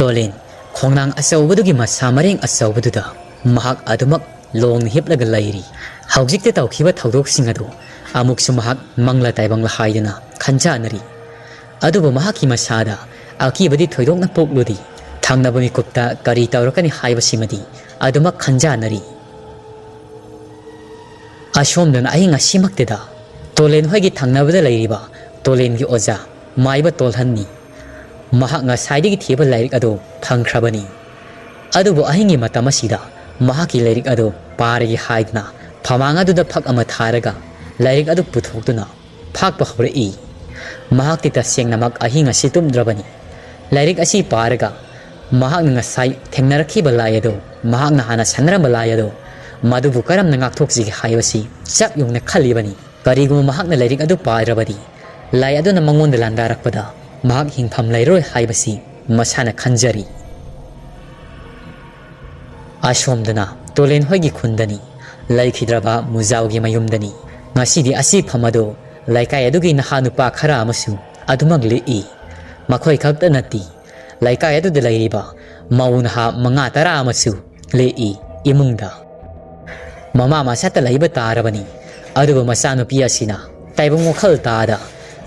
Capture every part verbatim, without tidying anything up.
ꯇꯣꯂꯦꯟ, ꯈꯣꯡꯅꯥꯡ ꯑꯆꯧꯕꯗꯨꯒꯤ ꯃꯁꯥ ꯃꯔꯦꯡ ꯑꯆꯧꯕꯗꯨꯗ ꯃꯍꯥꯛ ꯑꯗꯨꯃꯛ ꯂꯣꯡꯅ ꯍꯤꯞꯂꯒ ꯂꯩꯔꯤ꯫ ꯍꯧꯖꯤꯛꯇ ꯇꯧꯈꯤꯕ ꯊꯧꯗꯣꯛꯁꯤꯡ ꯑꯗꯨ ꯑꯃꯨꯛꯁꯨ ꯃꯍꯥꯛ ꯃꯪꯂꯥ ꯇꯥꯏꯕꯪꯂꯥ ꯍꯥꯏꯗꯅ ꯈꯟꯖꯥꯟꯅꯔꯤ꯫ ꯑꯗꯨꯕꯨ ꯃꯍꯥꯛꯀꯤ ꯃꯁꯥꯗ ꯑꯀꯤꯕꯗꯤ ꯊꯣꯏꯗꯣꯛꯅ ꯄꯣꯛꯂꯨꯗꯦ꯫ ꯊꯪꯅꯕ ꯃꯤꯀꯨꯞꯇ ꯀꯔꯤ ꯇꯧꯔꯛꯀꯅꯤ ꯍꯥꯏꯕꯁꯤꯃꯗꯤ ꯑꯗꯨꯃꯛ ꯈꯟꯖꯥꯟꯅꯔꯤ꯫ ꯑꯁꯣꯝꯗꯅ ꯑꯍꯤꯡ ꯑꯁꯤꯃꯛꯇꯗ ꯇꯣꯂꯦꯟ ꯍꯣꯏꯒꯤ ꯊꯪꯅꯕꯗ ꯂꯩꯔꯤꯕ ꯇꯣꯂꯦꯟꯒꯤ ꯑꯣꯖꯥ ꯃꯥꯏꯕ ꯇꯣꯜꯍꯟꯅꯤ꯫ ꯃꯍꯥꯛ ꯉꯁꯥꯏꯗꯒꯤ ꯊꯤꯕ ꯂꯥꯏꯔꯤꯛ ꯑꯗꯨ ꯐꯪꯈ꯭ꯔꯕꯅꯤ꯫ ꯑꯗꯨꯕꯨ ꯑꯍꯤꯡꯒꯤ ꯃꯇꯝ ꯑꯁꯤꯗ ꯃꯍꯥꯛꯀꯤ ꯂꯥꯏꯔꯤꯛ ꯑꯗꯨ ꯄꯥꯔꯒꯦ ꯍꯥꯏꯗꯨꯅ ꯐꯃꯥꯡ ꯑꯗꯨꯗ ꯐꯛ ꯑꯃ ꯊꯥꯔꯒ ꯂꯥꯏꯔꯤꯛ ꯑꯗꯨ ꯄꯨꯊꯣꯛꯇꯨꯅ ꯐꯥꯛꯄ ꯍꯧꯔꯛꯏ꯫ ꯃꯍꯥꯛꯇꯤ ꯇꯁꯦꯡꯅꯃꯛ ꯑꯍꯤꯡ ꯑꯁꯤ ꯇꯨꯝꯗ꯭ꯔꯕꯅꯤ꯫ ꯂꯥꯏꯔꯤꯛ ꯑꯁꯤ ꯄꯥꯔꯒ ꯃꯍꯥꯛꯅ ꯉꯁꯥꯏ ꯊꯦꯡꯅꯔꯛꯈꯤꯕ ꯂꯥꯏ ꯑꯗꯨ, ꯃꯍꯥꯛꯅ ꯍꯥꯟꯅ ꯁꯥꯟꯅꯔꯝꯕ ꯂꯥꯏ ꯑꯗꯨ, ꯃꯗꯨꯕꯨ ꯀꯔꯝꯅ ꯉꯥꯛꯊꯣꯛꯁꯤꯒꯦ ꯍꯥꯏꯕꯁꯤ ꯆꯞ ꯌꯨꯡꯅ ꯈꯜꯂꯤꯕꯅꯤ꯫ ꯀꯔꯤꯒꯨꯝꯕ ꯃꯍꯥꯛꯅ ꯂꯥꯏꯔꯤꯛ ꯑꯗꯨ ꯄꯥꯗ꯭ꯔꯕꯗꯤ, ꯂꯥꯏ ꯑꯗꯨꯅ ꯃꯉꯣꯟꯗ ꯂꯥꯟꯗꯥꯔꯛꯄꯗ ꯃꯍꯥꯛ ꯍꯤꯡꯐꯝ ꯂꯩꯔꯣꯏ ꯍꯥꯏꯕꯁꯤ ꯃꯁꯥꯅ ꯈꯟꯖꯔꯤ꯫ ꯑꯁꯣꯝꯗꯅ ꯇꯣꯂꯦꯟ ꯍꯣꯏꯒꯤ ꯈꯨꯟꯗꯅꯤ, ꯂꯩꯈꯤꯗ꯭ꯔꯕ ꯃꯨꯖꯥꯎꯒꯤ ꯃꯌꯨꯝꯗꯅꯤ꯫ ꯉꯁꯤꯗꯤ ꯑꯁꯤꯐꯝ ꯑꯗꯨ ꯂꯩꯀꯥꯏ ꯑꯗꯨꯒꯤ ꯅꯍꯥ ꯅꯨꯄꯥ ꯈꯔ ꯑꯃꯁꯨ ꯑꯗꯨꯃꯛ ꯂꯦꯛꯏ꯫ ꯃꯈꯣꯏ ꯈꯛꯇ ꯅꯠꯇꯦ, ꯂꯩꯀꯥꯏ ꯑꯗꯨꯗ ꯂꯩꯔꯤꯕ ꯃꯧ ꯅꯍꯥ ꯃꯉꯥ ꯇꯔꯥ ꯑꯃꯁꯨ ꯂꯦꯛꯏ ꯏꯃꯨꯡꯗ꯫ ꯃꯃꯥ ꯃꯆꯥꯇ ꯂꯩꯕ ꯇꯥꯔꯕꯅꯤ꯫ ꯑꯗꯨꯕꯨ ꯃꯆꯥꯅꯨꯄꯤ ꯑꯁꯤꯅ ꯇꯥꯏꯕꯪ ꯋꯥꯈꯜ ꯇꯥꯗ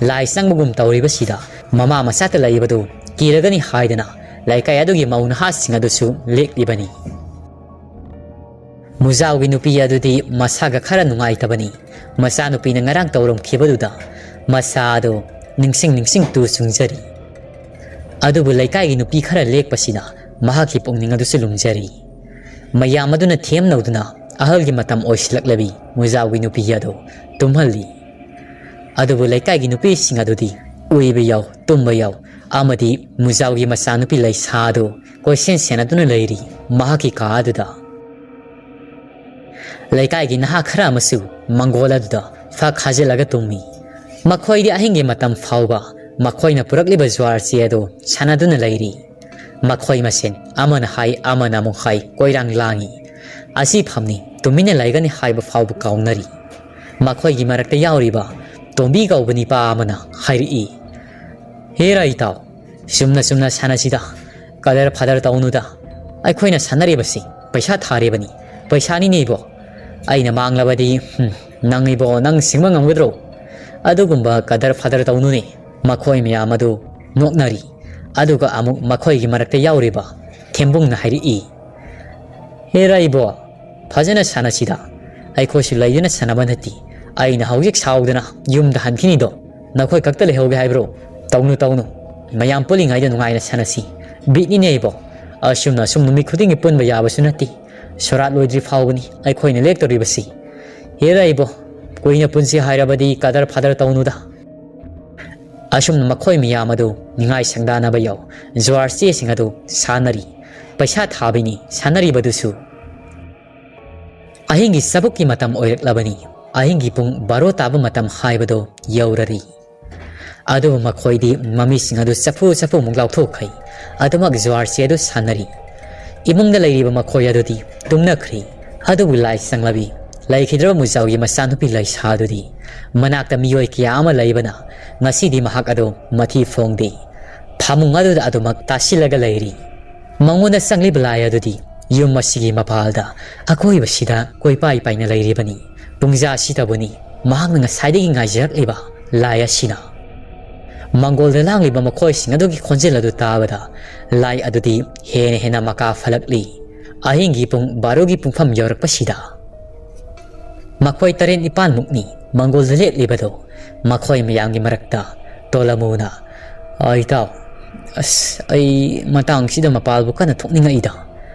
ꯂꯥꯏ ꯆꯪꯕꯒꯨꯝ ꯇꯧꯔꯤꯕꯁꯤꯗ, ꯃꯃꯥ ꯃꯆꯥꯇ ꯂꯩꯕꯗꯨ ꯀꯤꯔꯒꯅꯤ ꯍꯥꯏꯗꯅ ꯂꯩꯀꯥꯏ ꯑꯗꯨꯒꯤ ꯃꯧ ꯅꯍꯥꯁꯤꯡ ꯑꯗꯨꯁꯨ ꯂꯦꯛꯂꯤꯕꯅꯤ꯫ ꯃꯨꯖꯥꯎꯒꯤ ꯅꯨꯄꯤ ꯑꯗꯨꯗꯤ ꯃꯁꯥꯒ ꯈꯔ ꯅꯨꯡꯉꯥꯏꯇꯕꯅꯤ꯫ ꯃꯆꯥꯅꯨꯄꯤꯅ ꯉꯔꯥꯡ ꯇꯧꯔꯝꯈꯤꯕꯗꯨꯗ ꯃꯁꯥ ꯑꯗꯨ ꯅꯤꯡꯁꯤꯡ ꯅꯤꯡꯁꯤꯡ ꯇꯨ ꯆꯨꯡꯖꯔꯤ꯫ ꯑꯗꯨꯕꯨ ꯂꯩꯀꯥꯏꯒꯤ ꯅꯨꯄꯤ ꯈꯔ ꯂꯦꯛꯄꯁꯤꯅ ꯃꯍꯥꯛꯀꯤ ꯄꯨꯛꯅꯤꯡ ꯑꯗꯨꯁꯨ ꯂꯨꯝꯖꯔꯤ꯫ ꯃꯌꯥꯝ ꯑꯗꯨꯅ ꯊꯦꯝꯅꯧꯗꯨꯅ ꯑꯍꯜꯒꯤ ꯃꯇꯝ ꯑꯣꯏꯁꯤꯜꯂꯛꯂꯕꯤ ꯃꯨꯖꯥꯎꯒꯤ ꯅꯨꯄꯤ ꯑꯗꯨ ꯇꯨꯝꯍꯜꯂꯤ꯫ ꯑꯗꯨꯕꯨ ꯂꯩꯀꯥꯏꯒꯤ ꯅꯨꯄꯤꯁꯤꯡ ꯑꯗꯨꯗꯤ ꯎꯏꯕ ꯌꯥꯎ, ꯇꯨꯝꯕ ꯌꯥꯎ, ꯑꯃꯗꯤ ꯃꯨꯖꯥꯎꯒꯤ ꯃꯆꯥꯅꯨꯄꯤ ꯂꯩꯁꯥ ꯑꯗꯨ ꯀꯣꯏꯁꯦꯟ ꯁꯦꯟꯅꯗꯨꯅ ꯂꯩꯔꯤ ꯃꯍꯥꯛꯀꯤ ꯀꯥ ꯑꯗꯨꯗ꯫ ꯂꯩꯀꯥꯏꯒꯤ ꯅꯍꯥ ꯈꯔ ꯑꯃꯁꯨ ꯃꯪꯒꯣꯜ ꯑꯗꯨꯗ ꯐꯛ ꯈꯥꯖꯤꯜꯂꯒ ꯇꯨꯝꯃꯤ꯫ ꯃꯈꯣꯏꯗꯤ ꯑꯍꯤꯡꯒꯤ ꯃꯇꯝ ꯐꯥꯎꯕ ꯃꯈꯣꯏꯅ ꯄꯨꯔꯛꯂꯤꯕ ꯖꯨꯋꯥꯔ ꯆꯦ ꯑꯗꯨ ꯁꯥꯟꯅꯗꯨꯅ ꯂꯩꯔꯤ꯫ ꯃꯈꯣꯏ ꯃꯁꯦꯟ ꯑꯃꯅ ꯍꯥꯏ, ꯑꯃꯅ ꯑꯃꯨꯛ ꯍꯥꯏ, ꯀꯣꯏꯔꯥꯡ ꯂꯥꯡꯏ꯫ ꯑꯁꯤ ꯐꯝꯅꯤ ꯇꯨꯃꯤꯟꯅ ꯂꯩꯒꯅꯤ ꯍꯥꯏꯕ ꯐꯥꯎꯕ ꯀꯥꯎꯅꯔꯤ꯫ ꯃꯈꯣꯏꯒꯤ ꯃꯔꯛꯇ ꯌꯥꯎꯔꯤꯕ ꯇꯣꯝꯕꯤ ꯀꯧꯕ ꯅꯤꯄꯥ ꯑꯃꯅ ꯍꯥꯏꯔꯛꯏ, "ꯍꯦꯔꯥ ꯏꯇꯥꯎ, ꯆꯨꯝꯅ ꯆꯨꯝꯅ ꯁꯥꯟꯅꯁꯤꯗ, "ꯀꯗꯔ ꯐꯗꯔ ꯇꯧꯅꯨꯗ, ꯑꯩꯈꯣꯏꯅ ꯁꯥꯟꯅꯔꯤꯕꯁꯤ ꯄꯩꯁꯥ ꯊꯥꯔꯤꯕꯅꯤ, ꯄꯩꯁꯥꯅꯤꯅꯦ ꯏꯕꯣ꯫ ꯑꯩꯅ ꯃꯥꯡꯂꯕꯗꯤ, ꯍꯨꯝ, ꯅꯪ ꯏꯕꯣ, ꯅꯪ ꯁꯤꯡꯕ ꯉꯝꯒꯗ꯭ꯔꯣ?" ꯑꯗꯨꯒꯨꯝꯕ ꯀꯗꯔ ꯐꯗꯔ ꯇꯧꯅꯨꯅꯦ꯫ ꯃꯈꯣꯏ ꯃꯌꯥꯝ ꯑꯗꯨ ꯅꯣꯛꯅꯔꯤ꯫ ꯑꯗꯨꯒ ꯑꯃꯨꯛ ꯃꯈꯣꯏꯒꯤ ꯃꯔꯛꯇ ꯌꯥꯎꯔꯤꯕ ꯊꯦꯝꯕꯨꯡꯅ ꯍꯥꯏꯔꯛꯏ, "ꯍꯦꯔꯥ ꯏꯕꯣ, ꯐꯖꯅ ꯁꯥꯟꯅꯁꯤꯗ꯫ ꯑꯩꯈꯣꯏꯁꯨ ꯂꯩꯗꯨꯅ ꯁꯥꯟꯅꯕ ꯅꯠꯇꯦ꯫ ꯑꯩꯅ ꯍꯧꯖꯤꯛ ꯁꯥꯎꯗꯅ ꯌꯨꯝꯗ ꯍꯟꯈꯤꯅꯤꯗꯣ꯫ ꯅꯈꯣꯏ ꯈꯛꯇ ꯂꯩꯍꯧꯒꯦ ꯍꯥꯏꯕ꯭ꯔꯣ? ꯇꯧꯅꯨ, ꯇꯧꯅꯨ꯫ ꯃꯌꯥꯝ ꯄꯨꯜꯂꯤꯉꯩꯗ ꯅꯨꯡꯉꯥꯏꯅ ꯁꯥꯟꯅꯁꯤ꯫ ꯕꯤꯠꯅꯤꯅꯦ ꯏꯕꯣ꯫ ꯑꯁꯨꯝꯅ ꯑꯁꯨꯝ ꯅꯨꯃꯤꯠ ꯈꯨꯗꯤꯡꯒꯤ ꯄꯨꯟꯕ ꯌꯥꯕꯁꯨ ꯅꯠꯇꯦ꯫ ꯁꯣꯔꯥꯠ ꯂꯣꯏꯗ꯭ꯔꯤ ꯐꯥꯎꯕꯅꯤ ꯑꯩꯈꯣꯏꯅ ꯂꯦꯛꯇꯧꯔꯤꯕꯁꯤ꯫ ꯍꯦꯔꯥ ꯏꯕꯣ, ꯀꯨꯏꯅ ꯄꯨꯟꯁꯤ ꯍꯥꯏꯔꯕꯗꯤ ꯀꯗꯔ ꯐꯗꯔ ꯇꯧꯅꯨꯗ꯫" ꯑꯁꯨꯝꯅ ꯃꯈꯣꯏ ꯃꯌꯥꯝ ꯑꯗꯨ ꯅꯤꯡꯉꯥꯏ ꯁꯪꯗꯥꯅꯕ ꯌꯥꯎ ꯖꯨꯋꯥꯔ ꯆꯦꯁꯤꯡ ꯑꯗꯨ ꯁꯥꯟꯅꯔꯤ꯫ ꯄꯩꯁꯥ ꯊꯥꯕꯤꯅꯤ ꯁꯥꯟꯅꯔꯤꯕꯗꯨꯁꯨ꯫ ꯑꯍꯤꯡꯒꯤ ꯆꯥꯕꯨꯛꯀꯤ ꯃꯇꯝ ꯑꯣꯏꯔꯛꯂꯕꯅꯤ꯫ ꯑꯍꯤꯡꯒꯤ ꯄꯨꯡ ꯕꯥꯔꯣ ꯇꯥꯕ ꯃꯇꯝ ꯍꯥꯏꯕꯗꯨ ꯌꯧꯔꯔꯤ꯫ ꯑꯗꯨꯕꯨ ꯃꯈꯣꯏꯗꯤ ꯃꯃꯤꯁꯤꯡ ꯑꯗꯨ ꯆꯐꯨ ꯆꯐꯨꯃꯨꯛ ꯂꯥꯎꯊꯣꯛꯈꯩ ꯑꯗꯨꯃꯛ ꯖꯨꯋꯥꯔꯁꯤ ꯑꯗꯨ ꯁꯥꯟꯅꯔꯤ꯫ ꯏꯃꯨꯡꯗ ꯂꯩꯔꯤꯕ ꯃꯈꯣꯏ ꯑꯗꯨꯗꯤ ꯇꯨꯝꯅꯈ꯭ꯔꯤ꯫ ꯑꯗꯨꯕꯨ ꯂꯥꯏ ꯆꯪꯂꯕꯤ ꯂꯩꯈꯤꯗ꯭ꯔꯕ ꯃꯨꯖꯥꯎꯒꯤ ꯃꯆꯥꯅꯨꯄꯤ ꯂꯩꯁꯥ ꯑꯗꯨꯗꯤ ꯃꯅꯥꯛꯇ ꯃꯤꯑꯣꯏ ꯀꯌꯥ ꯑꯃ ꯂꯩꯕꯅ ꯉꯁꯤꯗꯤ ꯃꯍꯥꯛ ꯑꯗꯨ ꯃꯊꯤ ꯐꯣꯡꯗꯦ꯫ ꯐꯃꯨꯡ ꯑꯗꯨꯗ ꯑꯗꯨꯃꯛ ꯇꯥꯁꯤꯜꯂꯒ ꯂꯩꯔꯤ꯫ ꯃꯉꯣꯟꯗ ꯆꯪꯂꯤꯕ ꯂꯥꯏ ꯑꯗꯨꯗꯤ ꯌꯨꯝ ꯑꯁꯤꯒꯤ ꯃꯄꯥꯜꯗ ꯑꯀꯣꯏꯕꯁꯤꯗ ꯀꯣꯏꯄꯥꯏ ꯄꯥꯏꯅ ꯂꯩꯔꯤꯕꯅꯤ꯫ ꯄꯨꯡꯖꯥꯁꯤꯗꯕꯨꯅꯤ ꯃꯍꯥꯛꯅ ꯉꯁꯥꯏꯗꯒꯤ ꯉꯥꯏꯖꯔꯛꯂꯤꯕ ꯂꯥꯏ ꯑꯁꯤꯅ꯫ ꯃꯪꯒꯣꯜꯗ ꯂꯥꯡꯂꯤꯕ ꯃꯈꯣꯏꯁꯤꯡ ꯑꯗꯨꯒꯤ ꯈꯣꯟꯖꯦꯜ ꯑꯗꯨ ꯇꯥꯕꯗ ꯂꯥꯏ ꯑꯗꯨꯗꯤ ꯍꯦꯟꯅ ꯍꯦꯟꯅ ꯃꯀꯥ ꯐꯠꯂꯛꯂꯤ꯫ ꯑꯍꯤꯡꯒꯤ ꯄꯨꯡ ꯕꯥꯔꯣꯒꯤ ꯄꯨꯡꯐꯝ ꯌꯧꯔꯛꯄꯁꯤꯗ ꯃꯈꯣꯏ ꯇꯔꯦꯠ ꯅꯤꯄꯥꯜꯃꯨꯛꯅꯤ ꯃꯪꯒꯣꯜꯗ ꯂꯦꯛꯂꯤꯕꯗꯣ꯫ ꯃꯈꯣꯏ ꯃꯌꯥꯝꯒꯤ ꯃꯔꯛꯇ ꯇꯣꯂꯃꯨꯅ, "ꯑ, ꯏꯇꯥꯎ, ꯑꯁ, ꯑꯩ ꯃꯇꯥꯡꯁꯤꯗ ꯃꯄꯥꯜꯕꯨ ꯀꯟꯅ ꯊꯣꯛꯅꯤꯡꯉꯛꯏꯗ꯫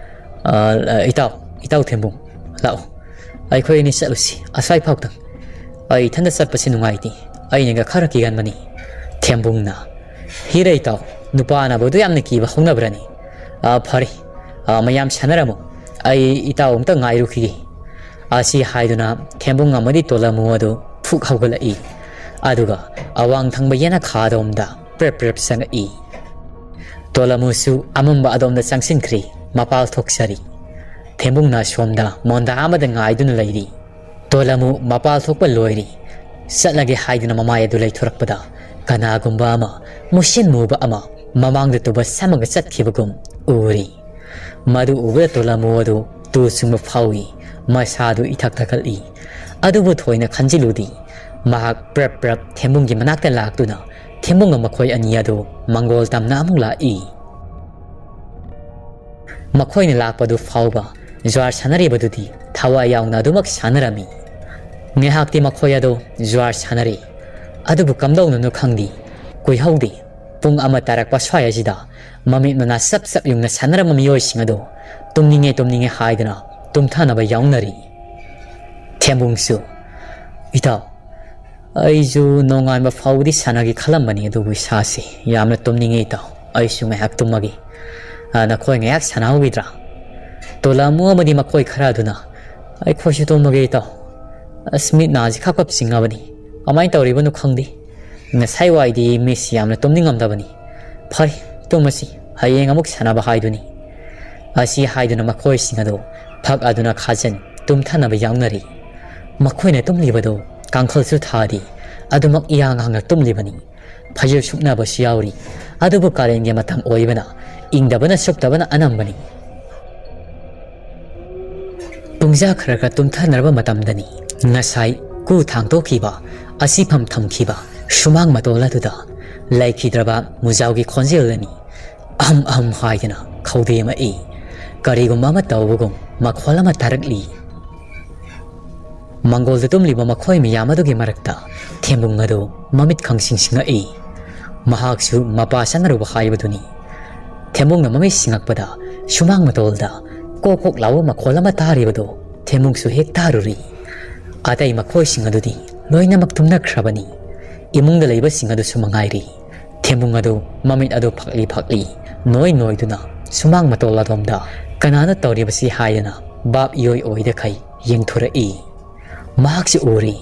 ꯑ, ꯏꯇꯥꯎ, ꯏꯇꯥꯎ ꯊꯦꯝꯕꯨꯡ, ꯂꯥꯛꯎ꯫ ꯑꯩꯈꯣꯏ ꯑꯅꯤ ꯆꯠꯂꯨꯁꯤ, ꯑꯁ꯭ꯋꯥꯏ ꯐꯥꯎꯇꯪ꯫ ꯑꯩ ꯏꯊꯟꯗ ꯆꯠꯄꯁꯤ ꯅꯨꯡꯉꯥꯏꯇꯦ꯫ ꯑꯩꯅꯒ ꯈꯔ ꯀꯤꯒꯟꯕꯅꯤ꯫" ꯊꯦꯝꯕꯨꯡꯅ, "ꯍꯤꯔꯩ ꯏꯇꯥꯎ, ꯅꯨꯄꯥꯅꯕꯨ ꯑꯗꯨ ꯌꯥꯝꯅ ꯀꯤꯕ ꯍꯧꯅꯕ꯭ꯔꯅꯤ? ꯑ, ꯐꯔꯦ, ꯑ, ꯃꯌꯥꯝ ꯁꯥꯟꯅꯔꯝꯃꯨ꯫ ꯑꯩ ꯏꯇꯥꯎ ꯑꯝꯇ ꯉꯥꯏꯔꯨꯈꯤꯒꯦ꯫" ꯑꯁꯤ ꯍꯥꯏꯗꯨꯅ ꯊꯦꯝꯕꯨꯡ ꯑꯃꯗꯤ ꯇꯣꯂꯃꯨ ꯑꯗꯨ ꯐꯨꯛ ꯍꯧꯒꯠꯂꯛꯏ꯫ ꯑꯗꯨꯒ ꯑꯋꯥꯡ ꯊꯪꯕ ꯌꯦꯅꯈꯥ ꯑꯗꯣꯝꯗ ꯄ꯭ꯔꯦꯞ ꯄ꯭ꯔꯦꯞ ꯆꯪꯉꯛꯏ꯫ ꯇꯣꯂꯃꯨꯁꯨ ꯑꯃꯝꯕ ꯑꯗꯣꯝꯗ ꯆꯪꯁꯤꯟꯈ꯭ꯔꯤ, ꯃꯄꯥꯜ ꯊꯣꯛꯆꯔꯤ꯫ ꯊꯦꯝꯕꯨꯡꯅ ꯑꯁꯣꯝꯗ ꯃꯣꯟꯗꯥ ꯑꯃꯗ ꯉꯥꯏꯗꯨꯅ ꯂꯩꯔꯤ꯫ ꯇꯣꯂꯃꯨ ꯃꯄꯥꯜ ꯊꯣꯛꯄ ꯂꯣꯏꯔꯤ꯫ ꯆꯠꯂꯒꯦ ꯍꯥꯏꯗꯨꯅ ꯃꯃꯥꯏ ꯑꯗꯨ ꯂꯩꯊꯣꯔꯛꯄꯗ ꯀꯅꯥꯒꯨꯝꯕ ꯑꯃ, ꯃꯨꯁꯤꯟ ꯃꯨꯕ ꯑꯃ, ꯃꯃꯥꯡꯗ ꯇꯨꯕ ꯁꯝꯃꯒ ꯆꯠꯈꯤꯕꯒꯨꯝ ꯎꯔꯤ꯫ ꯃꯗꯨ ꯎꯕꯗ ꯇꯣꯂꯥꯃꯨ ꯑꯗꯨ ꯇꯨ ꯆꯨꯡꯕ ꯐꯥꯎꯏ꯫ ꯃꯁꯥꯗꯨ ꯏꯊꯛ ꯊꯛꯀꯠꯂꯤ꯫ ꯑꯗꯨꯕꯨ ꯊꯣꯏꯅ ꯈꯟꯖꯤꯜꯂꯨꯗꯦ꯫ ꯃꯍꯥꯛ ꯄ꯭ꯔꯞ ꯄ꯭ꯔꯞ ꯊꯦꯝꯕꯨꯡꯒꯤ ꯃꯅꯥꯛꯇ ꯂꯥꯛꯇꯨꯅ ꯊꯦꯝꯕꯨꯡꯒ ꯃꯈꯣꯏ ꯑꯅꯤ ꯑꯗꯨ ꯃꯪꯒꯣꯜ ꯇꯝꯅ ꯑꯃꯨꯛ ꯂꯥꯛꯏ꯫ ꯃꯈꯣꯏꯅ ꯂꯥꯛꯄꯗꯨ ꯐꯥꯎꯕ ꯖ꯭ꯋꯥꯔ ꯁꯥꯟꯅꯔꯤꯕꯗꯨꯗꯤ ꯊꯋꯥꯏ ꯌꯥꯎꯅ ꯑꯗꯨꯃꯛ ꯁꯥꯟꯅꯔꯝꯃꯤ꯫ ꯉꯥꯏꯍꯥꯛꯇꯤ ꯃꯈꯣꯏ ꯑꯗꯨ ꯖ꯭ꯋꯥꯔ ꯁꯥꯟꯅꯔꯦ꯫ ꯑꯗꯨꯕꯨ ꯀꯝꯗꯧꯅꯅꯣ ꯈꯪꯗꯦ, ꯀꯨꯏꯍꯧꯗꯦ꯫ ꯄꯨꯡ ꯑꯃ ꯇꯥꯔꯛꯄ ꯁ꯭ꯋꯥꯏ ꯑꯁꯤꯗ ꯃꯃꯤꯠ ꯃꯅꯥ ꯆꯞ ꯆꯞ ꯌꯨꯡꯅ ꯁꯥꯟꯅꯔꯝꯕ ꯃꯤꯑꯣꯏꯁꯤꯡ ꯑꯗꯨ ꯇꯨꯝꯅꯤꯡꯉꯦ ꯇꯨꯝꯅꯤꯡꯉꯦ ꯍꯥꯏꯗꯨꯅ ꯇꯨꯝꯊꯅꯕ ꯌꯥꯎꯅꯔꯤ꯫ ꯊꯦꯝꯕꯨꯡꯁꯨ, "ꯏꯇꯥꯎ, ꯑꯩꯁꯨ ꯅꯣꯡꯉꯥꯟꯕ ꯐꯥꯎꯕꯗꯤ ꯁꯥꯟꯅꯒꯦ ꯈꯜꯂꯝꯕꯅꯤ, ꯑꯗꯨꯕꯨ ꯏꯁꯥꯁꯤ ꯌꯥꯝꯅ ꯇꯨꯝꯅꯤꯡꯉꯦ ꯏꯇꯥꯎ, ꯑꯩꯁꯨ ꯉꯥꯏꯍꯥꯛ ꯇꯨꯝꯃꯒꯦ꯫ ꯑ, ꯅꯈꯣꯏ ꯉꯥꯏꯍꯥꯛ ꯁꯥꯟꯅꯍꯧꯈꯤꯗ꯭ꯔꯥ?" ꯇꯣꯂꯥꯃꯨ ꯑꯃꯗꯤ ꯃꯈꯣꯏ ꯈꯔ ꯑꯗꯨꯅ, "ꯑꯩꯈꯣꯏꯁꯨ ꯇꯨꯝꯃꯒꯦ ꯏꯇꯥꯎ, ꯑꯁ, ꯃꯤꯠ ꯅꯥꯁꯤ ꯈꯞ ꯈꯞ ꯆꯤꯡꯉꯕꯅꯤ, ꯀꯃꯥꯏꯅ ꯇꯧꯔꯤꯕꯅꯣ ꯈꯪꯗꯦ꯫ ꯉꯁꯥꯏ ꯋꯥꯏꯗꯤ ꯃꯤꯠꯁꯤ ꯌꯥꯝꯅ ꯇꯨꯝꯅꯤꯡꯉꯝꯗꯕꯅꯤ꯫ ꯐꯔꯦ, ꯇꯨꯝꯃꯁꯤ, ꯍꯌꯦꯡ ꯑꯃꯨꯛ ꯁꯥꯟꯅꯕ ꯍꯥꯏꯗꯨꯅꯤ"꯫ ꯑꯁꯤ ꯍꯥꯏꯗꯨꯅ ꯃꯈꯣꯏꯁꯤꯡ ꯑꯗꯨ ꯐꯛ ꯑꯗꯨꯅ ꯈꯥꯖꯟ ꯇꯨꯝꯊꯅꯕ ꯌꯥꯎꯅꯔꯤ꯫ ꯃꯈꯣꯏꯅ ꯇꯨꯝꯂꯤꯕꯗꯨ ꯀꯥꯡꯈꯜꯁꯨ ꯊꯥꯗꯦ, ꯑꯗꯨꯃꯛ ꯏꯌꯥꯡ ꯍꯥꯡꯅ ꯇꯨꯝꯂꯤꯕꯅꯤ꯫ ꯐꯩꯖꯨꯞ ꯁꯨꯞꯅꯕꯁꯨ ꯌꯥꯎꯔꯤ꯫ ꯑꯗꯨꯕꯨ ꯀꯥꯂꯦꯟꯒꯤ ꯃꯇꯝ ꯑꯣꯏꯕꯅ ꯏꯪꯗꯕꯅ ꯁꯨꯞꯇꯕꯅ ꯑꯅꯝꯕꯅꯤ꯫ ꯄꯨꯡꯖꯥ ꯈꯔ ꯈꯔ ꯇꯨꯝꯊꯅꯔꯕ ꯃꯇꯝꯗꯅꯤ ꯉꯁꯥꯏ ꯀꯨ ꯊꯥꯡꯗꯣꯛꯈꯤꯕ, ꯑꯁꯤꯐꯝ ꯊꯝꯈꯤꯕ ꯁꯨꯃꯥꯡ ꯃꯇꯣꯜ ꯑꯗꯨꯗ ꯂꯩꯈꯤꯗ꯭ꯔꯕ ꯃꯨꯖꯥꯎꯒꯤ ꯈꯣꯟꯖꯦꯜ ꯑꯅꯤ ꯑꯍꯝ ꯑꯍꯝ ꯍꯥꯏꯗꯅ ꯈꯧꯗꯦꯝꯃꯛꯏ꯫ ꯀꯔꯤꯒꯨꯝꯕ ꯑꯃ ꯇꯧꯕꯒꯨꯝ ꯃꯈꯣꯜ ꯑꯃ ꯇꯥꯔꯛꯂꯤ꯫ ꯃꯪꯒꯣꯜꯗ ꯇꯨꯝꯂꯤꯕ ꯃꯈꯣꯏ ꯃꯌꯥꯝ ꯑꯗꯨꯒꯤ ꯃꯔꯛꯇ ꯊꯦꯝꯕꯨꯡ ꯑꯗꯨ ꯃꯃꯤꯠ ꯈꯪꯁꯤꯡ ꯁꯤꯡꯉꯛꯏ꯫ ꯃꯍꯥꯛꯁꯨ ꯃꯄꯥ ꯆꯥꯅꯔꯨꯕ ꯍꯥꯏꯕꯗꯨꯅꯤ꯫ ꯊꯦꯝꯕꯨꯡꯅ ꯃꯃꯤꯠ ꯁꯤꯡꯉꯛꯄꯗ ꯁꯨꯃꯥꯡ ꯃꯇꯣꯜꯗ ꯀꯣꯛ ꯀꯣꯛ ꯂꯥꯎꯕ ꯃꯈꯣꯜ ꯑꯃ ꯇꯥꯔꯤꯕꯗꯨ ꯊꯦꯝꯕꯨꯡꯁꯨ ꯍꯦꯛ ꯇꯥꯔꯨꯔꯤ꯫ ꯑꯇꯩ ꯃꯈꯣꯏꯁꯤꯡ ꯑꯗꯨꯗꯤ ꯂꯣꯏꯅꯃꯛ ꯇꯨꯝꯅꯈ꯭ꯔꯕꯅꯤ꯫ ꯏꯃꯨꯡꯗ ꯂꯩꯕꯁꯤꯡ ꯑꯗꯨꯁꯨ ꯃꯉꯥꯏꯔꯤ꯫ ꯊꯦꯝꯕꯨꯡ ꯑꯗꯨ ꯃꯃꯤꯠ ꯑꯗꯨ ꯐꯛꯂꯤ ꯐꯛꯂꯤ, ꯅꯣꯏ ꯅꯣꯏꯗꯨꯅ ꯁꯨꯃꯥꯡ ꯃꯇꯣꯜ ꯑꯗꯣꯝꯗ ꯀꯅꯥꯅꯣ ꯇꯧꯔꯤꯕꯁꯤ ꯍꯥꯏꯗꯅ ꯚꯥꯞ ꯏꯑꯣꯏ ꯑꯣꯏꯗꯈꯩ ꯌꯦꯡꯊꯣꯔꯛꯏ꯫ ꯃꯍꯥꯛꯁꯨ ꯎꯔꯤ꯫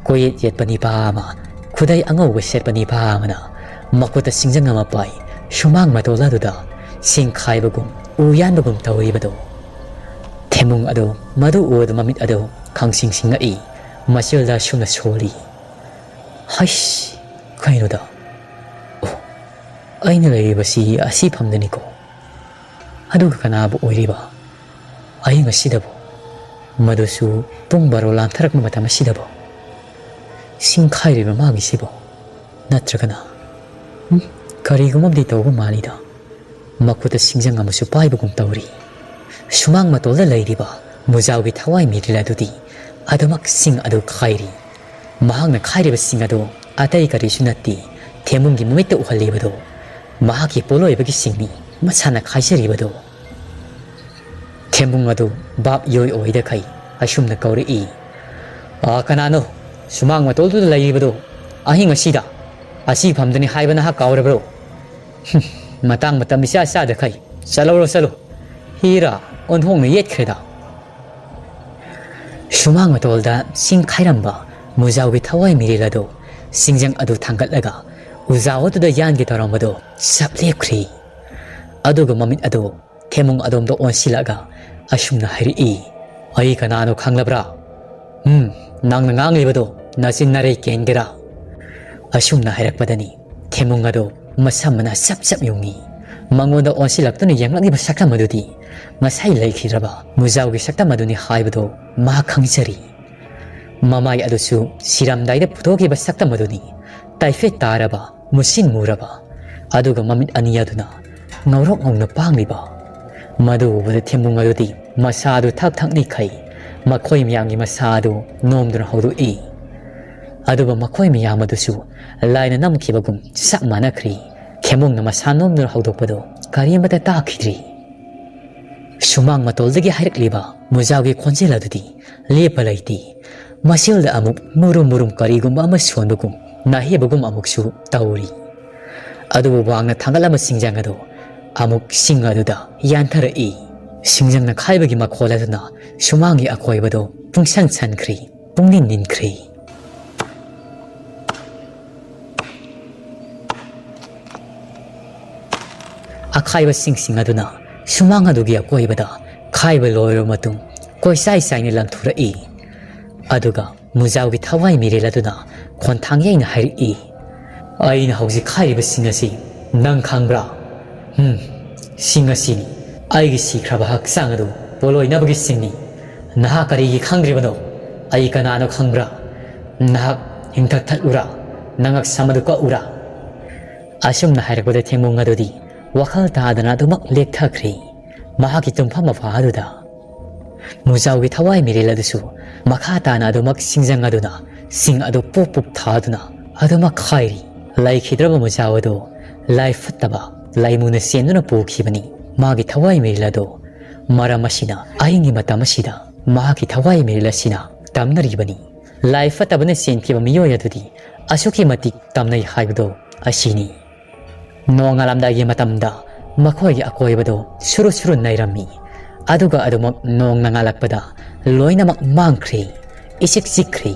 ꯀꯣꯌꯦꯠ ꯌꯦꯠꯄ ꯅꯤꯄꯥ ꯑꯃ, ꯈꯨꯗꯩ ꯑꯉꯧꯕ ꯁꯦꯠꯄ ꯅꯤꯄꯥ ꯑꯃꯅ ꯃꯈꯨꯠꯇ ꯁꯤꯡꯖꯪ ꯑꯃ ꯄꯥꯏ, ꯁꯨꯃꯥꯡ ꯃꯇꯣꯜ ꯑꯗꯨꯗ ꯁꯤꯡ ꯈꯥꯏꯕꯒꯨꯝ, ꯎ ꯌꯥꯟꯕꯒꯨꯝ ꯇꯧꯔꯤꯕꯗꯨ꯫ ꯊꯦꯝꯕꯨꯡ ꯑꯗꯨ ꯃꯗꯨ ꯎꯕꯗ ꯃꯃꯤꯠ ꯑꯗꯨ ꯈꯪꯁꯤꯡ ꯁꯤꯡꯉꯛꯏ꯫ ꯃꯆꯤꯜꯗ ꯑꯁꯨꯝꯅ ꯁꯣꯜꯂꯤ, "ꯍꯩꯁ, ꯀꯩꯅꯣꯗ? ꯑꯣ, ꯑꯩꯅ ꯂꯩꯔꯤꯕꯁꯤ ꯑꯁꯤꯐꯝꯗꯅꯤꯀꯣ꯫ ꯑꯗꯨꯒ ꯀꯅꯥꯕꯨ ꯑꯣꯏꯔꯤꯕ? ꯑꯍꯤꯡ ꯑꯁꯤꯗꯕꯨ, ꯃꯗꯨꯁꯨ ꯄꯨꯡ ꯕꯥꯔꯣ ꯂꯥꯟꯊꯔꯛꯄ ꯃꯇꯝ ꯑꯁꯤꯗꯕꯨ? ꯁꯤꯡꯈꯥꯏꯔꯤꯕ ꯃꯥꯒꯤꯁꯤꯕꯨ? ꯅꯠꯇ꯭ꯔꯒꯅ, ꯎꯝ, ꯀꯔꯤꯒꯨꯝꯕ ꯑꯃꯗꯤ ꯇꯧꯕ ꯃꯥꯜꯂꯤꯗ꯫ ꯃꯈꯨꯠꯇ ꯁꯤꯡꯖꯪ ꯑꯃꯁꯨ ꯄꯥꯏꯕꯒꯨꯝ ꯇꯧꯔꯤ꯫ ꯁꯨꯃꯥꯡ ꯃꯇꯣꯜꯗ ꯂꯩꯔꯤꯕ ꯃꯨꯖꯥꯎꯒꯤ ꯊꯋꯥꯏ ꯃꯤꯔꯤꯜ ꯑꯗꯨꯗꯤ ꯑꯗꯨꯃꯛ ꯁꯤꯡ ꯑꯗꯨ ꯈꯥꯏꯔꯤ꯫ ꯃꯍꯥꯛꯅ ꯈꯥꯏꯔꯤꯕ ꯁꯤꯡ ꯑꯗꯨ ꯑꯇꯩ ꯀꯔꯤꯁꯨ ꯅꯠꯇꯦ, ꯊꯦꯝꯕꯨꯡꯒꯤ ꯃꯃꯤꯠꯇ ꯎꯍꯜꯂꯤꯕꯗꯨ꯫ ꯃꯍꯥꯛꯀꯤ ꯄꯣꯠꯂꯣꯏꯕꯒꯤ ꯁꯤꯡꯅꯤ, ꯃꯁꯥꯅ ꯈꯥꯏꯖꯔꯤꯕꯗꯨ꯫ ꯊꯦꯝꯕꯨꯡ ꯑꯗꯨ ꯚꯥꯞ ꯏꯑꯣꯏ ꯑꯣꯏꯗꯈꯩ ꯑꯁꯨꯝꯅ ꯀꯧꯔꯛꯏ, "ꯑꯥ, ꯀꯅꯥꯅꯣ? ꯁꯨꯃꯥꯡ ꯃꯇꯣꯜꯗꯨꯗ ꯂꯩꯔꯤꯕꯗꯨ ꯑꯍꯤꯡ ꯑꯁꯤꯗ ꯑꯁꯤ ꯐꯝꯗꯅꯤ ꯍꯥꯏꯕ ꯅꯍꯥꯛ ꯀꯥꯎꯔꯕ꯭ꯔꯣ? ꯍꯨꯝ, ꯃꯇꯥꯡ ꯃꯇꯝ ꯏꯆꯥ ꯆꯥꯗꯈꯩ꯫ ꯆꯠꯂꯧꯔꯣ, ꯆꯠꯂꯣ꯫ ꯍꯤꯔꯥ ꯑꯣꯟꯊꯣꯛꯅ ꯌꯦꯠꯈ꯭ꯔꯦꯗ꯫" ꯁꯨꯃꯥꯡ ꯃꯇꯣꯜꯗ ꯁꯤꯡ ꯈꯥꯏꯔꯝꯕ ꯃꯨꯖꯥꯎꯒꯤ ꯊꯋꯥꯏ ꯃꯤꯔꯦꯜ ꯑꯗꯨ ꯁꯤꯡꯖꯪ ꯑꯗꯨ ꯊꯥꯡꯒꯠꯂꯒ ꯎꯖꯥꯎ ꯑꯗꯨꯗ ꯌꯥꯟꯒꯦ ꯇꯧꯔꯝꯕꯗꯨ ꯁꯞ ꯂꯦꯞꯈ꯭ꯔꯤ꯫ ꯑꯗꯨꯒ ꯃꯃꯤꯠ ꯑꯗꯨ ꯊꯦꯝꯃꯨꯡ ꯑꯗꯣꯝꯗ ꯑꯣꯟꯁꯤꯜꯂꯒ ꯑꯁꯨꯝꯅ ꯍꯥꯏꯔꯛꯏ, "ꯑꯩ ꯀꯅꯥꯅꯣ ꯈꯪꯂꯕ꯭ꯔꯥ? ꯎꯝ, ꯅꯪꯅ ꯉꯥꯡꯂꯤꯕꯗꯣ ꯅꯆꯤꯟ ꯅꯔꯩ ꯀꯦꯟꯒꯦꯔꯥ?" ꯑꯁꯨꯝꯅ ꯍꯥꯏꯔꯛꯄꯗꯅꯤ ꯊꯦꯝꯃꯨꯡ ꯑꯗꯣ ꯃꯁꯝ ꯃꯅꯥ ꯆꯞ ꯆꯞ ꯌꯨꯡꯉꯤ꯫ ꯃꯉꯣꯟꯗ ꯑꯣꯟꯁꯤꯜꯂꯛꯇꯨꯅ ꯌꯦꯡꯂꯛꯂꯤꯕ ꯁꯛꯇꯝ ꯑꯗꯨꯗꯤ ꯉꯁꯥꯏ ꯂꯩꯈꯤꯗ꯭ꯔꯕ ꯃꯨꯖꯥꯎꯒꯤ ꯁꯛꯇꯝ ꯑꯗꯨꯅꯤ ꯍꯥꯏꯕꯗꯣ ꯃꯍꯥꯛ ꯈꯪꯖꯔꯤ꯫ ꯃꯃꯥꯏ ꯑꯗꯨꯁꯨ ꯁꯤꯔꯝꯗꯥꯏꯗ ꯄꯨꯊꯣꯛꯈꯤꯕ ꯁꯛꯇꯝ ꯑꯗꯨꯅꯤ꯫ ꯇꯥꯏꯐꯦꯠ ꯇꯥꯔꯕ, ꯃꯨꯁꯤꯟ ꯃꯨꯔꯕ, ꯑꯗꯨꯒ ꯃꯃꯤꯠ ꯑꯅꯤ ꯑꯗꯨꯅ ꯉꯧꯔꯣꯛ ꯉꯧꯅ ꯄꯥꯡꯂꯤꯕ꯫ ꯃꯗꯨ ꯎꯕꯗ ꯊꯦꯝꯕꯨꯡ ꯑꯗꯨꯗꯤ ꯃꯁꯥ ꯑꯗꯨ ꯊꯛ ꯊꯛ ꯅꯤꯛꯈꯩ꯫ ꯃꯈꯣꯏ ꯃꯌꯥꯝꯒꯤ ꯃꯁꯥ ꯑꯗꯨ ꯅꯣꯝꯗꯨꯅ ꯍꯧꯗꯣꯛꯏ꯫ ꯑꯗꯨꯒ ꯃꯈꯣꯏ ꯃꯌꯥꯝ ꯑꯗꯨꯁꯨ ꯂꯥꯏꯅ ꯅꯝꯈꯤꯕꯒꯨꯝ ꯆꯞ ꯃꯥꯟꯅꯈ꯭ꯔꯤ꯫ ꯊꯦꯝꯕꯨꯡꯅ ꯃꯁꯥ ꯅꯣꯝꯗꯨꯅ ꯍꯧꯗꯣꯛꯄꯗꯨ ꯀꯔꯤꯃꯠꯇ ꯇꯥꯈꯤꯗ꯭ꯔꯤ꯫ ꯁꯨꯃꯥꯡ ꯃꯇꯣꯜꯗꯒꯤ ꯍꯥꯏꯔꯛꯂꯤꯕ ꯃꯨꯖꯥꯎꯒꯤ ꯈꯣꯟꯖꯦꯜ ꯑꯗꯨꯗꯤ ꯂꯦꯞꯄ ꯂꯩꯇꯦ꯫ ꯃꯁꯤꯜꯗ ꯑꯃꯨꯛ ꯃꯨꯔꯨꯝ ꯃꯨꯔꯨꯝ ꯀꯔꯤꯒꯨꯝꯕ ꯑꯃ ꯁꯣꯟꯕꯒꯨꯝ, ꯅꯥꯍꯦꯕꯒꯨꯝ ꯑꯃꯨꯛꯁꯨ ꯇꯧꯔꯤ꯫ ꯑꯗꯨꯕꯨ ꯋꯥꯡꯅ ꯊꯥꯡꯒꯠꯂꯝꯕ ꯁꯤꯡꯖꯪ ꯑꯗꯨ ꯑꯃꯨꯛ ꯁꯤꯡ ꯑꯗꯨꯗ ꯌꯥꯟꯊꯔꯛꯏ꯫ ꯁꯤꯡꯖꯪꯅ ꯈꯥꯏꯕꯒꯤ ꯃꯈꯣꯜ ꯑꯗꯨꯅ ꯁꯨꯃꯥꯡꯒꯤ ꯑꯀꯣꯏꯕꯗꯨ ꯄꯨꯡꯁꯪ ꯁꯪꯈ꯭ꯔꯤ, ꯄꯨꯡꯅꯤꯟ ꯅꯤꯟꯈ꯭ꯔꯤ꯫ ꯑꯈꯥꯏꯕ ꯁꯤꯡꯁꯤꯡ ꯑꯗꯨꯅ ꯁꯨꯃꯥꯡ ꯑꯗꯨꯒꯤ ꯑꯀꯣꯏꯕꯗ ꯈꯥꯏꯕ ꯂꯣꯏꯔꯕ ꯃꯇꯨꯡ ꯀꯣꯏꯆꯥꯏ ꯆꯥꯏꯅ ꯂꯪꯊꯣꯔꯛꯏ꯫ ꯑꯗꯨꯒ ꯃꯨꯖꯥꯎꯒꯤ ꯊꯋꯥꯏ ꯃꯤꯔꯦꯜ ꯑꯗꯨꯅ ꯈꯣꯟꯊꯥꯡ ꯌꯩꯅ ꯍꯥꯏꯔꯛꯏ, "ꯑꯩꯅ ꯍꯧꯖꯤꯛ ꯈꯥꯏꯔꯤꯕꯁꯤꯡ ꯑꯁꯤ "ꯅꯪ ꯈꯪꯕ꯭ꯔꯥ? ꯎꯝ, ꯁꯤꯡ ꯑꯁꯤꯅꯤ꯫ ꯑꯩꯒꯤ ꯁꯤꯈ꯭ꯔꯕ ꯍꯛꯆꯥꯡ ꯑꯗꯨ ꯄꯣꯂꯣꯏꯅꯕꯒꯤ ꯁꯤꯡꯅꯤ꯫ ꯅꯍꯥꯛ ꯀꯔꯤꯒꯤ ꯈꯪꯗ꯭ꯔꯤꯕꯅꯣ? ꯑꯩ ꯀꯅꯥꯅꯣ ꯈꯪꯕ꯭ꯔꯥ? ꯅꯍꯥꯛ ꯍꯤꯡꯊꯠ ꯊꯠꯂꯨꯔꯥ? ꯅꯉꯛ ꯁꯝ ꯑꯗꯨ ꯀꯛꯎꯔꯥ?" ꯑꯁꯨꯝꯅ ꯍꯥꯏꯔꯛꯄꯗ ꯊꯦꯡꯕꯨꯡ ꯑꯗꯨꯗꯤ ꯋꯥꯈꯜ ꯇꯥꯗꯅ ꯑꯗꯨꯃꯛ ꯂꯦꯛꯊꯈ꯭ꯔꯦ꯫ ꯃꯍꯥꯛꯀꯤ ꯇꯨꯝꯐꯝ ꯃꯐꯥ ꯑꯗꯨꯗ ꯃꯨꯖꯥꯎꯒꯤ ꯊꯋꯥꯏ ꯃꯤꯔꯦꯜ ꯑꯗꯨꯁꯨ ꯃꯈꯥ ꯇꯥꯅ ꯑꯗꯨꯃꯛ ꯁꯤꯡꯖꯪ ꯑꯗꯨꯅ ꯁꯤꯡ ꯑꯗꯨ ꯄꯨꯞ ꯄꯨꯞ ꯊꯥꯗꯨꯅ ꯑꯗꯨꯃꯛ ꯈꯥꯏꯔꯤ꯫ ꯂꯩꯈꯤꯗ꯭ꯔꯕ ꯃꯨꯖꯥꯎ ꯑꯗꯨ ꯂꯥꯏ ꯐꯠꯇꯕ ꯂꯥꯏꯃꯨꯅ ꯆꯦꯟꯗꯨꯅ ꯄꯨꯈꯤꯕꯅꯤ꯫ ꯃꯥꯒꯤ ꯊꯋꯥꯏ ꯃꯤꯔꯦꯜ ꯑꯗꯨ ꯃꯔꯝ ꯑꯁꯤꯅ ꯑꯍꯤꯡꯒꯤ ꯃꯇꯝ ꯑꯁꯤꯗ ꯃꯍꯥꯛꯀꯤ ꯊꯋꯥꯏ ꯃꯤꯔꯦꯜ ꯑꯁꯤꯅ ꯇꯝꯅꯔꯤꯕꯅꯤ꯫ ꯂꯥꯏ ꯐꯠꯇꯕꯅ ꯆꯦꯟꯈꯤꯕ ꯃꯤꯑꯣꯏ ꯑꯗꯨꯗꯤ ꯑꯁꯨꯛꯀꯤ ꯃꯇꯤꯛ ꯇꯝꯅꯩ ꯍꯥꯏꯕꯗꯨ ꯑꯁꯤꯅꯤ꯫ ꯅꯣꯡꯉꯥꯜꯂꯝꯗꯥꯏꯒꯤ ꯃꯇꯝꯗ ꯃꯈꯣꯏꯒꯤ ꯑꯀꯣꯏꯕꯗꯨ ꯁꯨꯔꯨ ꯁꯨꯔꯨ ꯅꯩꯔꯝꯃꯤ꯫ ꯑꯗꯨꯒ ꯑꯗꯨꯃꯛ ꯅꯣꯡꯅ ꯉꯥꯜꯂꯛꯄꯗ ꯂꯣꯏꯅꯃꯛ ꯃꯥꯡꯈ꯭ꯔꯦ, ꯏꯆꯤꯛ ꯆꯤꯛꯈ꯭ꯔꯦ꯫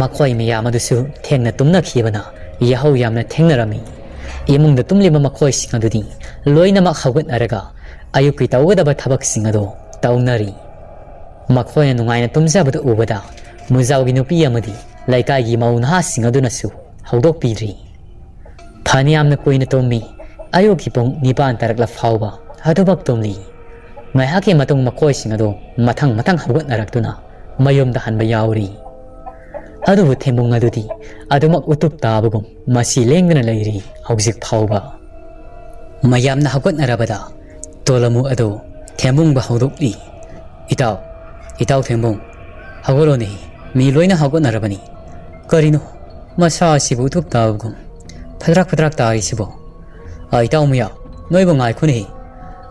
ꯃꯈꯣꯏ ꯃꯌꯥꯝ ꯑꯗꯨꯁꯨ ꯊꯦꯡꯅ ꯇꯨꯝꯅꯈꯤꯕꯅ ꯌꯥꯍꯧ ꯌꯥꯝꯅ ꯊꯦꯡꯅꯔꯝꯃꯤ꯫ ꯏꯃꯨꯡꯗ ꯇꯨꯝꯂꯤꯕ ꯃꯈꯣꯏꯁꯤꯡ ꯑꯗꯨꯗꯤ ꯂꯣꯏꯅꯃꯛ ꯍꯧꯒꯠꯅꯔꯒ ꯑꯌꯨꯛꯀꯤ ꯇꯧꯒꯗꯕ ꯊꯕꯛꯁꯤꯡ ꯑꯗꯨ ꯇꯧꯅꯔꯤ꯫ ꯃꯈꯣꯏꯅ ꯅꯨꯡꯉꯥꯏꯅ ꯇꯨꯝꯖꯕꯗꯨ ꯎꯕꯗ ꯃꯨꯖꯥꯎꯒꯤ ꯅꯨꯄꯤ ꯑꯃꯗꯤ ꯂꯩꯀꯥꯏꯒꯤ ꯃꯧ ꯅꯍꯥꯁꯤꯡ ꯑꯗꯨꯅꯁꯨ ꯍꯧꯗꯣꯛꯄꯤꯗ꯭ꯔꯤ꯫ ꯐꯅꯌꯥꯝꯅ ꯀꯨꯏꯅ ꯇꯨꯝꯃꯤ꯫ ꯑꯌꯨꯛꯀꯤ ꯄꯨꯡ ꯅꯤꯄꯥꯟ ꯇꯥꯔꯛꯂ ꯐꯥꯎꯕ ꯑꯗꯨꯃꯛ ꯇꯨꯝꯂꯤ꯫ ꯉꯥꯏꯍꯥꯛꯀꯤ ꯃꯇꯨꯡ ꯃꯈꯣꯏꯁꯤꯡ ꯑꯗꯨ ꯃꯊꯪ ꯃꯊꯪ ꯍꯧꯒꯠꯅꯔꯛꯇꯨꯅ ꯃꯌꯨꯝꯗ ꯍꯟꯕ ꯌꯥꯎꯔꯤ꯫ ꯑꯗꯨꯕꯨ ꯊꯦꯝꯕꯨꯡ ꯑꯗꯨꯗꯤ ꯑꯗꯨꯃꯛ ꯎꯇꯨꯞ ꯇꯥꯕꯒꯨꯝ ꯃꯁꯤ ꯂꯦꯡꯗꯅ ꯂꯩꯔꯤ ꯍꯧꯖꯤꯛ ꯐꯥꯎꯕ꯫ ꯃꯌꯥꯝꯅ ꯍꯧꯒꯠꯅꯔꯕꯗ ꯇꯣꯂꯃꯨ ꯑꯗꯨ ꯊꯦꯝꯕꯨꯡꯕꯨ ꯍꯧꯗꯣꯛꯂꯤ꯫ "ꯏꯇꯥꯎ, ꯏꯇꯥꯎ ꯊꯦꯝꯕꯨꯡ, ꯍꯧꯒꯠꯂꯣꯅꯦ꯫ ꯃꯤ ꯂꯣꯏꯅ ꯍꯧꯒꯠꯅꯔꯕꯅꯤ꯫ ꯀꯔꯤꯅꯣ ꯃꯁꯥ ꯑꯁꯤꯕꯨ ꯎꯇꯨꯞ ꯇꯥꯕꯒꯨꯝ ꯐꯗ꯭ꯔꯥꯛ ꯐꯗ꯭ꯔꯥꯛ ꯇꯥꯔꯤꯁꯤꯕꯣ? ꯑ, ꯏꯇꯥꯎ ꯃꯌꯥ, ꯅꯣꯏꯕꯨ ꯉꯥꯏꯈꯣꯅꯦ꯫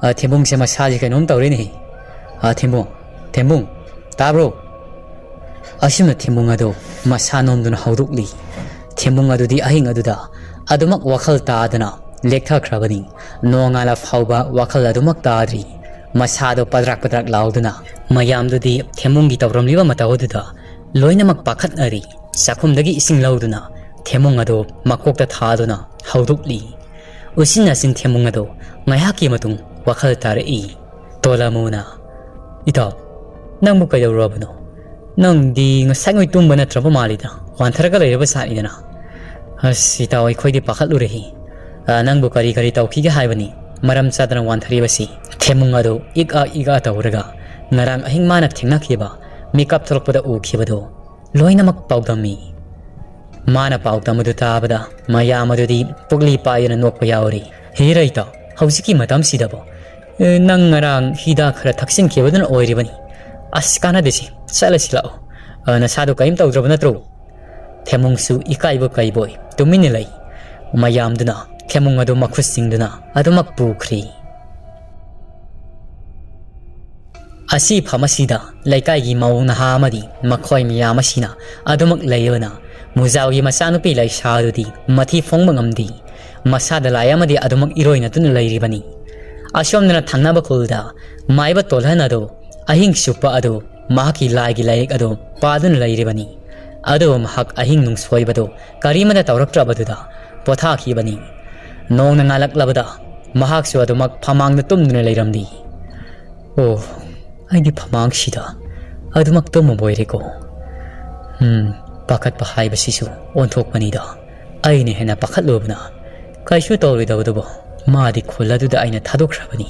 ꯑ, ꯊꯦꯝꯕꯨꯡꯁꯦ ꯃꯁꯥꯁꯦ ꯀꯩꯅꯣꯝ ꯇꯧꯔꯦꯅꯦ꯫ ꯑ, ꯊꯦꯝꯕꯨꯡ, ꯊꯦꯝꯕꯨꯡ, ꯇꯥꯕ꯭ꯔꯣ?" ꯑꯁꯨꯝꯅ ꯊꯦꯝꯕꯨꯡ ꯑꯗꯨ ꯃꯁꯥ ꯅꯣꯝꯗꯨꯅ ꯍꯧꯗꯣꯛꯂꯤ꯫ ꯊꯦꯝꯕꯨꯡ ꯑꯗꯨꯗꯤ ꯑꯍꯤꯡ ꯑꯗꯨꯗ ꯑꯗꯨꯃꯛ ꯋꯥꯈꯜ ꯇꯥꯗꯅ ꯂꯦꯛꯊꯈ꯭ꯔꯕꯅꯤ꯫ ꯅꯣꯡꯉꯥꯜꯂ ꯐꯥꯎꯕ ꯋꯥꯈꯜ ꯑꯗꯨꯃꯛ ꯇꯥꯗ꯭ꯔꯤ꯫ ꯃꯁꯥꯗꯣ ꯄꯗ꯭ꯔꯥꯛ ꯄꯗ꯭ꯔꯥꯛ ꯂꯥꯎꯗꯨꯅ ꯃꯌꯥꯝꯗꯨꯗꯤ ꯊꯦꯝꯕꯨꯡꯒꯤ ꯇꯧꯔꯝꯂꯤꯕ ꯃꯇꯧ ꯑꯗꯨꯗ ꯂꯣꯏꯅꯃꯛ ꯄꯥꯈꯠꯅꯔꯤ꯫ ꯆꯥꯛꯈꯨꯝꯗꯒꯤ ꯏꯁꯤꯡ ꯂꯧꯗꯨꯅ ꯊꯦꯝꯕꯨꯡ ꯑꯗꯨ ꯃꯀꯣꯛꯇ ꯊꯥꯗꯨꯅ ꯍꯧꯗꯣꯛꯂꯤ꯫ ꯎꯆꯤꯟ ꯅꯥꯆꯤꯟ ꯊꯦꯝꯕꯨꯡ ꯑꯗꯨ ꯉꯥꯏꯍꯥꯛꯀꯤ ꯃꯇꯨꯡ ꯋꯥꯈꯜ ꯇꯥꯔꯛꯏ꯫ ꯇꯣꯂꯃꯨꯅ, "ꯏꯇꯥꯎ, ꯅꯪꯕꯨ ꯀꯩꯗꯧꯔꯕꯅꯣ? ꯅꯪꯗꯤ ꯉꯁꯥꯏꯉꯩ ꯇꯨꯝꯕ ꯅꯠꯇ꯭ꯔꯕ ꯃꯥꯜꯂꯤꯗ, ꯋꯥꯟꯊꯔꯒ ꯂꯩꯔꯕ ꯖꯥꯠꯅꯤꯗꯅ꯫ ꯑꯁ, ꯏꯇꯥꯎ, ꯑꯩꯈꯣꯏꯗꯤ ꯄꯥꯈꯠꯂꯨꯔꯦꯍꯦ꯫ ꯑ, ꯅꯪꯕꯨ ꯀꯔꯤ ꯀꯔꯤ ꯇꯧꯈꯤꯒꯦ ꯍꯥꯏꯕꯅꯤ? ꯃꯔꯝ ꯆꯥꯗꯅ ꯋꯥꯟꯊꯔꯤꯕꯁꯤ꯫ ꯊꯦꯃꯨꯡ ꯑꯗꯨ ꯏꯛ ꯑ ꯏꯛ ꯑ ꯇꯧꯔꯒ ꯉꯔꯥꯡ ꯑꯍꯤꯡ ꯃꯥꯅ ꯊꯦꯡꯅꯈꯤꯕ, ꯃꯤꯀꯞ ꯊꯣꯛꯂꯛꯄꯗ ꯎꯈꯤꯕꯗꯣ ꯂꯣꯏꯅꯃꯛ ꯄꯥꯎꯗꯝꯃꯤ꯫ ꯃꯥꯅ ꯄꯥꯎꯗꯝꯕꯗꯨ ꯇꯥꯕꯗ ꯃꯌꯥꯝ ꯑꯗꯨꯗꯤ ꯄꯨꯛꯂꯤ ꯄꯥꯏꯗꯅ ꯅꯣꯛꯄ ꯌꯥꯎꯔꯤ꯫ ꯍꯦꯔꯥ ꯏꯇꯥꯎ, ꯍꯧꯖꯤꯛꯀꯤ ꯃꯇꯝꯁꯤꯗꯕꯨ, ꯑꯦ, ꯅꯪ ꯉꯔꯥꯡ ꯍꯤꯗꯥꯛ ꯈꯔ ꯊꯛꯆꯤꯟꯈꯤꯕꯗꯨꯅ ꯑꯣꯏꯔꯤꯕꯅꯤ꯫ ꯑꯁ, ꯀꯥꯟꯅꯗꯦꯁꯦ, ꯆꯠꯂꯁꯤ ꯂꯥꯛꯑꯣ꯫ ꯑ, ꯅꯁꯥꯗꯣ ꯀꯔꯤꯝ ꯇꯧꯗ꯭ꯔꯕ ꯅꯠꯇ꯭ꯔꯣ? ꯊꯦꯃꯨꯡꯁꯨ ꯏꯀꯥꯏꯕ ꯀꯩꯕꯣꯏ ꯇꯨꯃꯤꯟꯅ ꯂꯩ꯫ ꯃꯌꯥꯝꯗꯨꯅ ꯊꯦꯃꯨꯡ ꯑꯗꯨ ꯃꯈꯨꯠ ꯁꯤꯡꯗꯨꯅ ꯑꯗꯨꯃꯛ ꯄꯨꯈ꯭ꯔꯤ꯫ ꯑꯁꯤ ꯐꯝ ꯑꯁꯤꯗ ꯂꯩꯀꯥꯏꯒꯤ ꯃꯧ ꯅꯍꯥ ꯑꯃꯗꯤ ꯃꯈꯣꯏ ꯃꯌꯥꯝ ꯑꯁꯤꯅ ꯑꯗꯨꯃꯛ ꯂꯩꯕꯅ ꯃꯨꯖꯥꯎꯒꯤ ꯃꯆꯥꯅꯨꯄꯤ ꯂꯩꯁꯥ ꯑꯗꯨꯗꯤ ꯃꯊꯤ ꯐꯣꯡꯕ ꯉꯝꯗꯦ꯫ ꯃꯁꯥꯗ ꯂꯥꯏ ꯑꯃꯗꯤ ꯑꯗꯨꯃꯛ ꯏꯔꯣꯏꯅꯗꯨꯅ ꯂꯩꯔꯤꯕꯅꯤ꯫ ꯑꯁꯣꯝꯗꯅ ꯊꯪꯅꯕ ꯈꯨꯜꯗ ꯃꯥꯏꯕ ꯇꯣꯜꯍꯟ ꯑꯗꯨ ꯑꯍꯤꯡ ꯆꯨꯞꯄ ꯑꯗꯨ ꯃꯍꯥꯛꯀꯤ ꯂꯥꯏꯒꯤ ꯂꯥꯏꯔꯤꯛ ꯑꯗꯨ ꯄꯥꯗꯨꯅ ꯂꯩꯔꯤꯕꯅꯤ꯫ ꯑꯗꯨꯕꯨ ꯃꯍꯥꯛ ꯑꯍꯤꯡ ꯅꯨꯡꯁꯣꯏꯕꯗꯨ ꯀꯔꯤꯃꯠꯇ ꯇꯧꯔꯛꯇ꯭ꯔꯕꯗꯨꯗ ꯄꯣꯊꯥꯈꯤꯕꯅꯤ꯫ ꯅꯣꯡꯅ ꯉꯥꯜꯂꯛꯂꯕꯗ ꯃꯍꯥꯛꯁꯨ ꯑꯗꯨꯃꯛ ꯐꯃꯥꯡꯗ ꯇꯨꯝꯗꯨꯅ ꯂꯩꯔꯝꯂꯤ꯫ ꯑꯣ, ꯑꯩꯗꯤ ꯐꯃꯥꯡꯁꯤꯗ ꯑꯗꯨꯃꯛ ꯇꯨꯝꯃꯕ ꯑꯣꯏꯔꯦꯀꯣ꯫ ꯎꯝ, ꯄꯥꯈꯠꯄ ꯍꯥꯏꯕꯁꯤꯁꯨ ꯑꯣꯟꯊꯣꯛꯄꯅꯤꯗ꯫ ꯑꯩꯅ ꯍꯦꯟꯅ ꯄꯥꯈꯠꯂꯨꯕꯅ ꯀꯩꯁꯨ ꯇꯧꯔꯣꯏꯗꯕꯗꯨꯕꯨ꯫ ꯃꯥꯗꯤ ꯈꯨꯜ ꯑꯗꯨꯗ ꯑꯩꯅ ꯊꯥꯗꯣꯛꯈ꯭ꯔꯕꯅꯤ꯫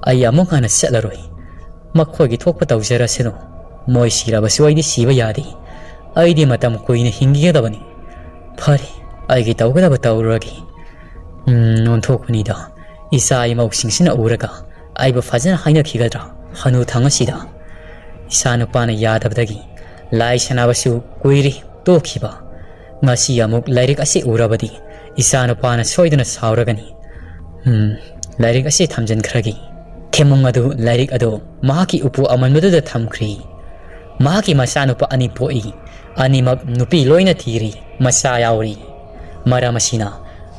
ꯑꯩ ꯑꯃꯨꯛ ꯍꯟꯅ ꯆꯠꯂꯔꯣꯏ꯫ ꯃꯈꯣꯏꯒꯤ ꯊꯣꯛꯄ ꯇꯧꯖꯔꯁꯅꯨ꯫ ꯃꯣꯏ ꯁꯤꯔꯕꯁꯨ ꯑꯩꯗꯤ ꯁꯤꯕ ꯌꯥꯗꯦ꯫ ꯑꯩꯗꯤ ꯃꯇꯝ ꯀꯨꯏꯅ ꯍꯤꯡꯈꯤꯒꯗꯕꯅꯤ꯫ ꯐꯔꯦ, ꯑꯩꯒꯤ ꯇꯧꯒꯗꯕ ꯇꯧꯔꯨꯔꯒꯦ꯫ ꯎꯝ, ꯑꯣꯟꯊꯣꯛꯄꯅꯤꯗ꯫ ꯏꯆꯥ ꯏꯃꯧꯁꯤꯡꯁꯤꯅ ꯎꯔꯒ ꯑꯩꯕꯨ ꯐꯖꯅ ꯍꯥꯏꯅꯈꯤꯒꯗ꯭ꯔꯥ? ꯍꯅꯨ ꯊꯪ ꯑꯁꯤꯗ ꯏꯆꯥ ꯅꯨꯄꯥꯅ ꯌꯥꯗꯕꯗꯒꯤ ꯂꯥꯏ ꯁꯥꯟꯅꯕꯁꯨ ꯀꯨꯏꯔꯦ ꯇꯣꯛꯈꯤꯕ꯫ ꯉꯁꯤ ꯑꯃꯨꯛ ꯂꯥꯏꯔꯤꯛ ꯑꯁꯤ ꯎꯔꯕꯗꯤ ꯏꯆꯥ ꯅꯨꯄꯥꯅ ꯁꯣꯏꯗꯅ ꯁꯥꯎꯔꯒꯅꯤ꯫ ꯎꯝ, ꯂꯥꯏꯔꯤꯛ ꯑꯁꯤ ꯊꯝꯖꯤꯟꯈ꯭ꯔꯒꯦ꯫ ꯊꯦꯃꯨꯡ ꯑꯗꯨ ꯂꯥꯏꯔꯤꯛ ꯑꯗꯨ ꯃꯍꯥꯛꯀꯤ ꯎꯄꯨ ꯑꯃꯟꯕꯗꯨꯗ ꯊꯝꯈ꯭ꯔꯤ꯫ ꯃꯍꯥꯛꯀꯤ ꯃꯆꯥꯅꯨꯄꯥ ꯑꯅꯤ ꯄꯣꯛꯏ꯫ ꯑꯅꯤꯃꯛ ꯅꯨꯄꯤ ꯂꯣꯏꯅ ꯊꯤꯔꯤ꯫ ꯃꯆꯥ ꯌꯥꯎꯔꯤ꯫ ꯃꯔꯝ ꯑꯁꯤꯅ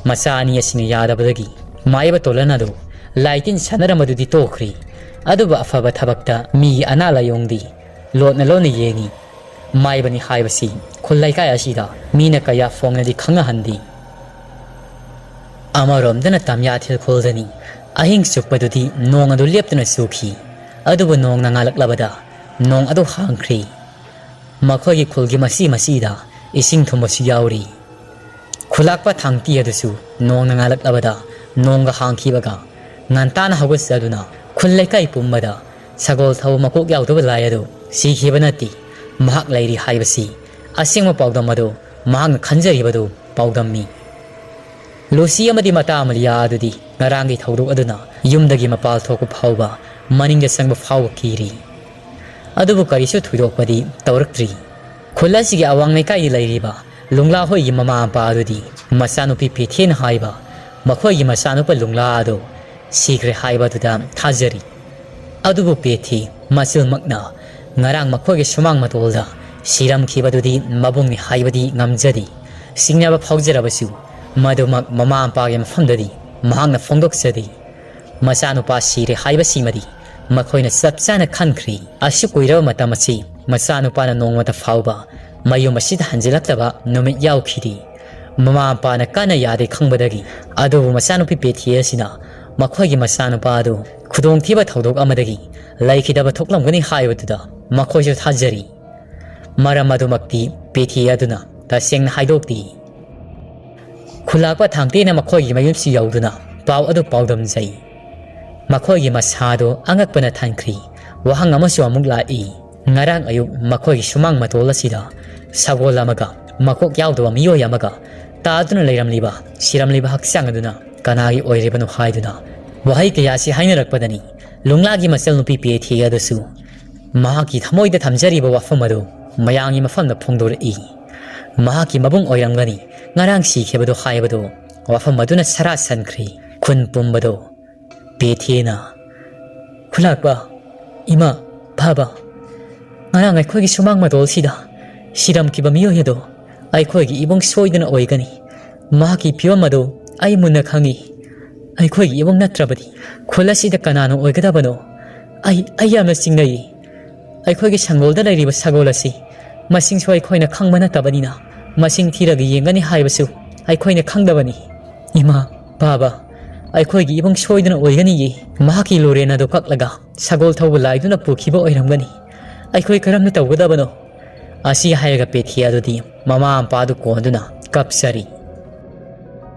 ꯃꯆꯥ ꯑꯅꯤ ꯑꯁꯤꯅ ꯌꯥꯗꯕꯗꯒꯤ ꯃꯥꯏꯕ ꯇꯣꯂꯟ ꯑꯗꯨ ꯂꯥꯏꯇꯤꯟ ꯁꯥꯟꯅꯔꯝꯕꯗꯨꯗꯤ ꯇꯣꯛꯈ꯭ꯔꯤ꯫ ꯑꯗꯨꯕꯨ ꯑꯐꯕ ꯊꯕꯛꯇ ꯃꯤꯒꯤ ꯑꯅꯥ ꯂꯥꯏꯌꯣꯡꯗꯤ ꯂꯣꯠꯅ ꯂꯣꯟꯅ ꯌꯦꯡꯉꯤ꯫ ꯃꯥꯏꯕꯅꯤ ꯍꯥꯏꯕꯁꯤ ꯈꯨꯜ ꯂꯩꯀꯥꯏ ꯑꯁꯤꯗ ꯃꯤꯅ ꯀꯌꯥ ꯐꯣꯡꯅꯗꯤ ꯈꯪꯅꯍꯟꯗꯦ꯫ ꯑꯃꯔꯣꯝꯗꯅ ꯇꯝꯌꯥꯊꯦꯜ ꯈꯨꯜꯗꯅꯤ꯫ ꯑꯍꯤꯡ ꯆꯨꯞꯄꯗꯨꯗꯤ ꯅꯣꯡ ꯑꯗꯨ ꯂꯦꯞꯇꯅ ꯆꯨꯈꯤ꯫ ꯑꯗꯨꯕꯨ ꯅꯣꯡꯅ ꯉꯥꯜꯂꯛꯂꯕꯗ ꯅꯣꯡ ꯑꯗꯨ ꯍꯥꯡꯈ꯭ꯔꯤ꯫ ꯃꯈꯣꯏꯒꯤ ꯈꯨꯜꯒꯤ ꯃꯆꯤ ꯃꯆꯤꯗ ꯏꯁꯤꯡ ꯊꯨꯝꯕꯁꯨ ꯌꯥꯎꯔꯤ꯫ ꯈꯨꯂꯥꯛꯄ ꯊꯥꯡꯇꯤ ꯑꯗꯨꯁꯨ ꯅꯣꯡꯅ ꯉꯥꯜꯂꯛꯂꯕꯗ ꯅꯣꯡꯒ ꯍꯥꯡꯈꯤꯕꯒ ꯉꯟꯇꯥꯅ ꯍꯧꯒꯠꯆꯗꯨꯅ ꯈꯨꯜ ꯂꯩꯀꯥꯏ ꯄꯨꯝꯕꯗ ꯁꯒꯣꯜ ꯊꯧꯕ ꯃꯀꯣꯛ ꯌꯥꯎꯗꯕ ꯂꯥꯏ ꯑꯗꯨ ꯁꯤꯈꯤꯕ ꯅꯠꯇꯦ, ꯃꯍꯥꯛ ꯂꯩꯔꯤ ꯍꯥꯏꯕꯁꯤ ꯑꯁꯦꯡꯕ ꯄꯥꯎꯗꯝ ꯑꯗꯨ ꯃꯍꯥꯛꯅ ꯈꯟꯖꯔꯤꯕꯗꯨ ꯄꯥꯎꯗꯝꯃꯤ꯫ ꯂꯨꯁꯤ ꯑꯃꯗꯤ ꯃꯇꯥ ꯑꯃꯂꯤꯌꯥ ꯑꯗꯨꯗꯤ ꯉꯔꯥꯡꯒꯤ ꯊꯧꯗꯣꯛ ꯑꯗꯨꯅ ꯌꯨꯝꯗꯒꯤ ꯃꯄꯥꯜ ꯊꯣꯛꯄ ꯐꯥꯎꯕ, ꯃꯅꯤꯡꯗ ꯆꯪꯕ ꯐꯥꯎꯕ ꯀꯤꯔꯤ꯫ ꯑꯗꯨꯕꯨ ꯀꯔꯤꯁꯨ ꯊꯣꯏꯗꯣꯛꯄꯗꯤ ꯇꯧꯔꯛꯇ꯭ꯔꯤ꯫ ꯈꯨꯜ ꯑꯁꯤꯒꯤ ꯑꯋꯥꯡ ꯂꯩꯀꯥꯏꯗ ꯂꯩꯔꯤꯕ ꯂꯨꯡꯂꯥ ꯍꯣꯏꯒꯤ ꯃꯃꯥ ꯃꯄꯥ ꯑꯗꯨꯗꯤ ꯃꯆꯥꯅꯨꯄꯤ ꯄꯦꯊꯦꯅ ꯍꯥꯏꯕ ꯃꯈꯣꯏꯒꯤ ꯃꯆꯥꯅꯨꯄꯥ ꯂꯨꯡꯂꯥ ꯑꯗꯨ ꯁꯤꯈ꯭ꯔꯦ ꯍꯥꯏꯕ ꯑꯗꯨꯗ ꯊꯥꯖꯔꯤ꯫ ꯑꯗꯨꯕꯨ ꯄꯦꯊꯦ ꯃꯆꯤꯜꯃꯛꯅ ꯉꯔꯥꯡ ꯃꯈꯣꯏꯒꯤ ꯁꯨꯃꯥꯡ ꯃꯇꯣꯜꯗ ꯁꯤꯔꯝꯈꯤꯕꯗꯨꯗꯤ ꯃꯕꯨꯡꯅꯤ ꯍꯥꯏꯕꯗꯤ ꯉꯝꯖꯗꯦ꯫ ꯆꯤꯡꯅꯕ ꯐꯥꯎꯖꯔꯕꯁꯨ ꯃꯗꯨꯃꯛ ꯃꯃꯥ ꯃꯄꯥꯒꯤ ꯃꯐꯝꯗꯗꯤ ꯃꯍꯥꯛꯅ ꯐꯣꯡꯗꯣꯛꯆꯗꯦ꯫ ꯃꯆꯥꯅꯨꯄꯥ ꯁꯤꯔꯦ ꯍꯥꯏꯕꯁꯤꯃꯗꯤ ꯃꯈꯣꯏꯅ ꯆꯞ ꯆꯥꯅ ꯈꯟꯈ꯭ꯔꯦ꯫ ꯑꯁꯨꯛ ꯀꯨꯏꯔꯕ ꯃꯇꯝ ꯑꯁꯤ ꯃꯆꯥꯅꯨꯄꯥꯅ ꯅꯣꯡꯃꯇ ꯐꯥꯎꯕ ꯃꯌꯨꯝ ꯑꯁꯤꯗ ꯍꯟꯖꯤꯜꯂꯛꯇꯕ ꯅꯨꯃꯤꯠ ꯌꯥꯎꯈꯤꯗꯦ꯫ ꯃꯃꯥ ꯃꯄꯥꯅ ꯀꯟꯅ ꯌꯥꯗꯦ ꯈꯪꯕꯗꯒꯤ, ꯑꯗꯨꯕꯨ ꯃꯆꯥꯅꯨꯄꯤ ꯄꯦꯊꯦ ꯑꯁꯤꯅ ꯃꯈꯣꯏꯒꯤ ꯃꯆꯥꯅꯨꯄꯥ ꯑꯗꯨ ꯈꯨꯗꯣꯡꯊꯤꯕ ꯊꯧꯗꯣꯛ ꯑꯃꯗꯒꯤ ꯂꯩꯈꯤꯗꯕ ꯊꯣꯛꯂꯝꯒꯅꯤ ꯍꯥꯏꯕꯗꯨꯗ ꯃꯈꯣꯏꯁꯨ ꯊꯥꯖꯔꯤ꯫ ꯃꯔꯝ ꯑꯗꯨꯃꯛꯇꯤ ꯄꯦꯊꯦ ꯑꯗꯨꯅ ꯇꯁꯦꯡꯅ ꯍꯥꯏꯗꯣꯛꯇꯦ꯫ ꯈꯨꯂꯥꯛꯄ ꯊꯥꯡꯇꯦꯅ ꯃꯈꯣꯏꯒꯤ ꯃꯌꯨꯝꯁꯨ ꯌꯧꯗꯨꯅ ꯄꯥꯎ ꯑꯗꯨ ꯄꯥꯎꯗꯝꯖꯩ꯫ ꯃꯈꯣꯏꯒꯤ ꯃꯁꯥꯗꯨ ꯑꯉꯛꯄꯅ ꯊꯟꯈ꯭ꯔꯤ꯫ ꯋꯥꯍꯪ ꯑꯃꯁꯨ ꯑꯃꯨꯛ ꯂꯥꯛꯏ꯫ ꯉꯔꯥꯡ ꯑꯌꯨꯛ ꯃꯈꯣꯏꯒꯤ ꯁꯨꯃꯥꯡ ꯃꯇꯣꯜ ꯑꯁꯤꯗ ꯁꯒꯣꯜ ꯑꯃꯒ ꯃꯀꯣꯛ ꯌꯥꯎꯗꯕ ꯃꯤꯑꯣꯏ ꯑꯃꯒ ꯇꯥꯗꯨꯅ ꯂꯩꯔꯝꯂꯤꯕ, ꯁꯤꯔꯝꯂꯤꯕ ꯍꯛꯆꯥꯡ ꯑꯗꯨꯅ ꯀꯅꯥꯒꯤ ꯑꯣꯏꯔꯤꯕꯅꯣ ꯍꯥꯏꯗꯨꯅ ꯋꯥꯍꯩ ꯀꯌꯥꯁꯤ ꯍꯥꯏꯅꯔꯛꯄꯗꯅꯤ ꯂꯨꯡꯂꯥꯒꯤ ꯃꯆꯜꯅꯨꯄꯤ ꯄꯦꯊꯦ ꯑꯗꯨꯁꯨ ꯃꯍꯥꯛꯀꯤ ꯊꯃꯣꯏꯗ ꯊꯝꯖꯔꯤꯕ ꯋꯥꯐꯝ ꯑꯗꯨ ꯃꯌꯥꯝꯒꯤ ꯃꯐꯝꯗ ꯐꯣꯡꯗꯣꯔꯛꯏ꯫ ꯃꯍꯥꯛꯀꯤ ꯃꯕꯨꯡ ꯑꯣꯏꯔꯝꯒꯅꯤ ꯉꯔꯥꯡ ꯁꯤꯈꯤꯕꯗꯨ ꯍꯥꯏꯕꯗꯨ ꯋꯥꯐꯝ ꯑꯗꯨꯅ ꯁꯔꯥ ꯁꯟꯈ꯭ꯔꯦ꯫ ꯈꯨꯟ ꯄꯨꯝꯕꯗꯨ ꯄꯦꯊꯦꯅ, "ꯈꯨꯂꯥꯛꯄ, ꯏꯃꯥ, ꯕꯥꯕꯥ, ꯉꯔꯥꯡ ꯑꯩꯈꯣꯏꯒꯤ ꯁꯨꯃꯥꯡ ꯃꯇꯣꯜꯁꯤꯗ ꯁꯤꯔꯝꯈꯤꯕ ꯃꯤꯑꯣꯏ ꯑꯗꯨ ꯑꯩꯈꯣꯏꯒꯤ ꯏꯕꯨꯡ ꯁꯣꯏꯗꯅ ꯑꯣꯏꯒꯅꯤ꯫ ꯃꯍꯥꯛꯀꯤ ꯐꯤꯕꯝ ꯑꯗꯨ ꯑꯩ ꯃꯨꯟꯅ ꯈꯪꯏ꯫ ꯑꯩꯈꯣꯏꯒꯤ ꯏꯕꯨꯡ ꯅꯠꯇ꯭ꯔꯕꯗꯤ ꯈꯨꯜ ꯑꯁꯤꯗ ꯀꯅꯥꯅ ꯑꯣꯏꯒꯗꯕꯅꯣ? ꯑꯩ, ꯑꯩ ꯌꯥꯝꯅ ꯆꯤꯡꯅꯩ꯫ ꯑꯩꯈꯣꯏꯒꯤ ꯁꯪꯒꯣꯜꯗ ꯂꯩꯔꯤꯕ ꯁꯒꯣꯜ ꯑꯁꯤ ꯃꯁꯤꯡꯁꯨ ꯑꯩꯈꯣꯏꯅ ꯈꯪꯕ ꯅꯠꯇꯕꯅꯤꯅ ꯃꯁꯤꯡ ꯊꯤꯔꯒ ꯌꯦꯡꯒꯅꯤ ꯍꯥꯏꯕꯁꯨ ꯑꯩꯈꯣꯏꯅ ꯈꯪꯗꯕꯅꯤ꯫ ꯏꯃꯥ, ꯕꯥꯕꯥ, ꯑꯩꯈꯣꯏꯒꯤ ꯏꯕꯨꯡ ꯁꯣꯏꯗꯅ ꯑꯣꯏꯒꯅꯤꯌꯦ꯫ ꯃꯍꯥꯛꯀꯤ ꯂꯣꯔꯦꯟ ꯑꯗꯨ ꯀꯛꯂꯒ ꯁꯒꯣꯜ ꯊꯧꯕ ꯂꯥꯏꯗꯨꯅ ꯄꯨꯈꯤꯕ ꯑꯣꯏꯔꯝꯒꯅꯤ꯫ ꯑꯩꯈꯣꯏ ꯀꯔꯝꯅ ꯇꯧꯒꯗꯕꯅꯣ?" ꯑꯁꯤ ꯍꯥꯏꯔꯒ ꯄꯦꯊꯦ ꯑꯗꯨꯗꯤ ꯃꯃꯥ ꯃꯄꯥꯗꯨ ꯀꯣꯟꯗꯨꯅ ꯀꯞꯆꯔꯤ꯫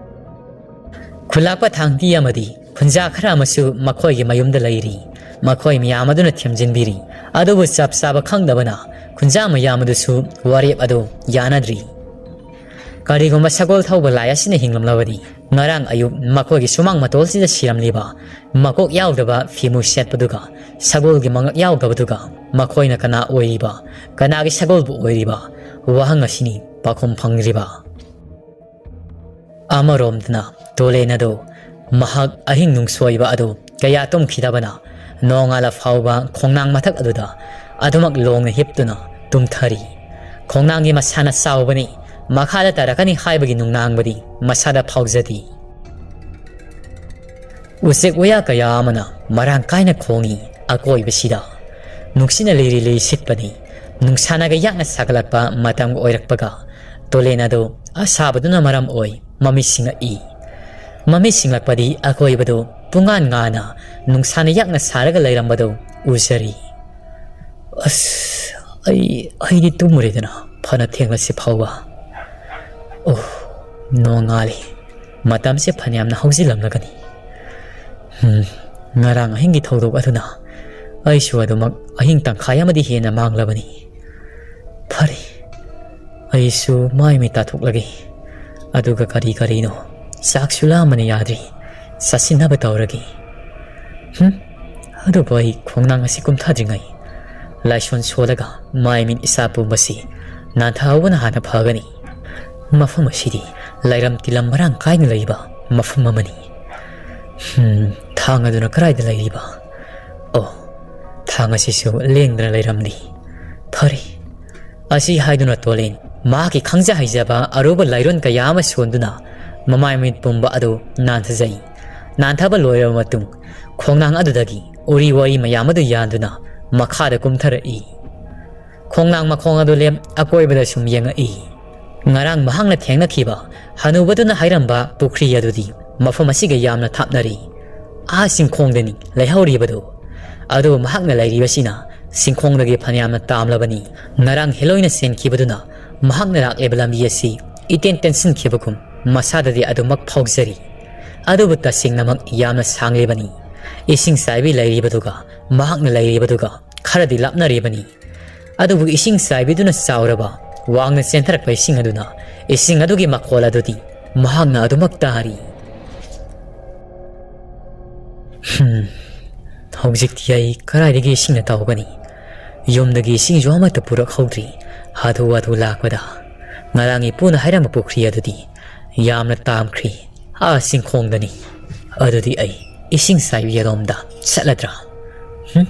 ꯈꯨꯜꯂꯥꯛꯄ ꯊꯥꯡꯇꯤ ꯑꯃꯗꯤ ꯈꯨꯟꯖꯥ ꯈꯔ ꯑꯃꯁꯨ ꯃꯈꯣꯏꯒꯤ ꯃꯌꯨꯝꯗ ꯂꯩꯔꯤ꯫ ꯃꯈꯣꯏ ꯃꯌꯥꯝ ꯑꯗꯨꯅ ꯊꯦꯝꯖꯤꯟꯕꯤꯔꯤ꯫ ꯑꯗꯨꯕꯨ ꯆꯞ ꯆꯥꯕ ꯈꯪꯗꯕꯅ ꯈꯨꯟꯖꯥ ꯃꯌꯥꯝ ꯑꯗꯨꯁꯨ ꯋꯥꯔꯦꯞ ꯑꯗꯨ ꯌꯥꯅꯗ꯭ꯔꯤ꯫ ꯀꯔꯤꯒꯨꯝꯕ ꯁꯒꯣꯜ ꯊꯧꯕ ꯂꯥꯏ ꯑꯁꯤꯅ ꯍꯤꯡꯂꯝꯂꯕꯗꯤ, ꯉꯔꯥꯡ ꯑꯌꯨꯛ ꯃꯈꯣꯏꯒꯤ ꯁꯨꯃꯥꯡ ꯃꯇꯣꯜꯁꯤꯗ ꯁꯤꯔꯝꯂꯤꯕ ꯃꯀꯣꯛ ꯌꯥꯎꯗꯕ ꯐꯤꯃꯨ ꯁꯦꯠꯄꯗꯨꯒ ꯁꯒꯣꯜꯒꯤ ꯃꯉꯛ ꯌꯥꯎꯗꯕꯗꯨꯒ ꯃꯈꯣꯏꯅ ꯀꯅꯥ ꯑꯣꯏꯔꯤꯕ, ꯀꯅꯥꯒꯤ ꯁꯒꯣꯜꯕꯨ ꯑꯣꯏꯔꯤꯕ? ꯋꯥꯍꯪ ꯑꯁꯤꯅꯤ ꯄꯥꯎꯈꯨꯝ ꯐꯪꯗ꯭ꯔꯤꯕ꯫ ꯑꯃꯔꯣꯝꯗꯅ ꯇꯣꯂꯦꯟ ꯑꯗꯨ ꯃꯍꯥꯛ ꯑꯍꯤꯡ ꯅꯨꯡꯁꯣꯏꯕ ꯑꯗꯨ ꯀꯌꯥ ꯇꯨꯝꯈꯤꯗꯕꯅ ꯅꯣꯡꯉꯥꯜꯂ ꯐꯥꯎꯕ ꯈꯣꯡꯅꯥꯡ ꯃꯊꯛ ꯑꯗꯨꯗ ꯑꯗꯨꯃꯛ ꯂꯣꯡꯅ ꯍꯤꯞꯇꯨꯅ ꯇꯨꯝꯊꯔꯤ꯫ ꯈꯣꯡꯅꯥꯡꯒꯤ ꯃꯁꯥꯅ ꯆꯥꯎꯕꯅꯤ, ꯃꯈꯥꯗ ꯇꯥꯔꯛꯀꯅꯤ ꯍꯥꯏꯕꯒꯤ ꯅꯨꯡꯅꯥꯡꯕꯗꯤ ꯃꯁꯥꯗ ꯐꯥꯎꯖꯗꯦ꯫ ꯎꯆꯦꯛ ꯋꯥꯌꯥ ꯀꯌꯥ ꯑꯃꯅ ꯃꯔꯥꯡ ꯀꯥꯏꯅ ꯈꯣꯡꯏ ꯑꯀꯣꯏꯕꯁꯤꯗ꯫ ꯅꯨꯡꯁꯤꯠꯅ ꯂꯤꯔꯤ ꯂꯤꯔꯤ ꯁꯤꯠꯄꯅꯤ꯫ ꯅꯨꯡꯁꯥꯅꯒ ꯌꯥꯛꯅ ꯁꯥꯒꯠꯂꯛꯄ ꯃꯇꯝꯒ ꯑꯣꯏꯔꯛꯄꯒ ꯇꯣꯂꯦꯟ ꯑꯗꯨ ꯑꯁꯥꯕꯗꯨꯅ ꯃꯔꯝ ꯑꯣꯏ ꯃꯃꯤꯠ ꯁꯤꯡꯉꯛꯏ꯫ ꯃꯃꯤꯠ ꯁꯤꯡꯂꯛꯄꯗꯤ ꯑꯀꯣꯏꯕꯗꯨ ꯄꯨꯡꯉꯥꯟ ꯉꯥꯅ ꯅꯨꯡꯁꯥꯅ ꯌꯥꯛꯅ ꯁꯥꯔꯒ ꯂꯩꯔꯝꯕꯗꯨ ꯎꯖꯔꯤ꯫ ꯑꯁ, ꯑꯩ, ꯑꯩꯗꯤ ꯇꯨꯝꯃꯨꯔꯦꯗꯅ, ꯐꯅ ꯊꯦꯡꯂꯁꯤ ꯐꯥꯎꯕ꯫ ꯑꯣ, ꯅꯣꯡꯉꯥꯜꯂꯤ꯫ ꯃꯇꯝꯁꯦ ꯐꯅꯌꯥꯝꯅ ꯍꯧꯖꯤꯜꯂꯝꯂꯒꯅꯤ꯫ ꯎꯝ, ꯉꯔꯥꯡ ꯑꯍꯤꯡꯒꯤ ꯊꯧꯗꯣꯛ ꯑꯗꯨꯅ ꯑꯩꯁꯨ ꯑꯗꯨꯃꯛ ꯑꯍꯤꯡ ꯇꯪꯈꯥꯏ ꯑꯃꯗꯤ ꯍꯦꯟꯅ ꯃꯥꯡꯂꯕꯅꯤ꯫ ꯐꯔꯦ, ꯑꯩꯁꯨ ꯃꯥꯏ ꯃꯤꯠ ꯇꯥꯊꯣꯛꯂꯒꯦ꯫ ꯑꯗꯨꯒ ꯀꯔꯤ ꯀꯔꯤꯅꯣ, ꯆꯥꯛꯁꯨ ꯂꯥꯝꯕꯅ ꯌꯥꯗ꯭ꯔꯤ, ꯆꯥꯁꯤꯟꯅꯕ ꯇꯧꯔꯒꯦ꯫ ꯍꯨꯝ, ꯑꯗꯨꯕꯨ ꯑꯩ ꯈꯣꯡꯅꯥꯡ ꯑꯁꯤ ꯀꯨꯝꯊꯗ꯭ꯔꯤꯉꯩ ꯂꯥꯏꯁꯣꯟ ꯁꯣꯜꯂꯒ ꯃꯥꯏ ꯃꯤꯠ ꯏꯁꯥ ꯄꯨꯝꯕꯁꯤ ꯅꯥꯟꯊꯍꯧꯕꯅ ꯍꯥꯟꯅ ꯐꯒꯅꯤ꯫ ꯃꯐꯝ ꯑꯁꯤꯗꯤ ꯂꯥꯏꯔꯝ ꯇꯤꯂꯝ ꯃꯔꯥꯡ ꯀꯥꯏꯅ ꯂꯩꯕ ꯃꯐꯝ ꯑꯃꯅꯤ꯫ ꯍꯨꯝ, ꯊꯥꯡ ꯑꯗꯨꯅ ꯀꯗꯥꯏꯗ ꯂꯩꯔꯤꯕ? ꯑꯣ, ꯊꯥꯡ ꯑꯁꯤꯁꯨ ꯂꯦꯡꯗꯅ ꯂꯩꯔꯝꯂꯤ꯫ ꯐꯔꯦ, ꯑꯁꯤ ꯍꯥꯏꯗꯨꯅ ꯇꯣꯂꯦꯟ ꯃꯍꯥꯛꯀꯤ ꯈꯪꯖ ꯍꯩꯖꯕ ꯑꯔꯨꯕ ꯂꯥꯏꯔꯣꯟ ꯀꯌꯥ ꯑꯃ ꯁꯣꯟꯗꯨꯅ ꯃꯃꯥꯏ ꯃꯃꯤꯠ ꯄꯨꯝꯕ ꯑꯗꯨ ꯅꯥꯟꯊꯖꯩ꯫ ꯅꯥꯟꯊꯕ ꯂꯣꯏꯔꯕ ꯃꯇꯨꯡ ꯈꯣꯡꯅꯥꯡ ꯑꯗꯨꯗꯒꯤ ꯎꯔꯤ ꯋꯥꯔꯤ ꯃꯌꯥꯝ ꯑꯗꯨ ꯌꯥꯟꯗꯨꯅ ꯃꯈꯥꯗ ꯀꯨꯝꯊꯔꯛꯏ꯫ ꯈꯣꯡꯅꯥꯡ ꯃꯈꯣꯡ ꯑꯗꯨ ꯂꯦꯞ ꯑꯀꯣꯏꯕꯗ ꯁꯨꯝ ꯌꯦꯡꯉꯛꯏ꯫ ꯉꯔꯥꯡ ꯃꯍꯥꯛꯅ ꯊꯦꯡꯅꯈꯤꯕ ꯍꯅꯨꯕꯗꯨꯅ ꯍꯥꯏꯔꯝꯕ ꯄꯨꯈ꯭ꯔꯤ ꯑꯗꯨꯗꯤ ꯃꯐꯝ ꯑꯁꯤꯒ ꯌꯥꯝꯅ ꯊꯥꯞꯅꯔꯤ꯫ ꯑꯥ ꯆꯤꯡꯈꯣꯡꯗꯅꯤ ꯂꯩꯍꯧꯔꯤꯕꯗꯨ꯫ ꯑꯗꯨꯕꯨ ꯃꯍꯥꯛꯅ ꯂꯩꯔꯤꯕꯁꯤꯅ ꯆꯤꯡꯈꯣꯡꯗꯒꯤ ꯐꯅꯌꯥꯝꯅ ꯇꯥꯝꯂꯕꯅꯤ꯫ ꯉꯔꯥꯡ ꯍꯦꯂꯣꯏꯅ ꯆꯦꯟꯈꯤꯕꯗꯨꯅ ꯃꯍꯥꯛꯅ ꯂꯥꯛꯂꯤꯕ ꯂꯝꯕꯤ ꯑꯁꯤ ꯏꯇꯦꯟ ꯇꯦꯟꯁꯤꯟꯈꯤꯕꯒꯨꯝ ꯃꯁꯥꯗꯗꯤ ꯑꯗꯨꯃꯛ ꯐꯥꯎꯖꯔꯤ꯫ ꯑꯗꯨꯕꯨ ꯇꯁꯦꯡꯅꯃꯛ ꯌꯥꯝꯅ ꯁꯥꯡꯂꯤꯕꯅꯤ꯫ ꯏꯁꯤꯡ ꯆꯥꯏꯕꯤ ꯂꯩꯔꯤꯕꯗꯨꯒ ꯃꯍꯥꯛꯅ ꯂꯩꯔꯤꯕꯗꯨꯒ ꯈꯔꯗꯤ ꯂꯥꯞꯅꯔꯤꯕꯅꯤ꯫ ꯑꯗꯨꯕꯨ ꯏꯁꯤꯡ ꯆꯥꯏꯕꯤꯗꯨꯅ ꯆꯥꯎꯔꯕ, ꯋꯥꯡꯅ ꯆꯦꯟꯊꯔꯛꯄ ꯏꯁꯤꯡ ꯑꯗꯨꯅ ꯏꯁꯤꯡ ꯑꯗꯨꯒꯤ ꯃꯈꯣꯜ ꯑꯗꯨꯗꯤ ꯃꯍꯥꯛꯅ ꯑꯗꯨꯃꯛ ꯇꯥꯔꯤ꯫ ꯍꯝ, ꯍꯧꯖꯤꯛꯇꯤ ꯑꯩ ꯀꯗꯥꯏꯗꯒꯤ ꯏꯁꯤꯡꯅ ꯇꯧꯒꯅꯤ? ꯌꯨꯝꯗꯒꯤ ꯏꯁꯤꯡꯁꯨ ꯑꯃꯠꯇ ꯄꯨꯔꯛꯍꯧꯗ꯭ꯔꯤ꯫ ꯍꯥꯊꯨ ꯍꯥꯊꯨ ꯂꯥꯛꯄꯗ ꯉꯔꯥꯡ ꯏꯄꯨꯅ ꯍꯥꯏꯔꯝꯕ ꯄꯨꯈ꯭ꯔꯤ ꯑꯗꯨꯗꯤ ꯌꯥꯝꯅ ꯇꯥꯝꯈ꯭ꯔꯤ꯫ ꯑꯥ ꯆꯤꯡꯈꯣꯡꯗꯅꯤ꯫ ꯑꯗꯨꯗꯤ ꯑꯩ ꯏꯁꯤꯡ ꯆꯥꯏꯕꯤ ꯑꯗꯣꯝꯗ ꯆꯠꯂꯗ꯭ꯔꯥ? ꯍꯝ?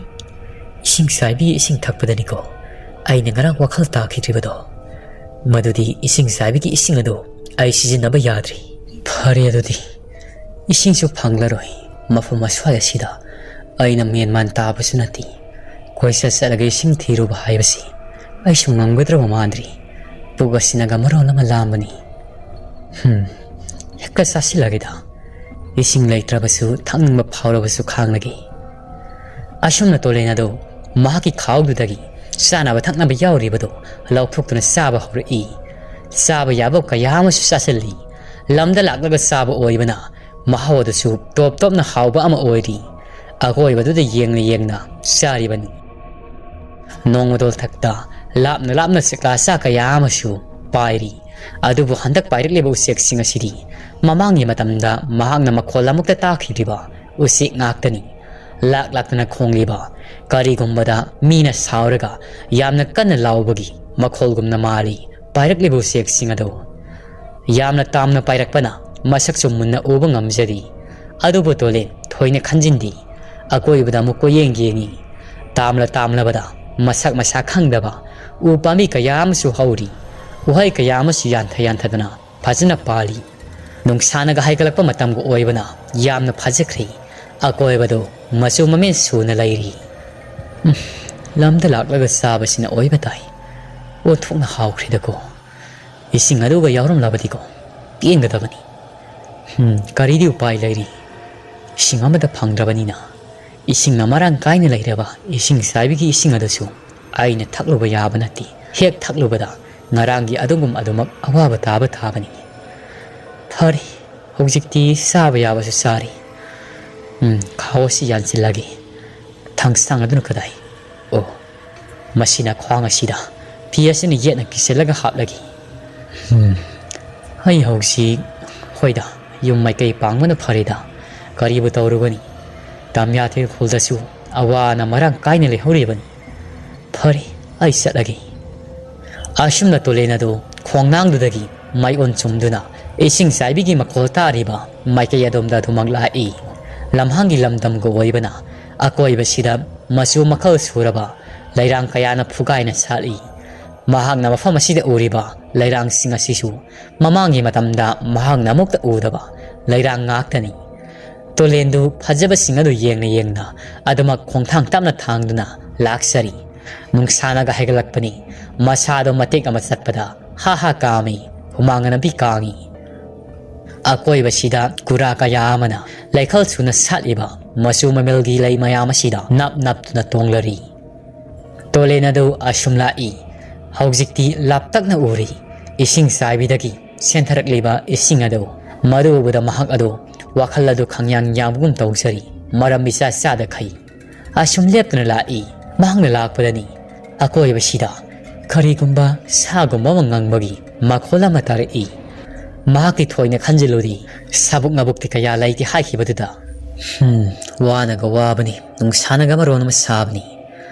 ꯏꯁꯤꯡ ꯆꯥꯏꯕꯤ ꯏꯁꯤꯡ ꯊꯛꯄꯗꯅꯤꯀꯣ ꯑꯩꯅ ꯉꯔꯥꯡ ꯋꯥꯈꯜ ꯇꯥꯈꯤꯗ꯭ꯔꯤꯕꯗꯣ꯫ ꯃꯗꯨꯗꯤ ꯏꯁꯤꯡ ꯆꯥꯏꯕꯤꯒꯤ ꯏꯁꯤꯡ ꯑꯗꯨ ꯑꯩ ꯁꯤꯖꯤꯟꯅꯕ ꯌꯥꯗ꯭ꯔꯤ꯫ ꯐꯔꯦ ꯑꯗꯨꯗꯤ, ꯏꯁꯤꯡꯁꯨ ꯐꯪꯂꯔꯣꯏ꯫ ꯃꯐꯝ ꯑꯁ꯭ꯋꯥꯏ ꯑꯁꯤꯗ ꯑꯩꯅ ꯃꯦꯟꯃꯥꯟ ꯇꯥꯕꯁꯨ ꯅꯠꯇꯦ꯫ ꯀꯣꯏꯆꯠ ꯆꯠꯂꯒ ꯏꯁꯤꯡ ꯊꯤꯔꯨꯕ ꯍꯥꯏꯕꯁꯤ ꯑꯩꯁꯨ ꯉꯝꯒꯗ꯭ꯔꯕ ꯃꯥꯟꯗ꯭ꯔꯤ꯫ ꯄꯨꯛ ꯑꯁꯤꯅꯒ ꯃꯔꯣꯜ ꯑꯃ ꯂꯥꯝꯕꯅꯤ꯫ ꯍꯝ, ꯍꯦꯛꯇ ꯆꯥꯁꯤꯜꯂꯒꯦꯗ꯫ ꯏꯁꯤꯡ ꯂꯩꯇ꯭ꯔꯕꯁꯨ ꯊꯛꯅꯤꯡꯕ ꯐꯥꯎꯔꯕꯁꯨ ꯈꯥꯡꯂꯒꯦ꯫ ꯑꯁꯨꯝꯅ ꯇꯣꯂꯦꯟ ꯑꯗꯨ ꯃꯍꯥꯛꯀꯤ ꯈꯥꯎꯗꯨꯗꯒꯤ ꯆꯥꯅꯕ ꯊꯛꯅꯕ ꯌꯥꯎꯔꯤꯕꯗꯨ ꯂꯧꯊꯣꯛꯇꯨꯅ ꯆꯥꯕ ꯍꯧꯔꯛꯏ꯫ ꯆꯥꯕ ꯌꯥꯕ ꯀꯌꯥ ꯑꯃꯁꯨ ꯆꯥꯁꯤꯜꯂꯤ꯫ ꯂꯝꯗ ꯂꯥꯛꯂꯒ ꯆꯥꯕ ꯑꯣꯏꯕꯅ ꯃꯍꯥꯎ ꯑꯗꯨꯁꯨ ꯇꯣꯞ ꯇꯣꯞꯅ ꯍꯥꯎꯕ ꯑꯃ ꯑꯣꯏꯔꯤ꯫ ꯑꯀꯣꯏꯕꯗꯨꯗ ꯌꯦꯡꯅ ꯌꯦꯡꯅ ꯆꯥꯔꯤꯕꯅꯤ꯫ ꯅꯣꯡꯃꯗꯣꯜ ꯊꯛꯇ ꯂꯥꯞꯅ ꯂꯥꯞꯅ ꯆꯦꯛꯂꯥ ꯆꯥ ꯀꯌꯥ ꯑꯃꯁꯨ ꯄꯥꯏꯔꯤ꯫ ꯑꯗꯨꯕꯨ ꯍꯟꯗꯛ ꯄꯥꯏꯔꯛꯂꯤꯕ ꯎꯆꯦꯛꯁꯤꯡ ꯑꯁꯤꯗꯤ ꯃꯃꯥꯡꯒꯤ ꯃꯇꯝꯗ ꯃꯍꯥꯛꯅ ꯃꯈꯣꯜ ꯑꯃꯨꯛꯇ ꯇꯥꯈꯤꯗ꯭ꯔꯤꯕ ꯎꯆꯦꯛ ꯉꯥꯛꯇꯅꯤ꯫ ꯂꯥꯛ ꯂꯥꯛꯇꯅ ꯈꯣꯡꯂꯤꯕ, ꯀꯔꯤꯒꯨꯝꯕꯗ ꯃꯤꯅ ꯁꯥꯎꯔꯒ ꯌꯥꯝꯅ ꯀꯟꯅ ꯂꯥꯎꯕꯒꯤ ꯃꯈꯣꯜꯒꯨꯝꯅ ꯃꯥꯜꯂꯤ ꯄꯥꯏꯔꯛꯂꯤꯕ ꯎꯆꯦꯛꯁꯤꯡ ꯑꯗꯨ꯫ ꯌꯥꯝꯅ ꯇꯥꯝꯅ ꯄꯥꯏꯔꯛꯄꯅ ꯃꯁꯛꯁꯨ ꯃꯨꯟꯅ ꯎꯕ ꯉꯝꯖꯔꯤ꯫ ꯑꯗꯨꯕꯨ ꯇꯣꯂꯦꯟ ꯊꯣꯏꯅ ꯈꯟꯖꯤꯟꯗꯦ꯫ ꯑꯀꯣꯏꯕꯗ ꯑꯃꯨꯛ ꯀꯣꯏꯌꯦꯡ ꯌꯦꯡꯉꯤ꯫ ꯇꯥꯝꯂ ꯇꯥꯝꯂꯕꯗ ꯃꯁꯛ ꯃꯁꯥ ꯈꯪꯗꯕ ꯎ ꯄꯥꯝꯕꯤ ꯀꯌꯥ ꯑꯃꯁꯨ ꯍꯧꯔꯤ꯫ ꯎꯍꯩ ꯀꯌꯥ ꯑꯃꯁꯨ ꯌꯥꯟꯊ ꯌꯥꯟꯊꯗꯅ ꯐꯖꯅ ꯄꯥꯜꯂꯤ꯫ ꯅꯨꯡꯁꯥꯅꯒ ꯍꯥꯏꯒꯠꯂꯛꯄ ꯃꯇꯝꯒ ꯑꯣꯏꯕꯅ ꯌꯥꯝꯅ ꯐꯖꯈ꯭ꯔꯦ꯫ ꯑꯀꯣꯏꯕꯗꯨ ꯃꯆꯨ ꯃꯃꯦꯟ ꯁꯨꯅ ꯂꯩꯔꯤ꯫ ꯎꯝ, ꯂꯝꯗ ꯂꯥꯛꯂꯒ ꯆꯥꯕꯁꯤꯅ ꯑꯣꯏꯕ ꯇꯥꯏ꯫ ꯑꯣꯟꯊꯣꯛꯅ ꯍꯥꯎꯈ꯭ꯔꯦꯗꯀꯣ꯫ ꯏꯁꯤꯡ ꯑꯗꯨꯒ ꯌꯥꯎꯔꯝꯂꯕꯗꯤꯀꯣ, ꯄꯦꯟꯒꯗꯕꯅꯤ꯫ ꯎꯝ, ꯀꯔꯤꯗꯤ ꯎꯄꯥꯏ ꯂꯩꯔꯤ? ꯏꯁꯤꯡ ꯑꯃꯠꯇ ꯐꯪꯗ꯭ꯔꯕꯅꯤꯅ꯫ ꯏꯁꯤꯡꯅ ꯃꯔꯥꯡ ꯀꯥꯏꯅ ꯂꯩꯔꯕ ꯏꯁꯤꯡ ꯆꯥꯏꯕꯤꯒꯤ ꯏꯁꯤꯡ ꯑꯗꯨꯁꯨ ꯑꯩꯅ ꯊꯛꯂꯨꯕ ꯌꯥꯕ ꯅꯠꯇꯦ꯫ ꯍꯦꯛ ꯊꯛꯂꯨꯕꯗ ꯉꯔꯥꯡꯒꯤ ꯑꯗꯨꯒꯨꯝ ꯑꯗꯨꯃꯛ ꯑꯋꯥꯕ ꯇꯥꯕ ꯇꯥꯕꯅꯤ꯫ ꯐꯔꯦ, ꯍꯧꯖꯤꯛꯇꯤ ꯆꯥꯕ ꯌꯥꯕꯁꯨ ꯆꯥꯔꯤ꯫ ꯎꯝ, ꯈꯥꯎ ꯑꯁꯤ ꯌꯥꯟꯁꯤꯜꯂꯒꯦ꯫ ꯊꯥꯡꯁꯥꯡ ꯑꯗꯨꯅ ꯀꯗꯥꯏ? ꯑꯣ, ꯃꯁꯤꯅ ꯈ꯭ꯋꯥꯡ ꯑꯁꯤꯗ ꯐꯤ ꯑꯁꯤꯅ ꯌꯦꯠꯅ ꯀꯤꯁꯤꯜꯂꯒ ꯍꯥꯞꯂꯒꯦ꯫ ꯎꯝ, ꯑꯩ ꯍꯧꯖꯤꯛ, ꯍꯣꯏꯗ, ꯌꯨꯝ ꯃꯥꯏꯀꯩ ꯄꯥꯡꯕꯅ ꯐꯔꯦꯗ꯫ ꯀꯔꯤꯕꯨ ꯇꯧꯔꯨꯒꯅꯤ? ꯇꯝꯌꯥꯊꯦꯜ ꯈꯨꯜꯗꯁꯨ ꯑꯋꯥ ꯑꯅꯥ ꯃꯔꯥꯡ ꯀꯥꯏꯅ ꯂꯩꯍꯧꯔꯤꯕꯅꯤ꯫ ꯐꯔꯦ, ꯑꯩ ꯆꯠꯂꯒꯦ꯫ ꯑꯁꯨꯝꯅ ꯇꯨꯂꯦꯟ ꯑꯗꯨ ꯈꯣꯡꯅꯥꯡꯗꯨꯗꯒꯤ ꯃꯥꯏ ꯑꯣꯟ ꯆꯨꯝꯗꯨꯅ ꯏꯁꯤꯡ ꯆꯥꯏꯕꯤꯒꯤ ꯃꯈꯣꯜ ꯇꯥꯔꯤꯕ ꯃꯥꯏꯀꯩ ꯑꯗꯣꯝꯗ ꯑꯗꯨꯃꯛ ꯂꯥꯛꯏ꯫ ꯂꯝꯍꯥꯡꯒꯤ ꯂꯝꯗꯝꯒ ꯑꯣꯏꯕꯅ ꯑꯀꯣꯏꯕꯁꯤꯗ ꯃꯆꯨ ꯃꯈꯜ ꯁꯨꯔꯕ ꯂꯩꯔꯥꯡ ꯀꯌꯥꯅ ꯐꯨꯒꯥꯏꯅ ꯁꯥꯠꯂꯤ꯫ ꯃꯍꯥꯛꯅ ꯃꯐꯝ ꯑꯁꯤꯗ ꯎꯔꯤꯕ ꯂꯩꯔꯥꯡꯁꯤꯡ ꯑꯁꯤꯁꯨ ꯃꯃꯥꯡꯒꯤ ꯃꯇꯝꯗ ꯃꯍꯥꯛꯅ ꯑꯃꯨꯛꯇ ꯎꯗꯕ ꯂꯩꯔꯥꯡ ꯉꯥꯛꯇꯅꯤ꯫ ꯇꯨꯂꯦꯟꯗꯨ ꯐꯖꯕꯁꯤꯡ ꯑꯗꯨ ꯌꯦꯡꯅ ꯌꯦꯡꯅ ꯑꯗꯨꯃꯛ ꯈꯣꯡꯊꯥꯡ ꯇꯞꯅ ꯊꯥꯡꯗꯨꯅ ꯂꯥꯛꯆꯔꯤ꯫ ꯅꯨꯡꯁꯥꯅꯒ ꯍꯥꯏꯒꯠꯂꯛꯄꯅꯤ꯫ ꯃꯁꯥꯗꯣ ꯃꯇꯦꯛ ꯑꯃ ꯆꯠꯄꯗ ꯍꯥ ꯍꯥ ꯀꯥꯝꯃꯤ, ꯍꯨꯃꯥꯡ ꯑꯅꯝꯕꯤ ꯀꯥꯡꯉꯤ꯫ ꯑꯀꯣꯏꯕꯁꯤꯗ ꯀꯨꯔꯥ ꯀꯌꯥ ꯑꯃꯅ ꯂꯩꯈꯜ ꯁꯨꯅ ꯁꯥꯠꯂꯤꯕ ꯃꯆꯨ ꯃꯃꯦꯜꯒꯤ ꯂꯩ ꯃꯌꯥꯝ ꯑꯁꯤꯗ ꯅꯞ ꯅꯞꯇꯨꯅ ꯇꯣꯡꯂꯔꯤ꯫ ꯇꯨꯂꯦꯟ ꯑꯗꯨ ꯑꯁꯨꯝ ꯂꯥꯛꯏ꯫ ꯍꯧꯖꯤꯛꯇꯤ ꯂꯥꯞꯇꯛꯅ ꯎꯔꯤ꯫ ꯏꯁꯤꯡ ꯆꯥꯏꯕꯤꯗꯒꯤ ꯆꯦꯟꯊꯔꯛꯂꯤꯕ ꯏꯁꯤꯡ ꯑꯗꯨ ꯃꯗꯨ ꯎꯕꯗ ꯃꯍꯥꯛ ꯑꯗꯨ ꯋꯥꯈꯜ ꯑꯗꯨ ꯈꯪꯌꯥꯡ ꯌꯥꯡꯕꯒꯨꯝ ꯇꯧꯖꯔꯤ꯫ ꯃꯔꯝ ꯏꯆꯥ ꯆꯥꯗꯈꯩ꯫ ꯑꯁꯨꯝ ꯂꯦꯞꯇꯨꯅ ꯂꯥꯛꯏ꯫ ꯃꯍꯥꯛꯅ ꯂꯥꯛꯄꯗꯅꯤ ꯑꯀꯣꯏꯕꯁꯤꯗ ꯀꯔꯤꯒꯨꯝꯕ ꯁꯥꯒꯨꯝꯕ ꯑꯃ ꯉꯪꯕꯒꯤ ꯃꯈꯣꯜ ꯑꯃ ꯇꯥꯔꯛꯏ꯫ ꯃꯍꯥꯛꯇꯤ ꯊꯣꯏꯅ ꯈꯟꯖꯤꯜꯂꯨꯗꯦ꯫ ꯁꯥꯕꯨꯛ ꯉꯥꯕꯨꯛꯇꯤ ꯀꯌꯥ ꯂꯩꯇꯦ ꯍꯥꯏꯈꯤꯕꯗꯨꯗ꯫ ꯍꯝ, ꯋꯥꯅꯒ ꯋꯥꯕꯅꯤ, ꯅꯨꯡꯁꯥꯅꯒ ꯃꯔꯣꯟ ꯑꯃ ꯁꯥꯕꯅꯤ꯫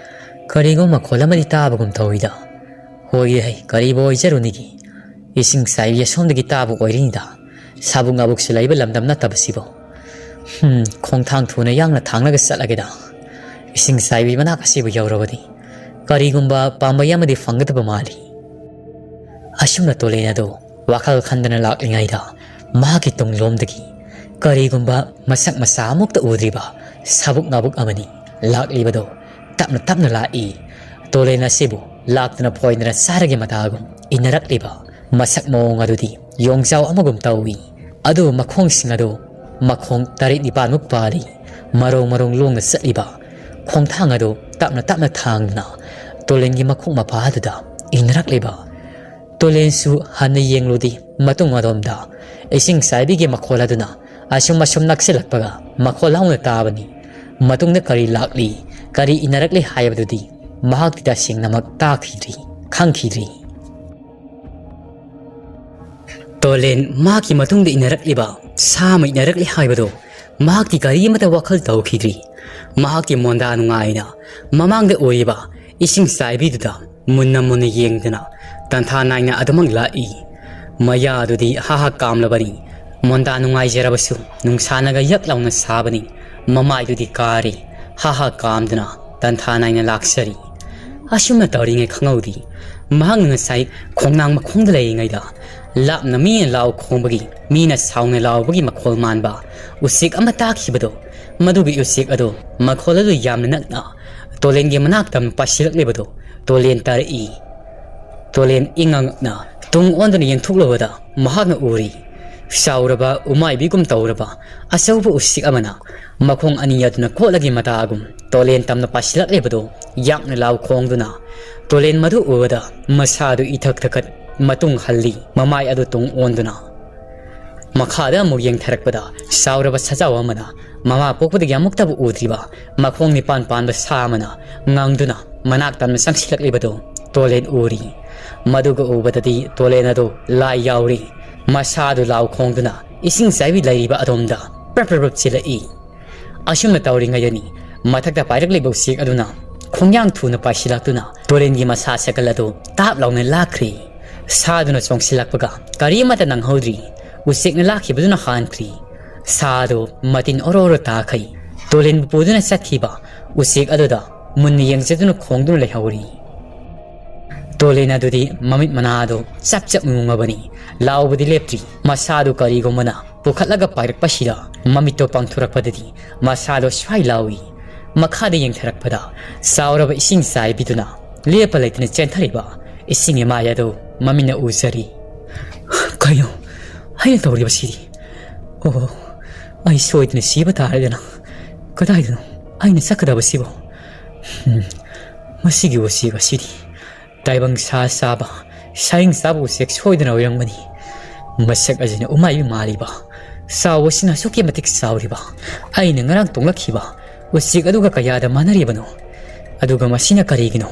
ꯀꯔꯤꯒꯨꯝꯕ ꯃꯈꯣꯜ ꯑꯃꯗꯤ ꯇꯥꯕꯒꯨꯝ ꯇꯧꯏꯗ꯫ ꯍꯣꯏ ꯍꯩ, ꯀꯔꯤꯕꯨ ꯑꯣꯏꯖꯔꯨꯅꯤꯒꯦ? ꯏꯁꯤꯡ ꯆꯥꯏꯕꯤ ꯑꯁꯣꯝꯗꯒꯤ ꯇꯥꯕ ꯑꯣꯏꯔꯤꯅꯤꯗ꯫ ꯁꯥꯕꯨꯛ ꯉꯥꯕꯨꯛꯁꯨ ꯂꯩꯕ ꯂꯝꯗꯝ ꯅꯠꯇꯕꯁꯤꯕꯨ꯫ ꯍꯝ, ꯈꯣꯡꯊꯥꯡ ꯊꯨꯅ ꯌꯥꯡꯅ ꯊꯥꯡꯂꯒ ꯆꯠꯂꯒꯦꯗ꯫ ꯏꯁꯤꯡ ꯆꯥꯏꯕꯤ ꯃꯅꯥꯛ ꯑꯁꯤꯕꯨ ꯌꯧꯔꯕꯗꯤ ꯀꯔꯤꯒꯨꯝꯕ ꯄꯥꯝꯕꯩ ꯑꯃꯗꯤ ꯐꯪꯒꯗꯕ ꯃꯥꯜꯂꯤ꯫ ꯑꯁꯨꯝꯅ ꯇꯨꯂꯦꯟ ꯑꯗꯨ ꯋꯥꯈꯜ ꯈꯟꯗꯅ ꯂꯥꯛꯂꯤꯉꯩꯗ ꯃꯍꯥꯛꯀꯤ ꯇꯨꯡꯂꯣꯝꯗꯒꯤ ꯀꯔꯤꯒꯨꯝꯕ ꯃꯁꯛ ꯃꯁꯥ ꯑꯃꯨꯛꯇ ꯎꯗ꯭ꯔꯤꯕ ꯁꯥꯕꯨꯛ ꯉꯥꯕꯨꯛ ꯑꯃꯅꯤ ꯂꯥꯛꯂꯤꯕꯗꯨ꯫ ꯇꯞꯅ ꯇꯞꯅ ꯂꯥꯛꯏ꯫ ꯇꯨꯂꯦꯟ ꯑꯁꯤꯕꯨ ꯂꯥꯛꯇꯨꯅ ꯐꯣꯏꯗꯅ ꯆꯥꯔꯒꯦ ꯃꯇꯥꯒꯨꯝ ꯏꯟꯅꯔꯛꯂꯤꯕ ꯃꯁꯛ ꯃꯑꯣꯡ ꯑꯗꯨꯗꯤ ꯌꯣꯡꯖꯥꯎ ꯑꯃꯒꯨꯝ ꯇꯧꯏ꯫ ꯑꯗꯨꯕꯨ ꯃꯈꯣꯡꯁꯤꯡ ꯑꯗꯨ ꯃꯈꯣꯡ ꯇꯔꯦꯠ ꯅꯤꯄꯥꯟꯃꯨꯛ ꯄꯥꯜꯂꯤ꯫ ꯃꯔꯣꯡ ꯃꯔꯣꯡ ꯂꯣꯡꯅ ꯆꯠꯂꯤꯕ ꯈꯣꯡꯊꯥꯡ ꯑꯗꯨ ꯇꯞꯅ ꯇꯞꯅ ꯊꯥꯡꯗꯨꯅ ꯇꯨꯂꯦꯟꯒꯤ ꯃꯈꯣꯡ ꯃꯄꯥ ꯑꯗꯨꯗ ꯏꯟꯅꯔꯛꯂꯤꯕ ꯇꯨꯂꯦꯟꯁꯨ ꯍꯟꯅ ꯌꯦꯡꯂꯨꯗꯦ꯫ ꯃꯇꯨꯡ ꯑꯗꯣꯝꯗ ꯏꯁꯤꯡ ꯆꯥꯏꯕꯤꯒꯤ ꯃꯈꯣꯜ ꯑꯗꯨꯅ ꯑꯁꯨꯝ ꯑꯁꯨꯝ ꯅꯛꯁꯤꯜꯂꯛꯄꯒ ꯃꯈꯣꯜ ꯍꯧꯅ ꯇꯥꯕꯅꯤ꯫ ꯃꯇꯨꯡꯗ ꯀꯔꯤ ꯂꯥꯛꯂꯤ, ꯀꯔꯤ ꯏꯟꯅꯔꯛꯂꯤ ꯍꯥꯏꯕꯗꯨꯗꯤ ꯃꯍꯥꯛꯇꯤ ꯇꯁꯦꯡꯅꯃꯛ ꯇꯥꯈꯤꯗ꯭ꯔꯤ, ꯈꯪꯈꯤꯗ꯭ꯔꯤ꯫ ꯇꯣꯂꯦꯟ ꯃꯍꯥꯛꯀꯤ ꯃꯇꯨꯡꯗ ꯏꯟꯅꯔꯛꯂꯤꯕ ꯁꯥ ꯑꯃ ꯏꯟꯅꯔꯛꯂꯤ ꯍꯥꯏꯕꯗꯨ ꯃꯍꯥꯛꯇꯤ ꯀꯔꯤ ꯑꯃꯠꯇ ꯋꯥꯈꯜ ꯇꯧꯈꯤꯗ꯭ꯔꯤ꯫ ꯃꯍꯥꯛꯀꯤ ꯃꯣꯟꯗꯥ ꯅꯨꯡꯉꯥꯏꯅ ꯃꯃꯥꯡꯗ ꯎꯔꯤꯕ ꯏꯁꯤꯡ ꯆꯥꯏꯕꯤꯗꯨꯗ ꯃꯨꯟꯅ ꯃꯨꯟꯅ ꯌꯦꯡꯗꯨꯅ ꯇꯟꯊꯥ ꯅꯥꯏꯅ ꯑꯗꯨꯃꯛ ꯂꯥꯛꯏ꯫ ꯃꯌꯥꯗꯨꯗꯤ ꯍꯥ ꯍꯥ ꯀꯥꯝꯂꯕꯅꯤ꯫ ꯃꯣꯟꯗꯥ ꯅꯨꯡꯉꯥꯏꯖꯔꯕꯁꯨ ꯅꯨꯡꯁꯥꯅꯒ ꯌꯛ ꯂꯥꯎꯅ ꯁꯥꯕꯅꯤ꯫ ꯃꯃꯥꯏꯗꯨꯗꯤ ꯀꯥꯔꯤ꯫ ꯍꯥ ꯍꯥ ꯀꯥꯝꯗꯨꯅ ꯇꯟꯊꯥ ꯅꯥꯏꯅ ꯂꯥꯛꯆꯔꯤ꯫ ꯑꯁꯨꯝꯅ ꯇꯧꯔꯤꯉꯩ ꯈꯪꯍꯧꯗꯦ꯫ ꯃꯍꯥꯛꯅ ꯉꯁꯥꯏ ꯈꯣꯡꯅꯥꯡ ꯃꯈꯣꯡꯗ ꯂꯩꯔꯤꯉꯩꯗ ꯂꯥꯞꯅ ꯃꯤꯅ ꯂꯥꯎ ꯈꯣꯡꯕꯒꯤ, ꯃꯤꯅ ꯁꯥꯎꯅ ꯂꯥꯎꯕꯒꯤ ꯃꯈꯣꯜ ꯃꯥꯟꯕ ꯎꯆꯦꯛ ꯑꯃ ꯇꯥꯈꯤꯕꯗꯣ, ꯃꯗꯨꯒꯤ ꯎꯆꯦꯛ ꯑꯗꯨ ꯃꯈꯣꯜ ꯑꯗꯨ ꯌꯥꯝꯅ ꯅꯛꯅ ꯇꯣꯂꯦꯟꯒꯤ ꯃꯅꯥꯛꯇ ꯄꯥꯏꯁꯤꯜꯂꯛꯂꯤꯕꯗꯨ ꯇꯣꯂꯦꯟ ꯇꯥꯔꯛꯏ꯫ ꯇꯣꯂꯦꯟ ꯏꯉꯛꯅ ꯇꯨꯡ ꯑꯣꯟꯗꯨꯅ ꯌꯦꯡꯊꯣꯛꯂꯨꯕꯗ ꯃꯍꯥꯛꯅ ꯎꯔꯤ꯫ ꯆꯥꯎꯔꯕ ꯎꯃꯥꯏꯕꯤꯒꯨꯝ ꯇꯧꯔꯕ ꯑꯆꯧꯕ ꯎꯆꯦꯛ ꯑꯃꯅ ꯃꯈꯣꯡ ꯑꯅꯤ ꯑꯗꯨꯅ ꯀꯣꯠꯂꯒꯤ ꯃꯇꯥꯒꯨꯝ ꯇꯣꯂꯦꯟ ꯇꯝꯅ ꯄꯥꯏꯁꯤꯜꯂꯛꯂꯤꯕꯗꯨ ꯌꯥꯝꯅ ꯂꯥꯎ ꯈꯣꯡꯗꯨꯅ ꯇꯣꯂꯦꯟ ꯃꯗꯨ ꯎꯕꯗ ꯃꯁꯥꯗꯨ ꯏꯊꯛ ꯊꯛꯀꯠ ꯃꯇꯨꯡ ꯍꯜꯂꯤ, ꯃꯃꯥꯏ ꯑꯗꯨ ꯇꯨꯡ ꯑꯣꯟꯗꯨꯅ꯫ ꯃꯈꯥꯗ ꯑꯃꯨꯛ ꯌꯦꯡꯊꯔꯛꯄꯗ ꯆꯥꯎꯔꯕ ꯁꯖꯥꯎ ꯑꯃꯅ ꯃꯃꯥ ꯄꯣꯛꯄꯗꯒꯤ ꯑꯃꯨꯛꯇꯕꯨ ꯎꯗ꯭ꯔꯤꯕ ꯃꯈꯣꯡ ꯅꯤꯄꯥꯟ ꯄꯥꯟꯕ ꯁꯥ ꯑꯃꯅ ꯉꯪꯗꯨꯅ ꯃꯅꯥꯛ ꯇꯝꯅ ꯆꯪꯁꯤꯜꯂꯛꯂꯤꯕꯗꯨ ꯇꯣꯂꯦꯟ ꯎꯔꯤ꯫ ꯃꯗꯨꯒ ꯎꯕꯗꯗꯤ ꯇꯣꯂꯦꯟ ꯑꯗꯨ ꯂꯥꯏ ꯌꯥꯎꯔꯤ꯫ ꯃꯁꯥꯗꯨ ꯂꯥꯎ ꯈꯣꯡꯗꯨꯅ ꯏꯁꯤꯡ ꯆꯥꯏꯕꯤ ꯂꯩꯔꯤꯕ ꯑꯗꯣꯝꯗ ꯄ꯭ꯔꯞ ꯄ꯭ꯔꯞ ꯄ꯭ꯔꯞ ꯆꯦꯜꯂꯛꯏ꯫ ꯑꯁꯨꯝꯅ ꯇꯧꯔꯤꯉꯩꯗꯅꯤ ꯃꯊꯛꯇ ꯄꯥꯏꯔꯛꯂꯤꯕ ꯎꯆꯦꯛ ꯑꯗꯨꯅ ꯈꯣꯡꯌꯥꯡ ꯊꯨꯅ ꯄꯥꯏꯁꯤꯜꯂꯛꯇꯨꯅ ꯇꯣꯔꯦꯟꯒꯤ ꯃꯁꯥ ꯁꯦꯀꯜ ꯑꯗꯨ ꯇꯥꯞ ꯂꯥꯎꯅ ꯂꯥꯛꯈ꯭ꯔꯤ꯫ ꯁꯥꯗꯨꯅ ꯆꯣꯡꯁꯤꯜꯂꯛꯄꯒ ꯀꯔꯤ ꯑꯃꯠꯇ ꯅꯪꯍꯧꯗ꯭ꯔꯤ꯫ ꯎꯆꯦꯛꯅ ꯂꯥꯛꯈꯤꯕꯗꯨꯅ ꯍꯥꯟꯈ꯭ꯔꯤ꯫ ꯁꯥ ꯑꯗꯨ ꯃꯇꯤꯟ ꯑꯣꯔꯣ ꯑꯣꯔꯣ ꯇꯥꯈꯩ ꯇꯣꯔꯦꯟꯕꯨ ꯄꯨꯗꯨꯅ ꯆꯠꯈꯤꯕ ꯎꯆꯦꯛ ꯑꯗꯨꯗ ꯃꯨꯟꯅ ꯌꯦꯡꯖꯗꯨꯅ ꯈꯣꯡꯗꯨꯅ ꯂꯩꯍꯧꯔꯤ꯫ ꯇꯣꯂꯦꯟ ꯑꯗꯨꯗꯤ ꯃꯃꯤꯠ ꯃꯅꯥꯗꯣ ꯆꯞ ꯆꯞ ꯌꯨꯡꯉꯕꯅꯤ꯫ ꯂꯥꯎꯕꯗꯤ ꯂꯦꯞꯇ꯭ꯔꯤ꯫ ꯃꯁꯥꯗꯨ ꯀꯔꯤꯒꯨꯝꯕꯅ ꯄꯨꯈꯠꯂꯒ ꯄꯥꯏꯔꯛꯄꯁꯤꯗ ꯃꯃꯤꯠꯇꯣ ꯄꯥꯡꯊꯣꯔꯛꯄꯗꯗꯤ ꯃꯁꯥꯗꯣ ꯁ꯭ꯋꯥꯏ ꯂꯥꯎꯏ꯫ ꯃꯈꯥꯗ ꯌꯦꯡꯊꯔꯛꯄꯗ ꯆꯥꯎꯔꯕ ꯏꯁꯤꯡ ꯆꯥꯏꯕꯤꯗꯨꯅ ꯂꯦꯞꯄ ꯂꯩꯇꯅ ꯆꯦꯟꯊꯔꯤꯕ ꯏꯁꯤꯡ ꯏꯃꯥꯏ ꯑꯗꯨ ꯃꯃꯤꯠꯅ ꯎꯖꯔꯤ꯫ ꯀꯩꯅꯣ ꯑꯩꯅ ꯇꯧꯔꯤꯕꯁꯤꯗꯤ? ꯑꯣ, ꯑꯩ ꯁꯣꯏꯗꯅ ꯁꯤꯕ ꯇꯥꯔꯦꯗꯅ꯫ ꯀꯗꯥꯏꯗꯅꯣ ꯑꯩꯅ ꯆꯠꯀꯗꯕꯁꯤꯕꯣ? ꯎꯝ, ꯃꯁꯤꯒꯤ ꯎꯆꯦꯛ ꯑꯁꯤꯗꯤ ꯇꯥꯏꯕꯪ ꯁꯥ ꯆꯥꯕ ꯁꯥꯍꯤꯡ ꯆꯥꯕ ꯎꯆꯦꯛ ꯁꯣꯏꯗꯅ ꯑꯣꯏꯔꯝꯒꯅꯤ꯫ ꯃꯁꯛ ꯑꯁꯤꯅ ꯎꯃꯥꯏꯕꯤ ꯃꯥꯜꯂꯤꯕ, ꯆꯥꯎꯕꯁꯤꯅ ꯑꯁꯨꯛꯀꯤ ꯃꯇꯤꯛ ꯆꯥꯎꯔꯤꯕ, ꯑꯩꯅ ꯉꯔꯥꯡ ꯇꯣꯡꯂꯛꯈꯤꯕ ꯎꯆꯦꯛ ꯑꯗꯨꯒ ꯀꯌꯥꯗ ꯃꯥꯟꯅꯔꯤꯕꯅꯣ? ꯑꯗꯨꯒ ꯃꯁꯤꯅ ꯀꯔꯤꯒꯤꯅꯣ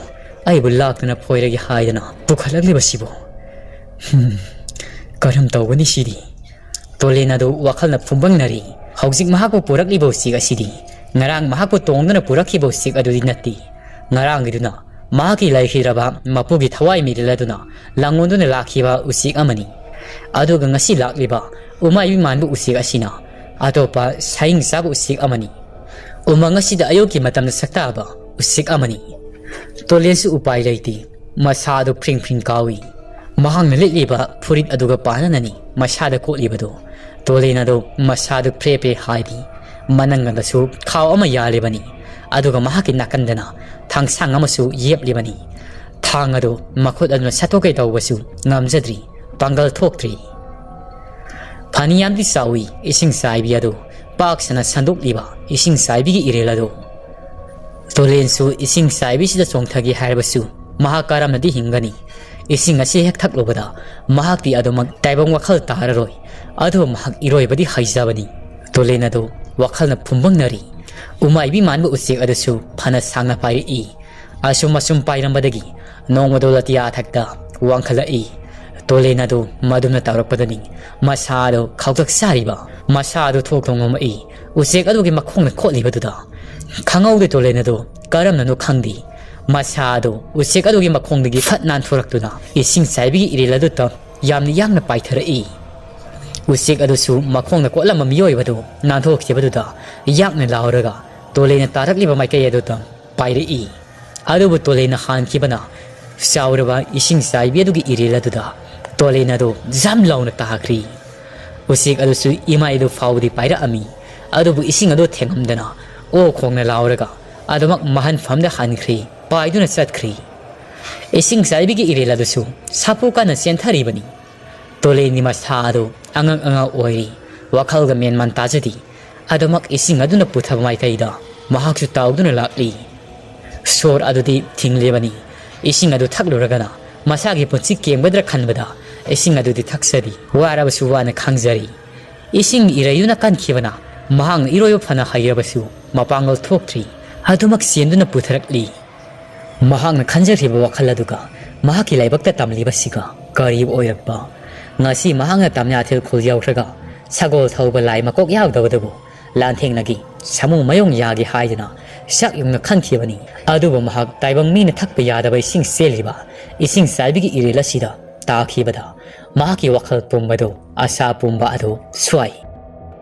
ꯑꯩꯕꯨ ꯂꯥꯛꯇꯅ ꯐꯣꯏꯔꯒꯦ ꯍꯥꯏꯗꯅ ꯄꯨꯈꯠꯂꯛꯂꯤꯕꯁꯤꯕꯨ? ꯍꯝ, ꯀꯔꯝ ꯇꯧꯒꯅꯤ ꯁꯤꯗꯤ? ꯇꯣꯂꯦꯟ ꯑꯗꯨ ꯋꯥꯈꯜꯅ ꯐꯨꯝꯕꯪꯅꯔꯤ꯫ ꯍꯧꯖꯤꯛ ꯃꯍꯥꯛꯄꯨ ꯄꯨꯔꯛꯂꯤꯕ ꯎꯆꯦꯛ ꯑꯁꯤꯗꯤ ꯉꯔꯥꯡ ꯃꯍꯥꯛꯄꯨ ꯇꯣꯡꯗꯨꯅ ꯄꯨꯔꯛꯈꯤꯕ ꯎꯆꯦꯛ ꯑꯗꯨꯗꯤ ꯅꯠꯇꯦ꯫ ꯉꯔꯥꯡꯒꯤꯗꯨꯅ ꯃꯍꯥꯛꯀꯤ ꯂꯩꯈꯤꯗ꯭ꯔꯕ ꯃꯄꯨꯒꯤ ꯊꯋꯥꯏ ꯃꯤꯔꯦꯜ ꯑꯗꯨꯅ ꯂꯥꯡꯑꯣꯟꯗꯨꯅ ꯂꯥꯛꯈꯤꯕ ꯎꯆꯦꯛ ꯑꯃꯅꯤ꯫ ꯑꯗꯨꯒ ꯉꯁꯤ ꯂꯥꯛꯂꯤꯕ ꯎꯃꯥꯏꯕꯤ ꯃꯥꯟꯕ ꯎꯆꯦꯛ ꯑꯁꯤꯅ ꯑꯇꯣꯞꯄ ꯁꯥꯍꯤꯡ ꯆꯥꯕ ꯎꯆꯦꯛ ꯑꯃꯅꯤ꯫ ꯎꯃꯪ ꯑꯁꯤꯗ ꯑꯌꯨꯛꯀꯤ ꯃꯇꯝꯗ ꯁꯛꯇꯥꯕ ꯎꯆꯦꯛ ꯑꯃꯅꯤ꯫ ꯇꯣꯂꯦꯟꯁꯨ ꯎꯄꯥꯏ ꯂꯩꯇꯦ꯫ ꯃꯁꯥ ꯑꯗꯨ ꯐ꯭ꯔꯤꯡ ꯐ꯭ꯔꯤꯡ ꯀꯥꯎꯏ꯫ ꯃꯍꯥꯛꯅ ꯂꯤꯠꯂꯤꯕ ꯐꯨꯔꯤꯠ ꯑꯗꯨꯒ ꯄꯥꯅꯅꯅꯤ ꯃꯁꯥꯗ ꯀꯣꯠꯂꯤꯕꯗꯨ꯫ ꯇꯣꯂꯦꯟ ꯑꯗꯨ ꯃꯁꯥꯗꯨ ꯐ꯭ꯔꯦ ꯐ꯭ꯔꯦ ꯍꯥꯏꯔꯤ꯫ ꯃꯅꯪꯒꯟꯗꯁꯨ ꯈꯥꯎ ꯑꯃ ꯌꯥꯜꯂꯤꯕꯅꯤ꯫ ꯑꯗꯨꯒ ꯃꯍꯥꯛꯀꯤ ꯅꯥꯀꯟꯗꯅ ꯊꯥꯡꯁꯥꯡ ꯑꯃꯁꯨ ꯌꯦꯞꯂꯤꯕꯅꯤ꯫ ꯊꯥꯡ ꯑꯗꯨ ꯃꯈꯨꯠ ꯑꯗꯨꯅ ꯁꯠꯇꯣꯛꯀꯦ ꯇꯧꯕꯁꯨ ꯉꯝꯖꯗ꯭ꯔꯤ꯫ ꯄꯥꯡꯒꯜ ꯊꯣꯛꯇ꯭ꯔꯤ꯫ ꯐꯅꯌꯥꯝꯗꯤ ꯆꯥꯎꯏ ꯏꯁꯤꯡ ꯆꯥꯏꯕꯤ ꯑꯗꯨ, ꯄꯥꯛ ꯁꯟꯅ ꯁꯟꯗꯣꯛꯂꯤꯕ ꯏꯁꯤꯡ ꯆꯥꯏꯕꯤꯒꯤ ꯏꯔꯦꯜ ꯑꯗꯨ꯫ ꯇꯨꯔꯦꯟꯁꯨ ꯏꯁꯤꯡ ꯆꯥꯏꯕꯤꯁꯤꯗ ꯆꯣꯡꯊꯒꯦ ꯍꯥꯏꯔꯕꯁꯨ ꯃꯍꯥꯛ ꯀꯔꯝꯅꯗꯤ ꯍꯤꯡꯒꯅꯤ? ꯏꯁꯤꯡ ꯑꯁꯤ ꯍꯦꯛ ꯊꯛꯂꯨꯕꯗ ꯃꯍꯥꯛꯇꯤ ꯑꯗꯨꯃꯛ ꯇꯥꯏꯕꯪ ꯋꯥꯈꯜ ꯇꯥꯔꯔꯣꯏ꯫ ꯑꯗꯨꯕꯨ ꯃꯍꯥꯛ ꯏꯔꯣꯏꯕꯗꯤ ꯍꯩꯖꯕꯅꯤ꯫ ꯇꯨꯔꯦꯟ ꯑꯗꯨ ꯋꯥꯈꯜꯅ ꯐꯨꯝꯕꯪꯅꯔꯤ꯫ ꯎꯃꯥꯏꯕꯤ ꯃꯥꯟꯕ ꯎꯆꯦꯛ ꯑꯗꯨꯁꯨ ꯐꯅ ꯁꯥꯡꯅ ꯄꯥꯏꯔꯛꯏ꯫ ꯑꯁꯨꯝ ꯑꯁꯨꯝ ꯄꯥꯏꯔꯝꯕꯗꯒꯤ ꯅꯣꯡꯃꯗꯣ ꯂꯇꯤꯌꯥ ꯊꯛꯇ ꯋꯥꯡꯈꯠꯂꯛꯏ꯫ ꯇꯣꯂꯦꯟ ꯑꯗꯨ ꯃꯗꯨꯅ ꯇꯧꯔꯛꯄꯗꯅꯤ ꯃꯁꯥ ꯑꯗꯨ ꯈꯧꯇꯛ ꯆꯥꯔꯤꯕ ꯃꯁꯥ ꯑꯗꯨ ꯊꯣꯛ ꯊꯣꯛ ꯉꯝꯃꯛꯏ꯫ ꯎꯆꯦꯛ ꯑꯗꯨꯒꯤ ꯃꯈꯣꯡꯅ ꯈꯣꯠꯂꯤꯕꯗꯨꯗ ꯈꯪꯍꯧꯗꯦ ꯇꯣꯂꯦꯟ ꯑꯗꯨ ꯀꯔꯝꯅꯅꯣ ꯈꯪꯗꯦ꯫ ꯃꯁꯥ ꯑꯗꯨ ꯎꯆꯦꯛ ꯑꯗꯨꯒꯤ ꯃꯈꯣꯡꯗꯒꯤ ꯐꯠ ꯅꯥꯟꯊꯣꯔꯛꯇꯨꯅ ꯏꯁꯤꯡ ꯆꯥꯏꯕꯤꯒꯤ ꯏꯔꯦꯜ ꯑꯗꯨꯗ ꯌꯥꯝꯅ ꯌꯥꯡꯅ ꯄꯥꯏꯊꯔꯛꯏ꯫ ꯎꯆꯦꯛ ꯑꯗꯨꯁꯨ ꯃꯈꯣꯡꯅ ꯀꯣꯠꯂꯝꯕ ꯃꯤꯑꯣꯏꯕꯗꯨ ꯅꯥꯟꯊꯣꯛꯈꯤꯕꯗꯨꯗ ꯌꯥꯡꯅ ꯂꯥꯎꯔꯒ ꯇꯣꯂꯦꯟꯅ ꯇꯥꯔꯛꯂꯤꯕ ꯃꯥꯏꯀꯩ ꯑꯗꯨꯗ ꯄꯥꯏꯔꯛꯏ꯫ ꯑꯗꯨꯕꯨ ꯇꯣꯂꯦꯟꯅ ꯍꯥꯟꯈꯤꯕꯅ ꯆꯥꯎꯔꯕ ꯏꯁꯤꯡ ꯆꯥꯏꯕꯤ ꯑꯗꯨꯒꯤ ꯏꯔꯦꯜ ꯑꯗꯨꯗ ꯇꯣꯂꯦꯟ ꯑꯗꯨ ꯖꯝ ꯂꯥꯎꯅ ꯇꯥꯈ꯭ꯔꯤ꯫ ꯎꯆꯦꯛ ꯑꯗꯨꯁꯨ ꯏꯃꯥꯏ ꯑꯗꯨ ꯐꯥꯎꯕꯗꯤ ꯄꯥꯏꯔꯛꯑꯝꯃꯤ, ꯑꯗꯨꯕꯨ ꯏꯁꯤꯡ ꯑꯗꯨ ꯊꯦꯡꯉꯝꯗꯅ ꯑꯣ ꯈꯣꯡꯅ ꯂꯥꯎꯔꯒ ꯑꯗꯨꯃꯛ ꯃꯍꯟꯐꯝꯗ ꯍꯟꯈ꯭ꯔꯤ, ꯄꯥꯏꯗꯨꯅ ꯆꯠꯈ꯭ꯔꯤ꯫ ꯏꯁꯤꯡ ꯆꯥꯏꯕꯤꯒꯤ ꯏꯔꯦꯜ ꯑꯗꯨꯁꯨ ꯁꯥꯐꯨ ꯀꯟꯅ ꯆꯦꯟꯊꯔꯤꯕꯅꯤ꯫ ꯇꯣꯂꯦꯟꯒꯤ ꯃꯁꯥ ꯑꯗꯨ ꯑꯉꯛ ꯑꯉꯛ ꯑꯣꯏꯔꯤ꯫ ꯋꯥꯈꯜꯒ ꯃꯦꯟꯃꯥꯟ ꯇꯥꯖꯗꯦ꯫ ꯑꯗꯨꯃꯛ ꯏꯁꯤꯡ ꯑꯗꯨꯅ ꯄꯨꯊꯕ ꯃꯥꯏꯀꯩꯗ ꯃꯍꯥꯛꯁꯨ ꯇꯥꯎꯗꯨꯅ ꯂꯥꯛꯂꯤ꯫ ꯁꯣꯔ ꯑꯗꯨꯗꯤ ꯊꯤꯡꯂꯤꯕꯅꯤ꯫ ꯏꯁꯤꯡ ꯑꯗꯨ ꯊꯛꯂꯨꯔꯒꯅ ꯃꯁꯥꯒꯤ ꯄꯨꯟꯁꯤ ꯀꯦꯝꯒꯗ꯭ꯔꯥ ꯈꯟꯕꯗ ꯏꯁꯤꯡ ꯑꯗꯨꯗꯤ ꯊꯛꯆꯔꯤ꯫ ꯋꯥꯔꯕꯁꯨ ꯋꯥꯅ ꯈꯥꯡꯖꯔꯤ꯫ ꯏꯁꯤꯡ ꯏꯔꯩꯗꯨꯅ ꯀꯟꯈꯤꯕꯅ ꯃꯍꯥꯛꯅ ꯏꯔꯣꯏꯕ ꯐꯅ ꯍꯩꯔꯕꯁꯨ ꯃꯄꯥꯡꯒꯜ ꯊꯣꯛꯇ꯭ꯔꯤ꯫ ꯑꯗꯨꯃꯛ ꯆꯦꯟꯗꯨꯅ ꯄꯨꯊꯔꯛꯂꯤ꯫ ꯃꯍꯥꯛꯅ ꯈꯟꯖꯈ꯭ꯔꯤꯕ ꯋꯥꯈꯜ ꯑꯗꯨꯒ ꯃꯍꯥꯛꯀꯤ ꯂꯥꯏꯕꯛꯇ ꯇꯝꯂꯤꯕꯁꯤꯒ ꯀꯔꯤ ꯑꯣꯏꯔꯛꯄ? ꯉꯁꯤ ꯃꯍꯥꯛꯅ ꯇꯝꯌꯥꯊꯦꯜ ꯈꯨꯜ ꯌꯧꯈ꯭ꯔꯒ ꯁꯒꯣꯜ ꯊꯧꯕ ꯂꯥꯏ ꯃꯀꯣꯛ ꯌꯥꯎꯗꯕꯗꯨꯕꯨ ꯂꯥꯟꯊꯦꯡꯅꯒꯤ ꯁꯥꯃꯨ ꯃꯌꯣꯡ ꯌꯥꯒꯦ ꯍꯥꯏꯗꯨꯅ ꯁꯛ ꯌꯨꯡꯅ ꯈꯟꯈꯤꯕꯅꯤ꯫ ꯑꯗꯨꯕꯨ ꯃꯍꯥꯛ ꯇꯥꯏꯕꯪ ꯃꯤꯅ ꯊꯛꯄ ꯌꯥꯗꯕ ꯏꯁꯤꯡ ꯆꯦꯜꯂꯤꯕ ꯏꯁꯤꯡ ꯆꯥꯏꯕꯤꯒꯤ ꯏꯔꯤꯜ ꯑꯁꯤꯗ ꯇꯥꯈꯤꯕꯗ ꯃꯍꯥꯛꯀꯤ ꯋꯥꯈꯜ ꯄꯨꯝꯕꯗꯨ, ꯑꯁꯥ ꯄꯨꯝꯕ ꯑꯗꯨ ꯁ꯭ꯋꯥꯏ꯫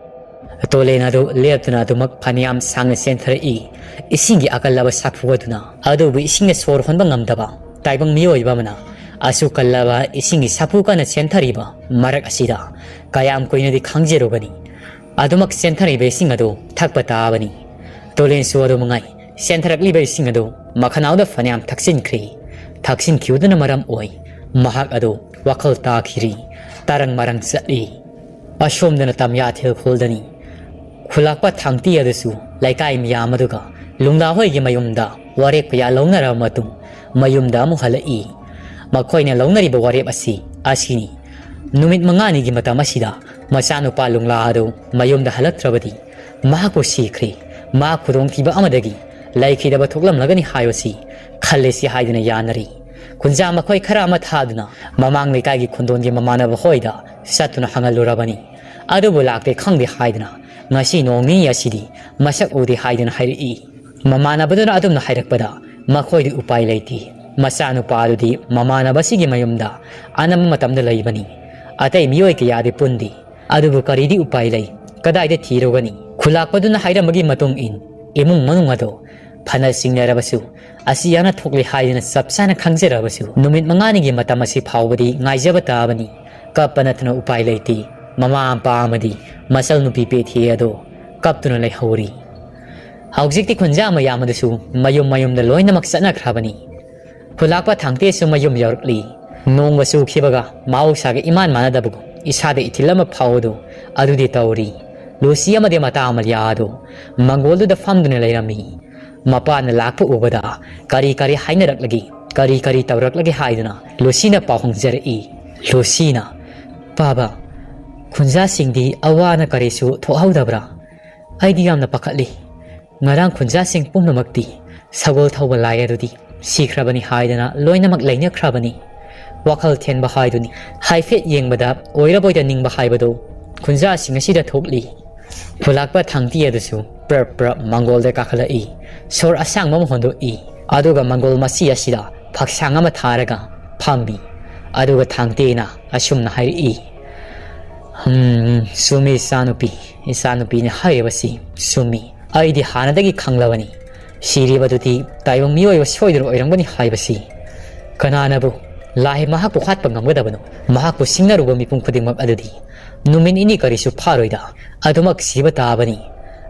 ꯇꯣꯂꯦꯟ ꯑꯗꯨ ꯂꯦꯞꯇꯨꯅ ꯑꯗꯨꯃꯛ ꯐꯅꯌꯥꯝ ꯁꯥꯡꯅ ꯆꯦꯟꯊꯔꯛꯏ꯫ ꯏꯁꯤꯡꯒꯤ ꯑꯀꯜꯂꯕ ꯁꯥꯐꯨ ꯑꯗꯨꯅ꯫ ꯑꯗꯨꯕꯨ ꯏꯁꯤꯡꯅ ꯁꯣꯔ ꯍꯣꯟꯕ ꯉꯝꯗꯕ ꯇꯥꯏꯕꯪ ꯃꯤꯑꯣꯏꯕ ꯑꯃꯅ ꯑꯁꯨꯛ ꯀꯜꯂꯕ ꯏꯁꯤꯡꯒꯤ ꯁꯥꯐꯨ ꯀꯟꯅ ꯆꯦꯟꯊꯔꯤꯕ ꯃꯔꯛ ꯑꯁꯤꯗ ꯀꯌꯥꯝ ꯀꯨꯏꯅꯗꯤ ꯈꯥꯡꯖꯔꯨꯒꯅꯤ? ꯑꯗꯨꯃꯛ ꯆꯦꯟꯊꯔꯛꯏꯕ ꯏꯁꯤꯡ ꯑꯗꯨ ꯊꯛꯄ ꯇꯥꯕꯅꯤ꯫ ꯇꯣꯂꯦꯟꯁꯨ ꯑꯗꯨ ꯃꯉꯥꯏ꯫ ꯆꯦꯟꯊꯔꯛꯂꯤꯕ ꯏꯁꯤꯡ ꯑꯗꯨ ꯃꯈꯅꯥꯎꯗ ꯐꯅꯌꯥꯝ ꯊꯛꯆꯤꯟꯈ꯭ꯔꯦ꯫ ꯊꯛꯆꯤꯟꯈꯤꯕꯗꯨꯅ ꯃꯔꯝ ꯑꯣꯏ ꯃꯍꯥꯛ ꯑꯗꯨ ꯋꯥꯈꯜ ꯇꯥꯈꯤꯔꯤ꯫ ꯇꯔꯪ ꯃꯔꯪ ꯆꯠꯂꯤ꯫ ꯑꯁꯣꯝꯗꯅ ꯇꯝꯌꯥꯊꯦꯜ ꯈꯨꯜꯗꯅꯤ꯫ ꯈꯨꯜꯂꯥꯛꯄ ꯊꯥꯡꯇꯤ ꯑꯗꯨꯁꯨ ꯂꯩꯀꯥꯏ ꯃꯤꯌꯥꯝ ꯑꯗꯨꯒ ꯂꯨꯡꯂꯥ ꯍꯣꯏꯒꯤ ꯃꯌꯨꯝꯗ ꯋꯥꯔꯦꯞ ꯀꯌꯥ ꯂꯧꯅꯔꯕ ꯃꯇꯨꯡ ꯃꯌꯨꯝꯗ ꯑꯃꯨꯛ ꯍꯜꯂꯛꯏ꯫ ꯃꯈꯣꯏꯅ ꯂꯧꯅꯔꯤꯕ ꯋꯥꯔꯦꯞ ꯑꯁꯤ ꯑꯁꯤꯅꯤ꯫ ꯅꯨꯃꯤꯠ ꯃꯉꯥꯅꯤꯒꯤ ꯃꯇꯝ ꯑꯁꯤꯗ ꯃꯆꯥꯅꯨꯄꯥ ꯂꯨꯡꯂꯥ ꯑꯗꯨ ꯃꯌꯨꯝꯗ ꯍꯜꯂꯛꯇ꯭ꯔꯕꯗꯤ ꯃꯍꯥꯛꯄꯨ ꯁꯤꯈ꯭ꯔꯦ, ꯃꯍꯥꯛ ꯈꯨꯗꯣꯡꯊꯤꯕ ꯑꯃꯗꯒꯤ ꯂꯩꯈꯤꯗꯕ ꯊꯣꯛꯂꯝꯂꯒꯅꯤ ꯍꯥꯏꯕꯁꯤ ꯈꯜꯂꯁꯤ ꯍꯥꯏꯗꯨꯅ ꯌꯥꯅꯔꯤ꯫ ꯈꯨꯟꯖꯥ ꯃꯈꯣꯏ ꯈꯔ ꯑꯃ ꯊꯥꯗꯨꯅ ꯃꯃꯥꯡ ꯂꯩꯀꯥꯏꯒꯤ ꯈꯨꯟꯗꯣꯟꯒꯤ ꯃꯃꯥꯟꯅꯕ ꯍꯣꯏꯗ ꯆꯠꯇꯨꯅ ꯍꯪꯍꯜꯂꯨꯔꯕꯅꯤ꯫ ꯑꯗꯨꯕꯨ ꯂꯥꯛꯇꯦ ꯈꯪꯗꯦ ꯍꯥꯏꯗꯨꯅ ꯉꯁꯤ ꯅꯣꯡ ꯅꯤꯅꯤ ꯑꯁꯤꯗꯤ ꯃꯁꯛ ꯎꯗꯦ ꯍꯥꯏꯗꯨꯅ ꯍꯥꯏꯔꯛꯏ꯫ ꯃꯃꯥꯟꯅꯕꯗꯨꯅ ꯑꯗꯨꯝꯅ ꯍꯥꯏꯔꯛꯄꯗ ꯃꯈꯣꯏꯗꯤ ꯎꯄꯥꯏ ꯂꯩꯇꯦ꯫ ꯃꯆꯥꯅꯨꯄꯥ ꯑꯗꯨꯗꯤ ꯃꯃꯥꯟꯅꯕꯁꯤꯒꯤ ꯃꯌꯨꯝꯗ ꯑꯅꯝꯕ ꯃꯇꯝꯗ ꯂꯩꯕꯅꯤ꯫ ꯑꯇꯩ ꯃꯤꯑꯣꯏ ꯀꯌꯥꯗꯤ ꯄꯨꯟꯗꯦ꯫ ꯑꯗꯨꯕꯨ ꯀꯔꯤꯗꯤ ꯎꯄꯥꯏ ꯂꯩ? ꯀꯗꯥꯏꯗ ꯊꯤꯔꯨꯒꯅꯤ? ꯈꯨꯂꯥꯛꯄꯗꯨꯅ ꯍꯥꯏꯔꯝꯕꯒꯤ ꯃꯇꯨꯡ ꯏꯟ ꯏꯃꯨꯡ ꯃꯅꯨꯡ ꯑꯗꯨ ꯐꯅ ꯆꯤꯡꯅꯔꯕꯁꯨ, ꯑꯁꯤ ꯌꯥꯅ ꯊꯣꯛꯂꯦ ꯍꯥꯏꯗꯨꯅ ꯆꯞ ꯆꯥꯅ ꯈꯪꯖꯔꯕꯁꯨ, ꯅꯨꯃꯤꯠ ꯃꯉꯥꯅꯤꯒꯤ ꯃꯇꯝ ꯑꯁꯤ ꯐꯥꯎꯕꯗꯤ ꯉꯥꯏꯖꯕ ꯇꯥꯕꯅꯤ꯫ ꯀꯞꯄ ꯅꯠꯇꯅ ꯎꯄꯥꯏ ꯂꯩꯇꯦ꯫ ꯃꯃꯥ ꯃꯄꯥ ꯑꯃꯗꯤ ꯃꯆꯜ ꯅꯨꯄꯤ ꯄꯦꯊꯦ ꯑꯗꯣ ꯀꯞꯇꯨꯅ ꯂꯩꯍꯧꯔꯤ꯫ ꯍꯧꯖꯤꯛꯇꯤ ꯈꯨꯟꯖꯥ ꯃꯌꯥꯝ ꯑꯗꯨꯁꯨ ꯃꯌꯨꯝ ꯃꯌꯨꯝꯗ ꯂꯣꯏꯅꯃꯛ ꯆꯠꯅꯈ꯭ꯔꯕꯅꯤ꯫ ꯈꯨꯂꯥꯛꯄ ꯊꯥꯡꯇꯦꯁꯨ ꯃꯌꯨꯝ ꯌꯧꯔꯛꯂꯤ꯫ ꯅꯣꯡꯃ ꯆꯨꯈꯤꯕꯒ ꯃꯍꯧꯁꯥꯒ ꯏꯃꯥꯟ ꯃꯥꯟꯅꯗꯕꯒꯨꯝ ꯏꯁꯥꯗ ꯏꯊꯤꯜ ꯑꯃ ꯐꯥꯎꯕꯗꯨ ꯑꯗꯨꯗꯤ ꯇꯧꯔꯤ꯫ ꯂꯨꯁꯤ ꯑꯃꯗꯤ ꯃꯇꯥ ꯑꯃ ꯌꯥꯗꯨ ꯃꯪꯒꯣꯜꯗꯨꯗ ꯐꯝꯗꯨꯅ ꯂꯩꯔꯝꯃꯤ꯫ ꯃꯄꯥꯅ ꯂꯥꯛꯄ ꯎꯕꯗ ꯀꯔꯤ ꯀꯔꯤ ꯍꯥꯏꯅꯔꯛꯂꯒꯦ? ꯀꯔꯤ ꯀꯔꯤ ꯇꯧꯔꯛꯂꯒꯦ ꯍꯥꯏꯗꯨꯅ ꯂꯨꯁꯤꯅ ꯄꯥꯎ ꯍꯪꯖꯔꯛꯏ꯫ ꯂꯨꯁꯤꯅ, "ꯄꯥꯕ, ꯈꯨꯟꯖꯥꯁꯤꯡꯗꯤ ꯑꯋꯥ ꯑꯅꯥ ꯀꯔꯤꯁꯨ ꯊꯣꯛꯍꯧꯗꯕ꯭ꯔꯥ? ꯑꯩꯗꯤ ꯌꯥꯝꯅ ꯄꯥꯈꯠꯂꯤ꯫ ꯉꯔꯥꯡ ꯈꯨꯟꯖꯥꯁꯤꯡ ꯄꯨꯝꯅꯃꯛꯇꯤ ꯁꯒꯣꯜ ꯊꯧꯕ ꯂꯥꯏ ꯑꯗꯨꯗꯤ ꯁꯤꯈ꯭ꯔꯕꯅꯤ ꯍꯥꯏꯗꯅ ꯂꯣꯏꯅꯃꯛ ꯂꯩꯅꯈ꯭ꯔꯕꯅꯤ꯫ ꯋꯥꯈꯜ ꯊꯦꯟꯕ ꯍꯥꯏꯗꯨꯅꯤ꯫ ꯍꯥꯏꯐꯦꯠ ꯌꯦꯡꯕꯗ ꯑꯣꯏꯔꯕꯣꯏꯗ ꯅꯤꯡꯕ ꯍꯥꯏꯕꯗꯨ ꯈꯨꯟꯖꯥꯁꯤꯡ ꯑꯁꯤꯗ ꯊꯣꯛꯂꯤ꯫" ꯈꯨꯂꯥꯛꯄ ꯊꯥꯡꯇꯤ ꯑꯗꯨꯁꯨ ꯄ꯭ꯔꯞ ꯄ꯭ꯔꯞ ꯃꯪꯒꯣꯜꯗ ꯀꯥꯈꯠꯂꯛꯏ꯫ ꯁꯣꯔ ꯑꯁꯥꯡꯕ ꯑꯃ ꯍꯣꯟꯗꯣꯛꯏ꯫ ꯑꯗꯨꯒ ꯃꯪꯒꯣꯜ ꯃꯁꯤ ꯑꯁꯤꯗ ꯐꯛꯁꯥꯡ ꯑꯃ ꯊꯥꯔꯒ ꯐꯝꯃꯤ꯫ ꯑꯗꯨꯒ ꯊꯥꯡꯇꯤꯅ ꯑꯁꯨꯝꯅ ꯍꯥꯏꯔꯛꯏ, "ꯍꯝ, ꯆꯨꯝꯃꯤ ꯏꯆꯥꯅꯨꯄꯤ, ꯏꯆꯥꯅꯨꯄꯤꯅ ꯍꯥꯏꯔꯤꯕꯁꯤ ꯆꯨꯝꯃꯤ꯫ ꯑꯩꯗꯤ ꯍꯥꯟꯅꯗꯒꯤ ꯈꯪꯂꯕꯅꯤ, ꯁꯤꯔꯤꯕꯗꯨꯗꯤ ꯇꯥꯏꯕꯪ ꯃꯤꯑꯣꯏꯕ ꯁꯣꯏꯗꯅ ꯑꯣꯏꯔꯝꯒꯅꯤ ꯍꯥꯏꯕꯁꯤ꯫ ꯀꯅꯥꯅꯕꯨ ꯂꯥꯏ ꯃꯍꯥꯛꯄꯨ ꯍꯥꯠꯄ ꯉꯝꯒꯗꯕꯅꯣ? ꯃꯍꯥꯛꯄꯨ ꯁꯤꯡꯅꯔꯨꯕ ꯃꯤꯄꯨꯝ ꯈꯨꯗꯤꯡꯃꯛ ꯑꯗꯨꯗꯤ ꯅꯨꯃꯤꯠ ꯅꯤꯅꯤ ꯀꯔꯤꯁꯨ ꯐꯥꯔꯣꯏꯗ ꯑꯗꯨꯃꯛ ꯁꯤꯕ ꯇꯥꯕꯅꯤ꯫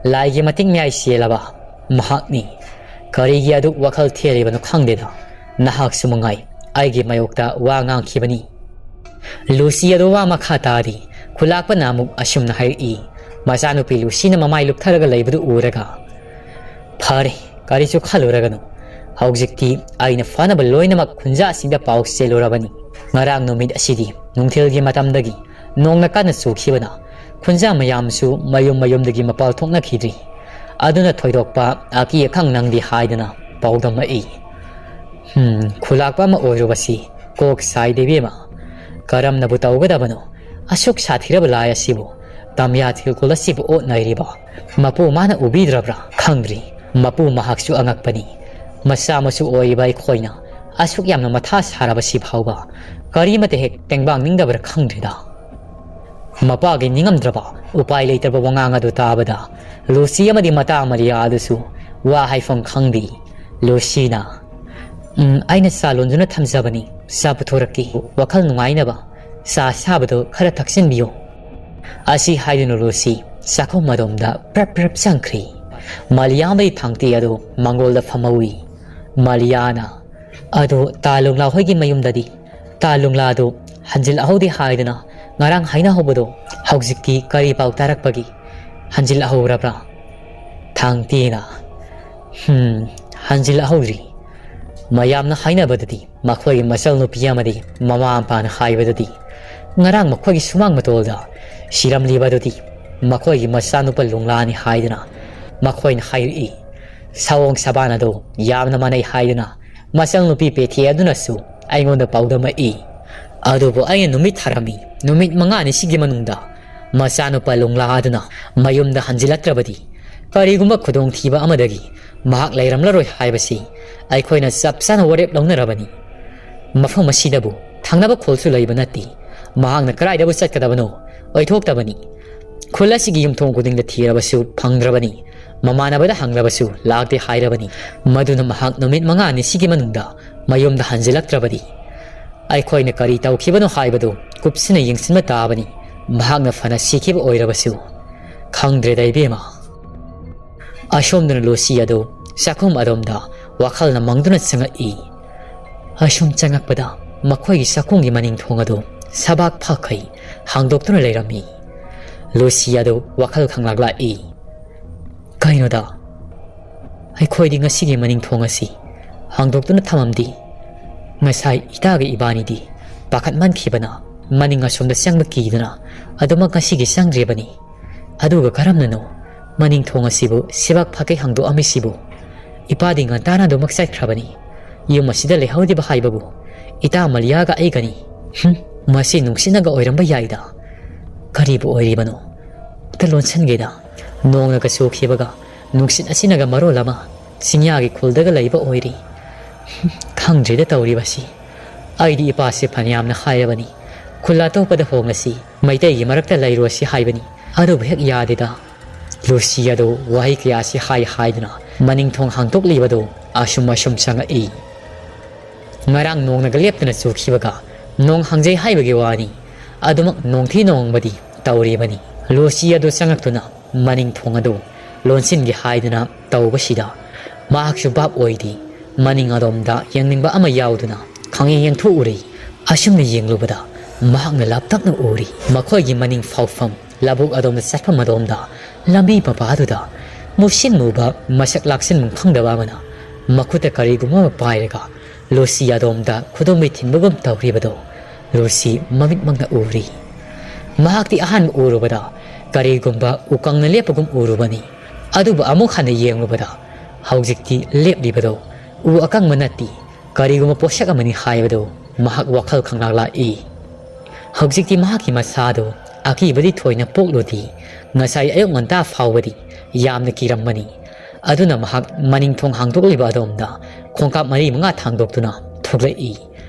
ꯂꯥꯏꯒꯤ ꯃꯇꯤꯛ ꯃꯌꯥꯏ ꯆꯦꯜꯂꯕ ꯃꯍꯥꯛꯅꯤ꯫ ꯀꯔꯤꯒꯤ ꯑꯗꯨꯛ ꯋꯥꯈꯜ ꯊꯦꯜꯂꯤꯕꯅꯣ ꯈꯪꯗꯦꯗ꯫ ꯅꯍꯥꯛꯁꯨ ꯃꯉꯥꯏ ꯑꯩꯒꯤ ꯃꯥꯌꯣꯛꯇ ꯋꯥ ꯉꯥꯡꯈꯤꯕꯅꯤ꯫" ꯂꯨꯁꯤ ꯑꯗꯨ ꯋꯥ ꯃꯈꯥ ꯇꯥꯔꯤ꯫ ꯈꯨꯂꯥꯛꯄꯅ ꯑꯃꯨꯛ ꯑꯁꯨꯝꯅ ꯍꯥꯏꯔꯛꯏ꯫ ꯃꯆꯥꯅꯨꯄꯤ ꯂꯨꯁꯤꯅ ꯃꯃꯥꯏ ꯂꯨꯞꯊꯔꯒ ꯂꯩꯕꯗꯨ ꯎꯔꯒ, "ꯐꯔꯦ, ꯀꯔꯤꯁꯨ ꯈꯜꯂꯨꯔꯒꯅꯨ꯫ ꯍꯧꯖꯤꯛꯇꯤ ꯑꯩꯅ ꯐꯅꯕ ꯂꯣꯏꯅꯃꯛ ꯈꯨꯟꯖꯥꯁꯤꯡꯗ ꯄꯥꯎ ꯆꯦꯜꯂꯨꯔꯕꯅꯤ꯫ ꯉꯔꯥꯡ ꯅꯨꯃꯤꯠ ꯑꯁꯤꯗꯤ ꯅꯨꯡꯊꯤꯜꯒꯤ ꯃꯇꯝꯗꯒꯤ ꯅꯣꯡꯅ ꯀꯟꯅ ꯆꯨꯈꯤꯕꯅ ꯈꯨꯟꯖꯥ ꯃꯌꯥꯝꯁꯨ ꯃꯌꯨꯝ ꯃꯌꯨꯝꯗꯒꯤ ꯃꯄꯥꯜ ꯊꯣꯛꯅꯈꯤꯗ꯭ꯔꯤ꯫ ꯑꯗꯨꯅ ꯊꯣꯏꯗꯣꯛꯄ ꯑꯀꯤ ꯑꯈꯪ ꯅꯪꯗꯦ ꯍꯥꯏꯗꯅ ꯄꯥꯎꯗꯝꯃꯛꯏ꯫" "ꯍꯝ, ꯈꯨꯂꯥꯛꯄ ꯑꯃ ꯑꯣꯏꯔꯨꯕꯁꯤ ꯀꯣꯛ ꯁꯥꯏꯗ ꯏꯕꯦꯝꯃ꯫ ꯀꯔꯝꯅꯕꯨ ꯇꯧꯒꯗꯕꯅꯣ? ꯑꯁꯨꯛ ꯁꯥꯊꯤꯔꯕ ꯂꯥꯏ ꯑꯁꯤꯕꯨ, ꯇꯝꯌꯥ ꯊꯤꯜꯈꯨꯜ ꯑꯁꯤꯕꯨ ꯑꯣꯠ ꯅꯩꯔꯤꯕ ꯃꯄꯨ ꯃꯥꯅ ꯎꯕꯤꯗ꯭ꯔꯕ꯭ꯔꯥ? ꯈꯪꯗ꯭ꯔꯤ꯫ ꯃꯄꯨ ꯃꯍꯥꯛꯁꯨ ꯑꯉꯛꯄꯅꯤ꯫ ꯃꯆꯥ ꯃꯁꯨ ꯑꯣꯏꯔꯤꯕ ꯑꯩꯈꯣꯏꯅ ꯑꯁꯨꯛ ꯌꯥꯝꯅ ꯃꯊꯥ ꯁꯥꯔꯕꯁꯤ ꯐꯥꯎꯕ ꯀꯔꯤꯃꯠꯇ ꯍꯦꯛ ꯇꯦꯡꯕꯥꯡꯅꯤꯡꯗꯕ꯭ꯔꯥ ꯈꯪꯗ꯭ꯔꯦꯗ꯫ ꯃꯄꯥꯒꯤ ꯅꯤꯡꯉꯝꯗ꯭ꯔꯕ, ꯎꯄꯥꯏ ꯂꯩꯇ꯭ꯔꯕ ꯋꯥꯉꯥꯡ ꯑꯗꯨ ꯇꯥꯕꯗ ꯂꯨꯁꯤ ꯑꯃꯗꯤ ꯃꯇꯥ ꯃꯔꯤꯌꯥ ꯑꯗꯨꯁꯨ ꯋꯥ ꯍꯥꯏꯐꯝ ꯈꯪꯗꯦ꯫ ꯂꯨꯁꯤꯅ, "ꯎꯝ, ꯑꯩꯅ ꯆꯥ ꯂꯣꯟꯗꯨꯅ ꯊꯝꯖꯕꯅꯤ, ꯆꯥ ꯄꯨꯊꯣꯔꯛꯀꯦ, ꯋꯥꯈꯜ ꯅꯨꯡꯉꯥꯏꯅꯕ ꯆꯥ ꯑꯁꯥꯕꯗꯨ ꯈꯔ ꯊꯛꯆꯤꯟꯕꯤꯌꯨ꯫" ꯑꯁꯤ ꯍꯥꯏꯗꯨꯅ ꯂꯨꯁꯤ ꯆꯥꯛꯈꯨꯝ ꯑꯗꯣꯝꯗ ꯄ꯭ꯔꯞ ꯄ꯭ꯔꯞ ꯆꯪꯈ꯭ꯔꯤ꯫ ꯃꯥꯂꯤꯌꯥ ꯑꯃꯗꯤ ꯊꯥꯡꯇꯤ ꯑꯗꯨ ꯃꯪꯒꯣꯜꯗ ꯐꯝꯍꯧꯏ꯫ ꯃꯥꯂꯤꯌꯥꯅ, "ꯑꯗꯨ ꯇꯥ ꯂꯨꯡꯂꯥ ꯍꯣꯏꯒꯤ ꯃꯌꯨꯝꯗꯗꯤ ꯇꯥ ꯂꯨꯡꯂꯥꯗꯨ ꯍꯟꯖꯤꯜꯂꯛꯍꯧꯗꯦ ꯍꯥꯏꯗꯅ ꯉꯔꯥꯡ ꯍꯥꯏꯅꯍꯧꯕꯗꯣ ꯍꯧꯖꯤꯛꯇꯤ ꯀꯔꯤ ꯄꯥꯎ ꯇꯥꯔꯛꯄꯒꯤ? ꯍꯟꯖꯤꯜꯂꯛꯍꯧꯔꯕ꯭ꯔꯥ?" ꯊꯥꯡꯇꯤꯅ, "ꯍꯝ, ꯍꯟꯖꯤꯜꯂꯛꯍꯧꯗ꯭ꯔꯤ꯫ ꯃꯌꯥꯝꯅ ꯍꯥꯏꯅꯕꯗꯗꯤ, ꯃꯈꯣꯏꯒꯤ ꯃꯆꯜ ꯅꯨꯄꯤ ꯑꯃꯗꯤ ꯃꯃꯥ ꯃꯄꯥꯅ ꯍꯥꯏꯕꯗꯗꯤ, ꯉꯔꯥꯡ ꯃꯈꯣꯏꯒꯤ ꯁꯨꯃꯥꯡ ꯃꯇꯣꯜꯗ ꯁꯤꯔꯝꯂꯤꯕ ꯑꯗꯨꯗꯤ ꯃꯈꯣꯏꯒꯤ ꯃꯆꯥꯅꯨꯄꯥ ꯂꯨꯡꯂꯥꯅꯤ ꯍꯥꯏꯗꯨꯅ ꯃꯈꯣꯏꯅ ꯍꯥꯏꯔꯛꯏ꯫ ꯁꯑꯣꯡ ꯁꯕꯥꯟ ꯑꯗꯨ ꯌꯥꯝꯅ ꯃꯥꯟꯅꯩ ꯍꯥꯏꯗꯨꯅ ꯃꯆꯜ ꯅꯨꯄꯤ ꯄꯦꯊꯤ ꯑꯗꯨꯅꯁꯨ ꯑꯩꯉꯣꯟꯗ ꯄꯥꯎꯗꯝꯃꯛꯏ꯫ ꯑꯗꯨꯕꯨ ꯑꯩꯅ ꯅꯨꯃꯤꯠ ꯊꯥꯔꯝꯃꯤ꯫ ꯅꯨꯃꯤꯠ ꯃꯉꯥꯅꯤꯁꯤꯒꯤ ꯃꯅꯨꯡꯗ ꯃꯆꯥꯅꯨꯄꯥ ꯂꯨꯡꯂꯥ ꯑꯗꯨꯅ ꯃꯌꯨꯝꯗ ꯍꯟꯖꯤꯜꯂꯛꯇ꯭ꯔꯕꯗꯤ, ꯀꯔꯤꯒꯨꯝꯕ ꯈꯨꯗꯣꯡꯊꯤꯕ ꯑꯃꯗꯒꯤ ꯃꯍꯥꯛ ꯂꯩꯔꯝꯂꯔꯣꯏ ꯍꯥꯏꯕꯁꯤ ꯑꯩꯈꯣꯏꯅ ꯆꯞ ꯆꯥꯅ ꯋꯥꯔꯦꯞ ꯂꯧꯅꯔꯕꯅꯤ꯫ ꯃꯐꯝ ꯑꯁꯤꯗꯕꯨ ꯊꯪꯅꯕ ꯈꯨꯜꯁꯨ ꯂꯩꯕ ꯅꯠꯇꯦ꯫ ꯃꯍꯥꯛꯅ ꯀꯗꯥꯏꯗꯕꯨ ꯆꯠꯀꯗꯕꯅꯣ ꯑꯣꯏꯊꯣꯛꯇꯕꯅꯤ꯫ ꯈꯨꯜ ꯑꯁꯤꯒꯤ ꯌꯨꯝꯊꯣꯡ ꯈꯨꯗꯤꯡꯗ ꯊꯤꯔꯕꯁꯨ ꯐꯪꯗ꯭ꯔꯕꯅꯤ꯫ ꯃꯃꯥꯟꯅꯕꯗ ꯍꯪꯂꯕꯁꯨ ꯂꯥꯛꯇꯦ ꯍꯥꯏꯔꯕꯅꯤ꯫ ꯃꯗꯨꯅ ꯃꯍꯥꯛ ꯅꯨꯃꯤꯠ ꯃꯉꯥꯅꯤꯁꯤꯒꯤ ꯃꯅꯨꯡꯗ ꯃꯌꯨꯝꯗ ꯍꯟꯖꯤꯜꯂꯛꯇ꯭ꯔꯕꯗꯤ, ꯑꯩꯈꯣꯏꯅ ꯀꯔꯤ ꯇꯧꯈꯤꯕꯅꯣ ꯍꯥꯏꯕꯗꯨ ꯀꯨꯞꯁꯤꯟꯅ ꯌꯦꯡꯁꯤꯟꯕ ꯇꯥꯕꯅꯤ꯫ ꯃꯍꯥꯛꯅ ꯐꯅ ꯁꯤꯈꯤꯕ ꯑꯣꯏꯔꯕꯁꯨ꯫ ꯈꯪꯗ꯭ꯔꯦꯗ ꯏꯕꯦꯝꯃ꯫ ꯑꯁꯣꯝꯗꯅ ꯂꯨꯁꯤ ꯑꯗꯨ ꯆꯥꯛꯈꯨꯝ ꯑꯗꯣꯝꯗ ꯋꯥꯈꯜꯅ ꯃꯪꯗꯨꯅ ꯆꯪꯉꯛꯏ꯫ ꯑꯁꯨꯝ ꯆꯪꯉꯛꯄꯗ ꯃꯈꯣꯏꯒꯤ ꯆꯥꯛꯈꯨꯝꯒꯤ ꯃꯅꯤꯡ ꯊꯣꯡ ꯑꯗꯨ ꯁꯕꯥꯛ ꯐꯥꯈꯩ ꯍꯥꯡꯗꯣꯛꯇꯨꯅ ꯂꯩꯔꯝꯃꯤ꯫ ꯂꯨꯁꯤ ꯑꯗꯨ ꯋꯥꯈꯜ ꯈꯪꯂꯥꯛ ꯂꯥꯛꯏ꯫ ꯀꯩꯅꯣꯗ, ꯑꯩꯈꯣꯏꯗꯤ ꯉꯁꯤꯒꯤ ꯃꯅꯤꯡ ꯊꯣꯡ ꯑꯁꯤ ꯍꯥꯡꯗꯣꯛꯇꯨꯅ ꯊꯝꯃꯝꯗꯦ꯫ ꯉꯁꯥꯏ ꯏꯇꯥꯒ ꯏꯕꯥꯅꯤꯗꯤ ꯄꯥꯈꯠꯃꯟꯈꯤꯕꯅ ꯃꯅꯤꯡ ꯑꯁꯣꯝꯗ ꯆꯪꯕ ꯀꯤꯗꯨꯅ ꯑꯗꯨꯃꯛ ꯉꯁꯤꯒꯤ ꯆꯪꯗ꯭ꯔꯤꯕꯅꯤ꯫ ꯑꯗꯨꯒ ꯀꯔꯝꯅꯅꯣ ꯃꯅꯤꯡ ꯊꯣꯡ ꯑꯁꯤꯕꯨ ꯁꯤꯕꯥꯛ ꯐꯥꯀꯩ ꯍꯥꯡꯗꯣꯛꯑꯝꯃꯤꯁꯤꯕꯨ? ꯏꯄꯥꯗꯤ ꯉꯟꯇꯥꯅ ꯑꯗꯨꯃꯛ ꯆꯠꯈ꯭ꯔꯕꯅꯤ꯫ ꯌꯨꯝ ꯑꯁꯤꯗ ꯂꯩꯍꯧꯔꯤꯕ ꯍꯥꯏꯕꯕꯨ ꯏꯇꯥ ꯃꯂꯤꯌꯥꯒ ꯑꯩꯒꯅꯤ꯫ ꯍꯨꯝ, ꯃꯁꯤ ꯅꯨꯡꯁꯤꯠꯅꯒ ꯑꯣꯏꯔꯝꯕ ꯌꯥꯏꯗ꯫ ꯀꯔꯤꯕꯨ ꯑꯣꯏꯔꯤꯕꯅꯣ? ꯑꯝꯇ ꯂꯣꯟꯁꯤꯟꯒꯦꯗ꯫ ꯅꯣꯡꯅꯒ ꯆꯨꯈꯤꯕꯒ ꯅꯨꯡꯁꯤꯠ ꯑꯁꯤꯅꯒ ꯃꯔꯣꯜ ꯑꯃ ꯆꯤꯡꯌꯥꯒꯤ ꯈꯨꯜꯗꯒ ꯂꯩꯕ ꯑꯣꯏꯔꯤ꯫ ꯍꯨꯝ, ꯈꯪꯗ꯭ꯔꯦꯗ ꯇꯧꯔꯤꯕꯁꯤ꯫ ꯑꯩꯗꯤ ꯏꯄꯥꯁꯦ ꯐꯅꯌꯥꯝꯅ ꯍꯥꯏꯔꯕꯅꯤ, ꯈꯨꯜ ꯑꯇꯣꯞꯄꯗ ꯍꯣꯡꯂꯁꯤ, ꯃꯩꯇꯩꯒꯤ ꯃꯔꯛꯇ ꯂꯩꯔꯨꯔꯁꯤ ꯍꯥꯏꯕꯅꯤ꯫ ꯑꯗꯨꯕꯨ ꯍꯦꯛ ꯌꯥꯗꯦꯗ꯫ ꯂꯨꯁꯤ ꯑꯗꯨ ꯋꯥꯍꯩ ꯀꯌꯥꯁꯤ ꯍꯥꯏ ꯍꯥꯏꯗꯨꯅ ꯃꯅꯤꯡ ꯊꯣꯡ ꯍꯥꯡꯗꯣꯛꯂꯤꯕꯗꯨ ꯑꯁꯨꯝ ꯑꯁꯨꯝ ꯆꯪꯉꯛꯏ꯫ ꯉꯔꯥꯡ ꯅꯣꯡꯅꯒ ꯂꯦꯞꯇꯅ ꯆꯨꯈꯤꯕꯒ ꯅꯣꯡ ꯍꯥꯡꯖꯩ ꯍꯥꯏꯕꯒꯤ ꯋꯥꯅꯤ, ꯑꯗꯨꯃꯛ ꯅꯣꯡꯊꯤ ꯅꯣꯡꯃꯪꯕꯗꯤ ꯇꯧꯔꯤꯕꯅꯤ꯫ ꯂꯨꯁꯤ ꯑꯗꯨ ꯆꯪꯉꯛꯇꯨꯅ ꯃꯅꯤꯡ ꯊꯣꯡ ꯑꯗꯨ ꯂꯣꯟꯁꯤꯟꯒꯦ ꯍꯥꯏꯗꯨꯅ ꯇꯧꯕꯁꯤꯗ, ꯃꯍꯥꯛꯁꯨ ꯚꯥꯞ ꯑꯣꯏꯗꯦ꯫ ꯃꯅꯤꯡ ꯑꯗꯣꯝꯗ ꯌꯦꯡꯅꯤꯡꯕ ꯑꯃ ꯌꯥꯎꯗꯨꯅ ꯈꯪꯌꯦꯡ ꯌꯦꯡꯊꯣꯛꯎꯔꯦ꯫ ꯑꯁꯨꯝꯅ ꯌꯦꯡꯂꯨꯕꯗ ꯃꯍꯥꯛꯅ ꯂꯥꯞꯇꯛꯅ ꯎꯔꯤ꯫ ꯃꯈꯣꯏꯒꯤ ꯃꯅꯤꯡ ꯐꯥꯎꯐꯝ ꯂꯧꯕꯨꯛ ꯑꯗꯣꯝꯗ ꯆꯠꯐꯝ ꯑꯗꯣꯝꯗ ꯂꯝꯕꯤ ꯃꯄꯥꯗꯨꯗ ꯃꯨꯁꯤꯟ ꯃꯨꯕ ꯃꯁꯛ ꯂꯥꯛꯁꯤꯟꯕ ꯈꯪꯗꯕ ꯑꯃꯅ ꯃꯈꯨꯠꯇ ꯀꯔꯤꯒꯨꯝꯕ ꯑꯃ ꯄꯥꯏꯔꯒ ꯂꯨꯁꯤ ꯑꯗꯣꯝꯗ ꯈꯨꯗꯣꯝꯕꯤ ꯊꯤꯟꯕꯒꯨꯝ ꯇꯧꯔꯤꯕꯗꯣ ꯂꯨꯁꯤ ꯃꯃꯤꯠꯃꯛꯅ ꯎꯔꯤ꯫ ꯃꯍꯥꯛꯇꯤ ꯑꯍꯥꯟꯕ ꯎꯔꯨꯕꯗ ꯀꯔꯤꯒꯨꯝꯕ ꯎꯀꯪꯅ ꯂꯦꯞꯄꯒꯨꯝ ꯎꯔꯨꯕꯅꯤ꯫ ꯑꯗꯨꯕꯨ ꯑꯃꯨꯛ ꯍꯟꯅ ꯌꯦꯡꯂꯨꯕꯗ ꯍꯧꯖꯤꯛꯇꯤ ꯂꯦꯞꯂꯤꯕꯗꯣ ꯎ ꯑꯀꯪꯕ ꯅꯠꯇꯦ, ꯀꯔꯤꯒꯨꯝꯕ ꯄꯣꯠꯁꯛ ꯑꯃꯅꯤ ꯍꯥꯏꯕꯗꯨ ꯃꯍꯥꯛ ꯋꯥꯈꯜ ꯈꯪꯂꯥꯛ ꯂꯥꯛꯏ꯫ ꯍꯧꯖꯤꯛꯇꯤ ꯃꯍꯥꯛꯀꯤ ꯃꯁꯥꯗꯨ ꯑꯀꯤꯕꯗꯤ ꯊꯣꯏꯅ ꯄꯣꯛꯂꯨꯗꯦ꯫ ꯉꯁꯥꯏ ꯑꯌꯨꯛ ꯉꯟꯇꯥ ꯐꯥꯎꯕꯗꯤ ꯌꯥꯝꯅ ꯀꯤꯔꯝꯕꯅꯤ꯫ ꯑꯗꯨꯅ ꯃꯍꯥꯛ ꯃꯅꯤꯡ ꯊꯣꯡ ꯍꯥꯡꯗꯣꯛꯂꯤꯕ ꯑꯗꯣꯝꯗ ꯈꯣꯡꯀꯥꯞ ꯃꯔꯤ ꯃꯉꯥ ꯊꯥꯡꯗꯣꯛꯇꯨꯅ ꯊꯣꯛꯂꯛꯏ꯫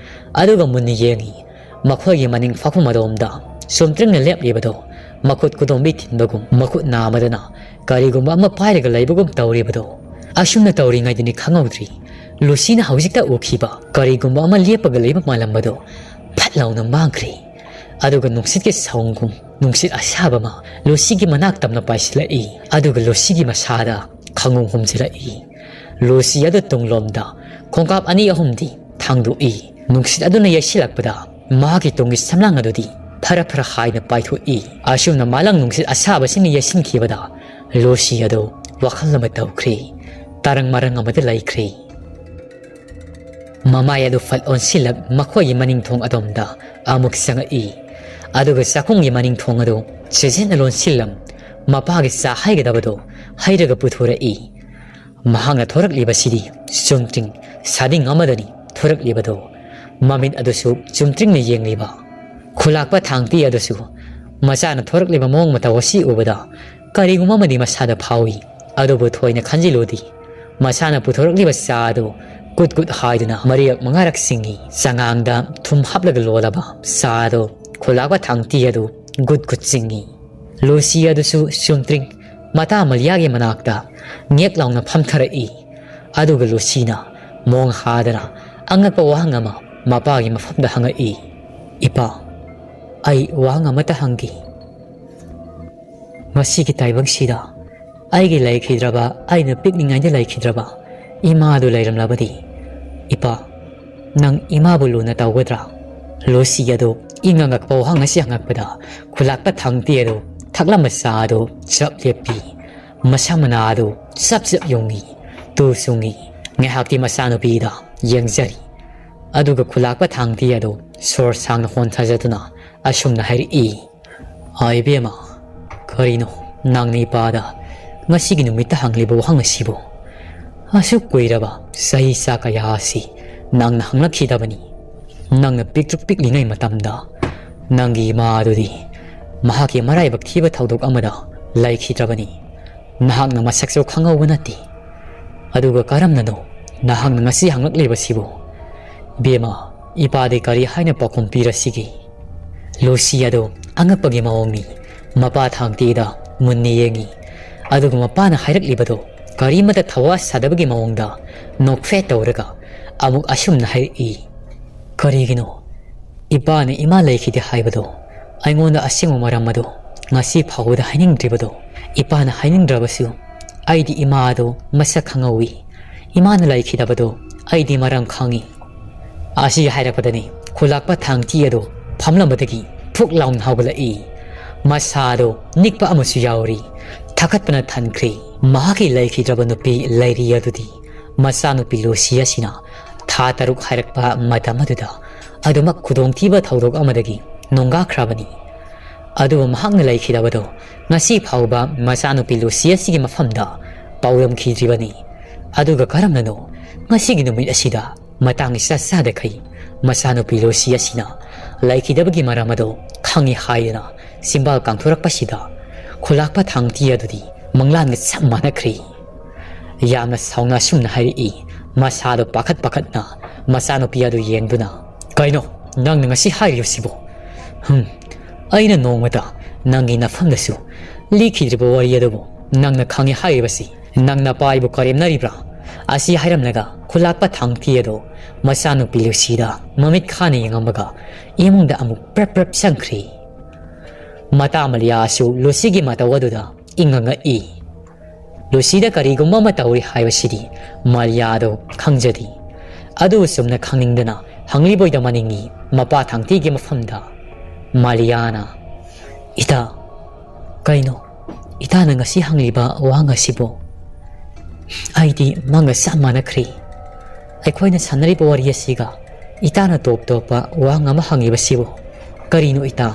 ꯑꯗꯨꯒ ꯃꯨꯟꯅ ꯌꯦꯡꯏ꯫ ꯃꯈꯣꯏꯒꯤ ꯃꯅꯤꯡ ꯐꯥꯛꯐꯝ ꯑꯗꯣꯝꯗ ꯆꯨꯝꯇ꯭ꯔꯤꯡꯅ ꯂꯦꯞꯂꯤꯕꯗꯣ ꯃꯈꯨꯠ ꯈꯨꯗꯣꯝꯕꯤ ꯊꯤꯟꯕꯒꯨꯝ ꯃꯈꯨꯠ ꯅꯥꯃꯗꯅ ꯀꯔꯤꯒꯨꯝꯕ ꯑꯃ ꯄꯥꯏꯔꯒ ꯂꯩꯕꯒꯨꯝ ꯇꯧꯔꯤꯕꯗꯣ꯫ ꯑꯁꯨꯝꯅ ꯇꯧꯔꯤꯉꯩꯗꯅꯤ ꯈꯪꯍꯧꯗ꯭ꯔꯤ ꯂꯨꯁꯤꯅ ꯍꯧꯖꯤꯛꯇ ꯎꯈꯤꯕ ꯀꯔꯤꯒꯨꯝꯕ ꯑꯃ ꯂꯦꯞꯄꯒ ꯂꯩꯕ ꯃꯥꯜꯂꯝꯕꯗꯣ ꯐꯠ ꯂꯥꯎꯅ ꯃꯥꯡꯈ꯭ꯔꯦ꯫ ꯑꯗꯨꯒ ꯅꯨꯡꯁꯤꯠꯀꯤ ꯁꯥꯎꯟꯒꯨꯝ ꯅꯨꯡꯁꯤꯠ ꯑꯁꯥꯕ ꯑꯃ ꯂꯨꯁꯤꯒꯤ ꯃꯅꯥꯛ ꯇꯝꯅ ꯄꯥꯏꯁꯤꯜꯂꯛꯏ꯫ ꯑꯗꯨꯒ ꯂꯨꯁꯤꯒꯤ ꯃꯁꯥꯗ ꯈꯪꯍꯨꯝ ꯍꯨꯝꯖꯤꯜꯂꯛꯏ꯫ ꯂꯨꯁꯤ ꯑꯗꯨ ꯇꯨꯡꯂꯣꯝꯗ ꯈꯣꯡꯀꯥꯞ ꯑꯅꯤ ꯑꯍꯨꯝꯗꯤ ꯊꯥꯡꯗꯣꯛꯏ꯫ ꯅꯨꯡꯁꯤꯠ ꯑꯗꯨꯅ ꯌꯩꯁꯤꯜꯂꯛꯄꯗ ꯃꯍꯥꯛꯀꯤ ꯇꯨꯡꯒꯤ ꯁꯝꯂꯥꯡ ꯑꯗꯨꯗꯤ ꯐꯔ ꯐꯔ ꯍꯥꯏꯅ ꯄꯥꯏꯊꯣꯛꯏ꯫ ꯑꯁꯨꯝꯅ ꯃꯥꯂꯪ ꯅꯨꯡꯁꯤꯠ ꯑꯁꯥꯕꯁꯤꯡꯅ ꯌꯩꯁꯤꯟꯈꯤꯕꯗ ꯂꯨꯁꯤ ꯑꯗꯨ ꯋꯥꯈꯜ ꯑꯃ ꯇꯧꯈ꯭ꯔꯦ꯫ ꯇꯔꯪ ꯃꯔꯪ ꯑꯃꯗ ꯂꯩꯈ꯭ꯔꯦ꯫ ꯃꯃꯥꯏ ꯑꯗꯨ ꯐꯠ ꯑꯣꯟꯁꯤꯜꯂꯛ ꯃꯈꯣꯏꯒꯤ ꯃꯅꯤꯡ ꯊꯣꯡ ꯑꯗꯣꯝꯗ ꯑꯃꯨꯛ ꯆꯪꯉꯛꯏ꯫ ꯑꯗꯨꯒ ꯆꯥꯛꯈꯨꯝꯒꯤ ꯃꯅꯤꯡ ꯊꯣꯡ ꯑꯗꯨ ꯆꯦꯖꯦꯠꯅ ꯂꯣꯟꯁꯤꯜꯂꯝ ꯃꯄꯥꯒꯤ ꯆꯥ ꯍꯩꯒꯗꯕꯗꯨ ꯍꯩꯔꯒ ꯄꯨꯊꯣꯔꯛꯏ꯫ ꯃꯍꯥꯛꯅ ꯊꯣꯔꯛꯂꯤꯕꯁꯤꯗꯤ ꯆꯨꯝꯇ꯭ꯔꯤꯡ ꯁꯥꯗꯤꯡ ꯑꯃꯗꯅꯤ ꯊꯣꯔꯛꯂꯤꯕꯗꯨ꯫ ꯃꯃꯤꯠ ꯑꯗꯨꯁꯨ ꯆꯨꯝꯇ꯭ꯔꯤꯡꯅ ꯌꯦꯡꯂꯤꯕ꯫ ꯈꯨꯂꯥꯛꯄ ꯊꯥꯡꯇꯤ ꯑꯗꯨꯁꯨ ꯃꯆꯥꯅ ꯊꯣꯔꯛꯂꯤꯕ ꯃꯑꯣꯡ ꯃꯇꯧ ꯑꯁꯤ ꯎꯕꯗ ꯀꯔꯤꯒꯨꯝꯕ ꯑꯃꯗꯤ ꯃꯁꯥꯗ ꯐꯥꯎꯏ꯫ ꯑꯗꯨꯕꯨ ꯊꯣꯏꯅ ꯈꯟꯖꯤꯜꯂꯨꯗꯦ꯫ ꯃꯁꯥꯅ ꯄꯨꯊꯣꯔꯛꯂꯤꯕ ꯆꯥ ꯑꯗꯨ ꯀꯨꯠ ꯀꯨꯠ ꯍꯥꯏꯗꯨꯅ ꯃꯔꯤꯔꯛ ꯃꯉꯥꯔꯛ ꯆꯤꯡꯏ꯫ ꯆꯉꯥꯡꯗ ꯊꯨꯝ ꯍꯥꯞꯂꯒ ꯂꯣꯜꯂꯕ ꯆꯥ ꯑꯗꯨ ꯈꯨꯂꯥꯛꯄ ꯊꯥꯡꯇꯤ ꯑꯗꯨ ꯒꯨꯠ ꯒꯨꯠ ꯆꯤꯡꯏ꯫ ꯂꯨꯁꯤ ꯑꯗꯨꯁꯨ ꯆꯨꯝꯇ꯭ꯔꯤꯡ ꯃꯇꯥ ꯃꯂꯤꯌꯥꯒꯤ ꯃꯅꯥꯛꯇ ꯉꯦꯛ ꯂꯥꯎꯅ ꯐꯝꯊꯔꯛꯏ꯫ ꯑꯗꯨꯒ ꯂꯨꯁꯤꯅ ꯃꯣꯡ ꯍꯥꯗꯅ ꯑꯉꯛꯄ ꯋꯥꯍꯪ ꯑꯃ ꯃꯄꯥꯒꯤ ꯃꯐꯝꯗ ꯍꯪꯉꯛꯏ꯫ "ꯏꯄꯥ, ꯑꯩ ꯋꯥꯍꯪ ꯑꯃꯇ ꯍꯪꯒꯦ꯫ ꯉꯁꯤꯒꯤ ꯇꯥꯏꯕꯪꯁꯤꯗ ꯑꯩꯒꯤ ꯂꯩꯈꯤꯗ꯭ꯔꯕ, ꯑꯩꯅ ꯄꯤꯛꯂꯤꯉꯩꯗ ꯂꯩꯈꯤꯗ꯭ꯔꯕ ꯏꯃꯥꯗꯨ ꯂꯩꯔꯝꯂꯕꯗꯤ, ꯏꯄꯥ, ꯅꯪ ꯏꯃꯥꯕꯨ ꯂꯨꯅ ꯇꯧꯒꯗ꯭ꯔꯥ?" ꯂꯨꯁꯤ ꯑꯗꯨ ꯏꯉꯛ ꯉꯛꯄ ꯋꯥꯍꯪ ꯑꯁꯤ ꯍꯪꯉꯛꯄꯗ ꯈꯨꯂꯥꯛꯄ ꯊꯥꯡꯇꯤ ꯑꯗꯨ ꯊꯛꯂꯝꯕ ꯆꯥ ꯑꯗꯨ ꯆꯞ ꯂꯦꯞꯄꯤ꯫ ꯃꯁꯝ ꯃꯅꯥ ꯑꯗꯨ ꯆꯞ ꯆꯞ ꯌꯨꯡꯏ꯫ ꯇꯨ ꯆꯨꯡꯏ꯫ ꯉꯥꯏꯍꯥꯛꯇꯤ ꯃꯆꯥꯅꯨꯄꯤꯗ ꯌꯦꯡꯖꯔꯤ꯫ ꯑꯗꯨꯒ ꯈꯨꯂꯥꯛꯄ ꯊꯥꯡꯇꯤ ꯑꯗꯨ ꯁꯣꯔ ꯁꯥꯡꯅ ꯍꯣꯟꯊꯖꯗꯨꯅ ꯑꯁꯨꯝꯅ ꯍꯥꯏꯔꯛꯏ, "ꯑꯥ, ꯏꯕꯦꯝꯃ, ꯀꯔꯤꯅꯣ ꯅꯪꯅ ꯏꯄꯥꯗ ꯉꯁꯤꯒꯤ ꯅꯨꯃꯤꯠꯇ ꯍꯪꯂꯤꯕ ꯋꯥꯍꯪ ꯑꯁꯤꯕꯨ? ꯑꯁꯨꯛ ꯀꯨꯏꯔꯕ ꯆꯍꯤ ꯆꯥ ꯀꯌꯥ ꯑꯁꯤ ꯅꯪꯅ ꯍꯪꯂꯛꯈꯤꯗꯕꯅꯤ꯫ ꯅꯪꯅ ꯄꯤꯛꯇ꯭ꯔꯨ ꯄꯤꯛꯂꯤꯉꯩ ꯃꯇꯝꯗ ꯅꯪꯒꯤ ꯏꯃꯥ ꯑꯗꯨꯗꯤ ꯃꯍꯥꯛꯀꯤ ꯃꯔꯥꯏꯕꯛ ꯊꯤꯕ ꯊꯧꯗꯣꯛ ꯑꯃꯗ ꯂꯩꯈꯤꯗ꯭ꯔꯕꯅꯤ꯫ ꯅꯍꯥꯛꯅ ꯃꯁꯛꯁꯨ ꯈꯪꯍꯧꯕ ꯅꯠꯇꯦ꯫ ꯑꯗꯨꯒ ꯀꯔꯝꯅꯅꯣ ꯅꯍꯥꯛꯅ ꯉꯁꯤ ꯍꯪꯂꯛꯂꯤꯕꯁꯤꯕꯨ? ꯏꯕꯦꯝꯃ, ꯏꯄꯥꯗꯤ ꯀꯔꯤ ꯍꯥꯏꯅ ꯄꯥꯎꯈꯨꯝ ꯄꯤꯔꯁꯤꯒꯦ?" ꯂꯨꯁꯤ ꯑꯗꯨ ꯑꯉꯛꯄꯒꯤ ꯃꯑꯣꯡꯅꯤ꯫ ꯃꯄꯥ ꯊꯥꯡꯇꯤꯗ ꯃꯨꯟꯅ ꯌꯦꯡꯉꯤ꯫ ꯑꯗꯨꯒ ꯃꯄꯥꯅ ꯍꯥꯏꯔꯛꯂꯤꯕꯗꯨ ꯀꯔꯤꯃꯠꯇ ꯊꯋꯥ ꯁꯥꯗꯕꯒꯤ ꯃꯑꯣꯡꯗ ꯅꯣꯛꯐꯦꯠ ꯇꯧꯔꯒ ꯑꯃꯨꯛ ꯑꯁꯨꯝꯅ ꯍꯥꯏꯔꯛꯏ, "ꯀꯔꯤꯒꯤꯅꯣ ꯏꯄꯥꯅ ꯏꯃꯥ ꯂꯩꯈꯤꯗꯦ ꯍꯥꯏꯕꯗꯣ, ꯑꯩꯉꯣꯟꯗ ꯑꯁꯦꯡꯕ ꯃꯔꯝ ꯑꯗꯣ ꯉꯁꯤ ꯐꯥꯎꯕꯗ ꯍꯥꯏꯅꯤꯡꯗ꯭ꯔꯤꯕꯗꯣ?" ꯏꯄꯥꯅ ꯍꯥꯏꯅꯤꯡꯗ꯭ꯔꯕꯁꯨ ꯑꯩꯗꯤ ꯏꯃꯥ ꯑꯗꯣ ꯃꯁꯛ ꯈꯪꯍꯧꯏ꯫ ꯏꯃꯥꯅ ꯂꯩꯈꯤꯗꯕꯗꯣ ꯑꯩꯗꯤ ꯃꯔꯝ ꯈꯪꯏ꯫ ꯑꯁꯤ ꯍꯥꯏꯔꯛꯄꯗꯅꯤ ꯈꯨꯂꯥꯛꯄ ꯊꯥꯡꯇꯤ ꯑꯗꯣ ꯐꯝꯂꯝꯕꯗꯒꯤ ꯐꯨꯛ ꯂꯥꯎꯅ ꯍꯧꯒꯠꯂꯛꯏ꯫ ꯃꯁꯥꯗꯣ ꯅꯤꯛꯄ ꯑꯃꯁꯨ ꯌꯥꯎꯔꯤ꯫ ꯊꯥꯀꯠꯄꯅ ꯊꯟꯈ꯭ꯔꯦ꯫ ꯃꯍꯥꯛꯀꯤ ꯂꯩꯈꯤꯗ꯭ꯔꯕ ꯅꯨꯄꯤ ꯂꯩꯔꯤ ꯑꯗꯨꯗꯤ ꯃꯆꯥꯅꯨꯄꯤ ꯂꯨꯁꯤ ꯑꯁꯤꯅ ꯊꯥ ꯇꯔꯨꯛ ꯍꯥꯏꯔꯛꯄ ꯃꯇꯝ ꯑꯗꯨꯗ ꯑꯗꯨꯃꯛ ꯈꯨꯗꯣꯡꯊꯤꯕ ꯊꯧꯗꯣꯛ ꯑꯃꯗꯒꯤ ꯅꯣꯡꯒꯥꯈ꯭ꯔꯕꯅꯤ꯫ ꯑꯗꯨꯕꯨ ꯃꯍꯥꯛꯅ ꯂꯩꯈꯤꯗꯕꯗꯣ ꯉꯁꯤ ꯐꯥꯎꯕ ꯃꯆꯥꯅꯨꯄꯤ ꯂꯨꯁꯤ ꯑꯁꯤꯒꯤ ꯃꯐꯝꯗ ꯄꯥꯎꯗꯝꯈꯤꯗ꯭ꯔꯤꯕꯅꯤ꯫ ꯑꯗꯨꯒ ꯀꯔꯝꯅꯅꯣ ꯉꯁꯤꯒꯤ ꯅꯨꯃꯤꯠ ꯑꯁꯤꯗ ꯃꯇꯥꯡ ꯏꯆꯥ ꯆꯥꯗꯈꯩ ꯃꯆꯥꯅꯨꯄꯤ ꯂꯨꯁꯤ ꯑꯁꯤꯅ ꯂꯩꯈꯤꯗꯕꯒꯤ ꯃꯔꯝ ꯑꯗꯣ ꯈꯪꯏ ꯍꯥꯏꯗꯨꯅ ꯆꯤꯝꯕꯥꯜ ꯀꯥꯡꯊꯣꯔꯛꯄꯁꯤꯗ ꯈꯨꯂꯥꯛꯄ ꯊꯥꯡꯇꯤ ꯑꯗꯨꯗꯤ ꯃꯪꯂꯥꯟꯒ ꯆꯞ ꯃꯥꯟꯅꯈ꯭ꯔꯦ꯫ ꯌꯥꯝꯅ ꯁꯥꯎꯅ ꯑꯁꯨꯝꯅ ꯍꯥꯏꯔꯛꯏ, ꯃꯁꯥꯗꯣ ꯄꯥꯈꯠ ꯄꯥꯈꯠꯅ ꯃꯆꯥꯅꯨꯄꯤ ꯑꯗꯨ ꯌꯦꯡꯗꯨꯅ, "ꯀꯩꯅꯣ ꯅꯪꯅ ꯉꯁꯤ ꯍꯥꯏꯔꯤꯕꯁꯤꯕꯨ? ꯍꯨꯝ, ꯑꯩꯅ ꯅꯣꯡꯃꯇ ꯅꯪꯒꯤ ꯅꯐꯝꯗꯁꯨ ꯂꯤꯈꯤꯗ꯭ꯔꯤꯕ ꯋꯥꯔꯤ ꯑꯗꯨꯕꯨ ꯅꯪꯅ ꯈꯪꯉꯤ ꯍꯥꯏꯔꯤꯕꯁꯤ ꯅꯪ ꯅꯄꯥ ꯑꯩꯕꯨ ꯀꯔꯦꯝꯅꯔꯤꯕ꯭ꯔꯥ?" ꯑꯁꯤ ꯍꯥꯏꯔꯝꯂꯒ ꯈꯨꯂꯥꯛꯄ ꯊꯥꯡꯇꯤ ꯑꯗꯨ ꯃꯆꯥꯅꯨꯄꯤ ꯂꯨꯁꯤꯗ ꯃꯃꯤꯠ ꯈꯥꯅ ꯌꯦꯡꯉꯝꯃꯒ ꯏꯃꯨꯡꯗ ꯑꯃꯨꯛ ꯄ꯭ꯔꯞ ꯄ꯭ꯔꯞ ꯆꯪꯈ꯭ꯔꯦ꯫ ꯃꯇꯥ ꯃꯂꯤꯌꯥꯁꯨ ꯂꯨꯁꯤꯒꯤ ꯃꯇꯧ ꯑꯗꯨꯗ ꯏꯪꯉ ꯉꯛꯏ꯫ ꯂꯨꯁꯤꯗ ꯀꯔꯤꯒꯨꯝꯕ ꯑꯃ ꯇꯧꯔꯤ ꯍꯥꯏꯕꯁꯤꯗꯤ ꯃꯥꯂꯤꯌꯥꯗꯣ ꯈꯪꯖꯗꯦ꯫ ꯑꯗꯨꯕꯨ ꯆꯨꯝꯅ ꯈꯪꯅꯤꯡꯗꯅ ꯍꯪꯂꯤꯕꯣꯏꯗ ꯃꯅꯤꯡꯒꯤ ꯃꯄꯥ ꯊꯥꯡꯇꯤꯒꯤ ꯃꯐꯝꯗ ꯃꯥꯂꯤꯌꯥꯅ, "ꯏꯇꯥ, ꯀꯩꯅꯣ ꯏꯇꯥꯅ ꯉꯁꯤ ꯍꯪꯂꯤꯕ ꯋꯥꯍꯪ ꯑꯁꯤꯕꯨ?" ꯑꯩꯗꯤ ꯃꯪꯒ ꯆꯞ ꯃꯥꯟꯅꯈ꯭ꯔꯦ꯫ ꯑꯩꯈꯣꯏꯅ ꯁꯥꯟꯅꯔꯤꯕ ꯋꯥꯔꯤ ꯑꯁꯤꯒ ꯏꯇꯥꯅ ꯇꯣꯞ ꯇꯣꯞꯄ ꯋꯥꯍꯪ ꯑꯃ ꯍꯪꯉꯤꯕꯁꯤꯕꯨ ꯀꯔꯤꯅꯣ ꯏꯇꯥ?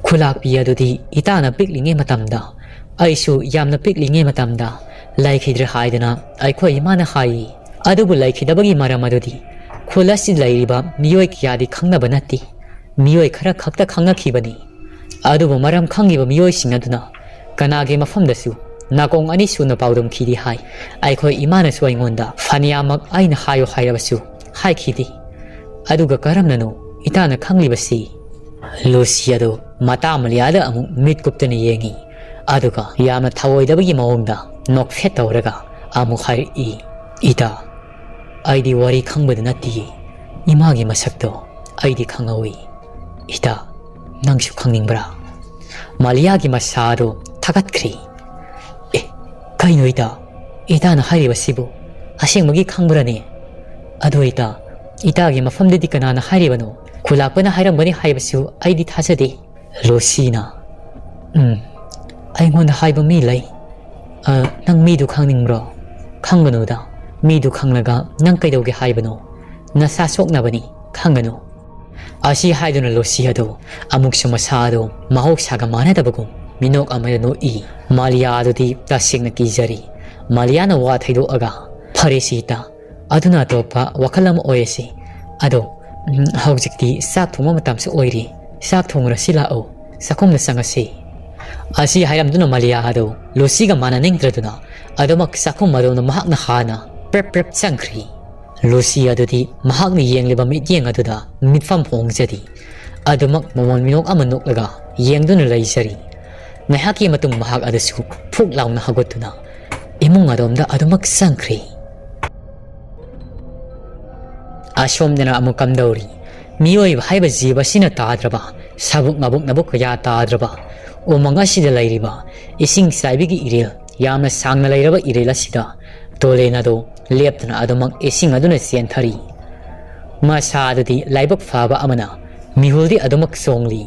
ꯈꯨꯂꯥꯛꯄꯤ ꯑꯗꯨꯗꯤ ꯏꯇꯥꯅ ꯄꯤꯛꯂꯤꯉꯩ ꯃꯇꯝꯗ, ꯑꯩꯁꯨ ꯌꯥꯝꯅ ꯄꯤꯛꯂꯤꯉꯩ ꯃꯇꯝꯗ ꯂꯩꯈꯤꯗ꯭ꯔꯦ ꯍꯥꯏꯗꯅ ꯑꯩꯈꯣꯏ ꯏꯃꯥꯅ ꯍꯥꯏꯌꯦ꯫ ꯑꯗꯨꯕꯨ ꯂꯩꯈꯤꯗꯕꯒꯤ ꯃꯔꯝ ꯑꯗꯨꯗꯤ ꯈꯨꯜ ꯑꯁꯤꯗ ꯂꯩꯔꯤꯕ ꯃꯤꯑꯣꯏ ꯀꯌꯥꯗꯤ ꯈꯪꯅꯕ ꯅꯠꯇꯦ꯫ ꯃꯤꯑꯣꯏ ꯈꯔ ꯈꯛꯇ ꯈꯪꯅꯈꯤꯕꯅꯤ꯫ ꯑꯗꯨꯕꯨ ꯃꯔꯝ ꯈꯪꯉꯤꯕ ꯃꯤꯑꯣꯏꯁꯤꯡ ꯑꯗꯨꯅ ꯀꯅꯥꯒꯤ ꯃꯐꯝꯗꯁꯨ ꯅꯥꯀꯣꯡ ꯑꯅꯤ ꯁꯨꯅ ꯄꯥꯎꯗꯝꯈꯤꯗꯦ ꯍꯥꯏ꯫ ꯑꯩꯈꯣꯏ ꯏꯃꯥꯅꯁꯨ ꯑꯩꯉꯣꯟꯗ ꯐꯅꯌꯥꯝꯃꯛ ꯑꯩꯅ ꯍꯥꯏꯌꯨ ꯍꯥꯏꯔꯕꯁꯨ ꯍꯥꯏꯈꯤꯗꯦ꯫ ꯑꯗꯨꯒ ꯀꯔꯝꯅꯅꯣ ꯏꯇꯥꯅ ꯈꯪꯂꯤꯕꯁꯤ? ꯂꯨꯁꯤ ꯑꯗꯨ ꯃꯇꯥ ꯃꯂꯤꯌꯥꯗ ꯑꯃꯨꯛ ꯃꯤꯠ ꯀꯨꯞꯇꯅ ꯌꯦꯡꯉꯤ꯫ ꯑꯗꯨꯒ ꯌꯥꯝꯅ ꯊꯑꯣꯏꯗꯕꯒꯤ ꯃꯑꯣꯡꯗ ꯅꯣꯛꯐꯦꯠ ꯇꯧꯔꯒ ꯑꯃꯨꯛ ꯍꯥꯏꯔꯛꯏ, "ꯏꯇꯥ, ꯑꯩꯗꯤ ꯋꯥꯔꯤ ꯈꯪꯕꯗ ꯅꯠꯇꯤꯌꯦ꯫ ꯏꯃꯥꯒꯤ ꯃꯁꯛꯇꯣ ꯑꯩꯗꯤ ꯈꯪꯍꯧꯏ꯫ ꯏꯇꯥ, ꯅꯪꯁꯨ ꯈꯪꯅꯤꯡꯕ꯭ꯔꯥ?" ꯃꯥꯂꯤꯌꯥꯒꯤ ꯃꯁꯥ ꯑꯗꯨ ꯊꯥꯒꯠꯈ꯭ꯔꯦ꯫ "ꯑꯦ, ꯀꯩꯅꯣ ꯏꯇꯥ? ꯏꯇꯥꯅ ꯍꯥꯏꯔꯤꯕꯁꯤꯕꯨ ꯑꯁꯦꯡꯕꯒꯤ ꯈꯪꯕ꯭ꯔꯅꯦ? ꯑꯗꯣ ꯏꯇꯥ, ꯏꯇꯥꯒꯤ ꯃꯐꯝꯗꯗꯤ ꯀꯅꯥꯅ ꯍꯥꯏꯔꯤꯕꯅꯣ? ꯈꯨꯂꯥꯛꯄꯅ ꯍꯥꯏꯔꯝꯒꯅꯤ ꯍꯥꯏꯕꯁꯨ ꯑꯩꯗꯤ ꯊꯥꯖꯗꯦ꯫" ꯂꯨꯁꯤꯅ, "ꯎꯝ, ꯑꯩꯉꯣꯟꯗ ꯍꯥꯏꯕ ꯃꯤ ꯂꯩ꯫ ꯑ, ꯅꯪ ꯃꯤꯗꯨ ꯈꯪꯅꯤꯡꯕ꯭ꯔꯣ? ꯈꯪꯒꯅꯨꯗ꯫ ꯃꯤꯗꯨ ꯈꯪꯂꯒ ꯅꯪ ꯀꯩꯗꯧꯒꯦ ꯍꯥꯏꯕꯅꯣ? ꯅꯁꯥ ꯁꯣꯛꯅꯕꯅꯤ, ꯈꯪꯒꯅꯨ꯫" ꯑꯁꯤ ꯍꯥꯏꯗꯨꯅ ꯂꯨꯁꯤ ꯑꯗꯨ ꯑꯃꯨꯛꯁꯨ ꯃꯁꯥ ꯑꯗꯨ ꯃꯍꯧꯁꯥꯒ ꯃꯥꯟꯅꯗꯕꯒꯨꯝ ꯃꯤꯅꯣꯛ ꯑꯃꯗ ꯅꯣꯛꯏ꯫ ꯃꯥꯂꯤꯌꯥ ꯑꯗꯨꯗꯤ ꯇꯁꯦꯡꯅ ꯀꯤꯖꯔꯤ꯫ ꯃꯥꯂꯤꯌꯥꯅ ꯋꯥ ꯊꯩꯗꯣꯛꯑꯒ, "ꯐꯔꯦ ꯁꯤꯇ, ꯑꯗꯨꯅ ꯑꯇꯣꯞꯄ ꯋꯥꯈꯜ ꯑꯃ ꯑꯣꯏꯔꯁꯤ꯫ ꯑꯗꯣ, ꯎꯝ, ꯍꯧꯖꯤꯛꯇꯤ ꯆꯥꯛ ꯊꯣꯡꯕ ꯃꯇꯝꯁꯨ ꯑꯣꯏꯔꯤ꯫ ꯆꯥꯛ ꯊꯣꯡꯉꯨꯔꯁꯤ ꯂꯥꯛꯑꯣ, ꯆꯥꯛꯈꯨꯝꯗ ꯆꯪꯉꯁꯤ꯫" ꯑꯁꯤ ꯍꯥꯏꯔꯝꯗꯨꯅ ꯃꯥꯂꯤꯌꯥ ꯑꯗꯨ ꯂꯨꯁꯤꯒ ꯃꯥꯟꯅꯅꯤꯡꯗ꯭ꯔꯗꯨꯅ ꯑꯗꯨꯃꯛ ꯆꯥꯛꯈꯨꯝ ꯑꯗꯣꯝꯗ ꯃꯍꯥꯛꯅ ꯍꯥꯟꯅ ꯄ꯭ꯔꯦꯞ ꯄ꯭ꯔꯦꯞ ꯆꯪꯈ꯭ꯔꯤ꯫ ꯂꯨꯁꯤ ꯑꯗꯨꯗꯤ ꯃꯍꯥꯛꯅ ꯌꯦꯡꯂꯤꯕ ꯃꯤꯠꯌꯦꯡ ꯑꯗꯨꯗ ꯃꯤꯠꯐꯝ ꯍꯣꯡꯖꯗꯦ꯫ ꯑꯗꯨꯃꯛ ꯃꯃꯣꯟ ꯃꯤꯅꯣꯛ ꯑꯃ ꯅꯣꯛꯂꯒ ꯌꯦꯡꯗꯨꯅ ꯂꯩꯖꯔꯤ꯫ ꯉꯥꯏꯍꯥꯛꯀꯤ ꯃꯇꯨꯡ ꯃꯍꯥꯛ ꯑꯗꯨꯁꯨ ꯐꯨꯛ ꯂꯥꯎꯅ ꯍꯧꯒꯠꯇꯨꯅ ꯏꯃꯨꯡ ꯑꯗꯣꯝꯗ ꯑꯗꯨꯃꯛ ꯆꯪꯈ꯭ꯔꯦ꯫ ꯑꯁꯣꯝꯗꯅ ꯑꯃꯨꯛ ꯀꯝꯗꯧꯔꯤ? ꯃꯤꯑꯣꯏꯕ ꯍꯥꯏꯕ ꯖꯤꯕ ꯑꯁꯤꯅ ꯇꯥꯗ꯭ꯔꯕ, ꯁꯥꯕꯨꯛ ꯃꯕꯨꯛ ꯅꯕꯨꯛ ꯀꯌꯥ ꯇꯥꯗ꯭ꯔꯕ, ꯎꯃꯪ ꯑꯁꯤꯗ ꯂꯩꯔꯤꯕ ꯏꯁꯤꯡ ꯆꯥꯏꯕꯤꯒꯤ ꯏꯔꯤꯜ, ꯌꯥꯝꯅ ꯁꯥꯡꯅ ꯂꯩꯔꯕ ꯏꯔꯤꯜ ꯑꯁꯤꯗ ꯇꯣꯂꯦꯟ ꯑꯗꯨ ꯂꯦꯞꯇꯅ ꯑꯗꯨꯃꯛ ꯏꯁꯤꯡ ꯑꯗꯨꯅ ꯆꯦꯟꯊꯔꯤ꯫ ꯃꯁꯥ ꯑꯗꯨꯗꯤ ꯂꯥꯏꯕꯛ ꯐꯕ ꯑꯃꯅ ꯃꯤꯍꯨꯜꯗꯤ ꯑꯗꯨꯃꯛ ꯆꯣꯡꯂꯤ꯫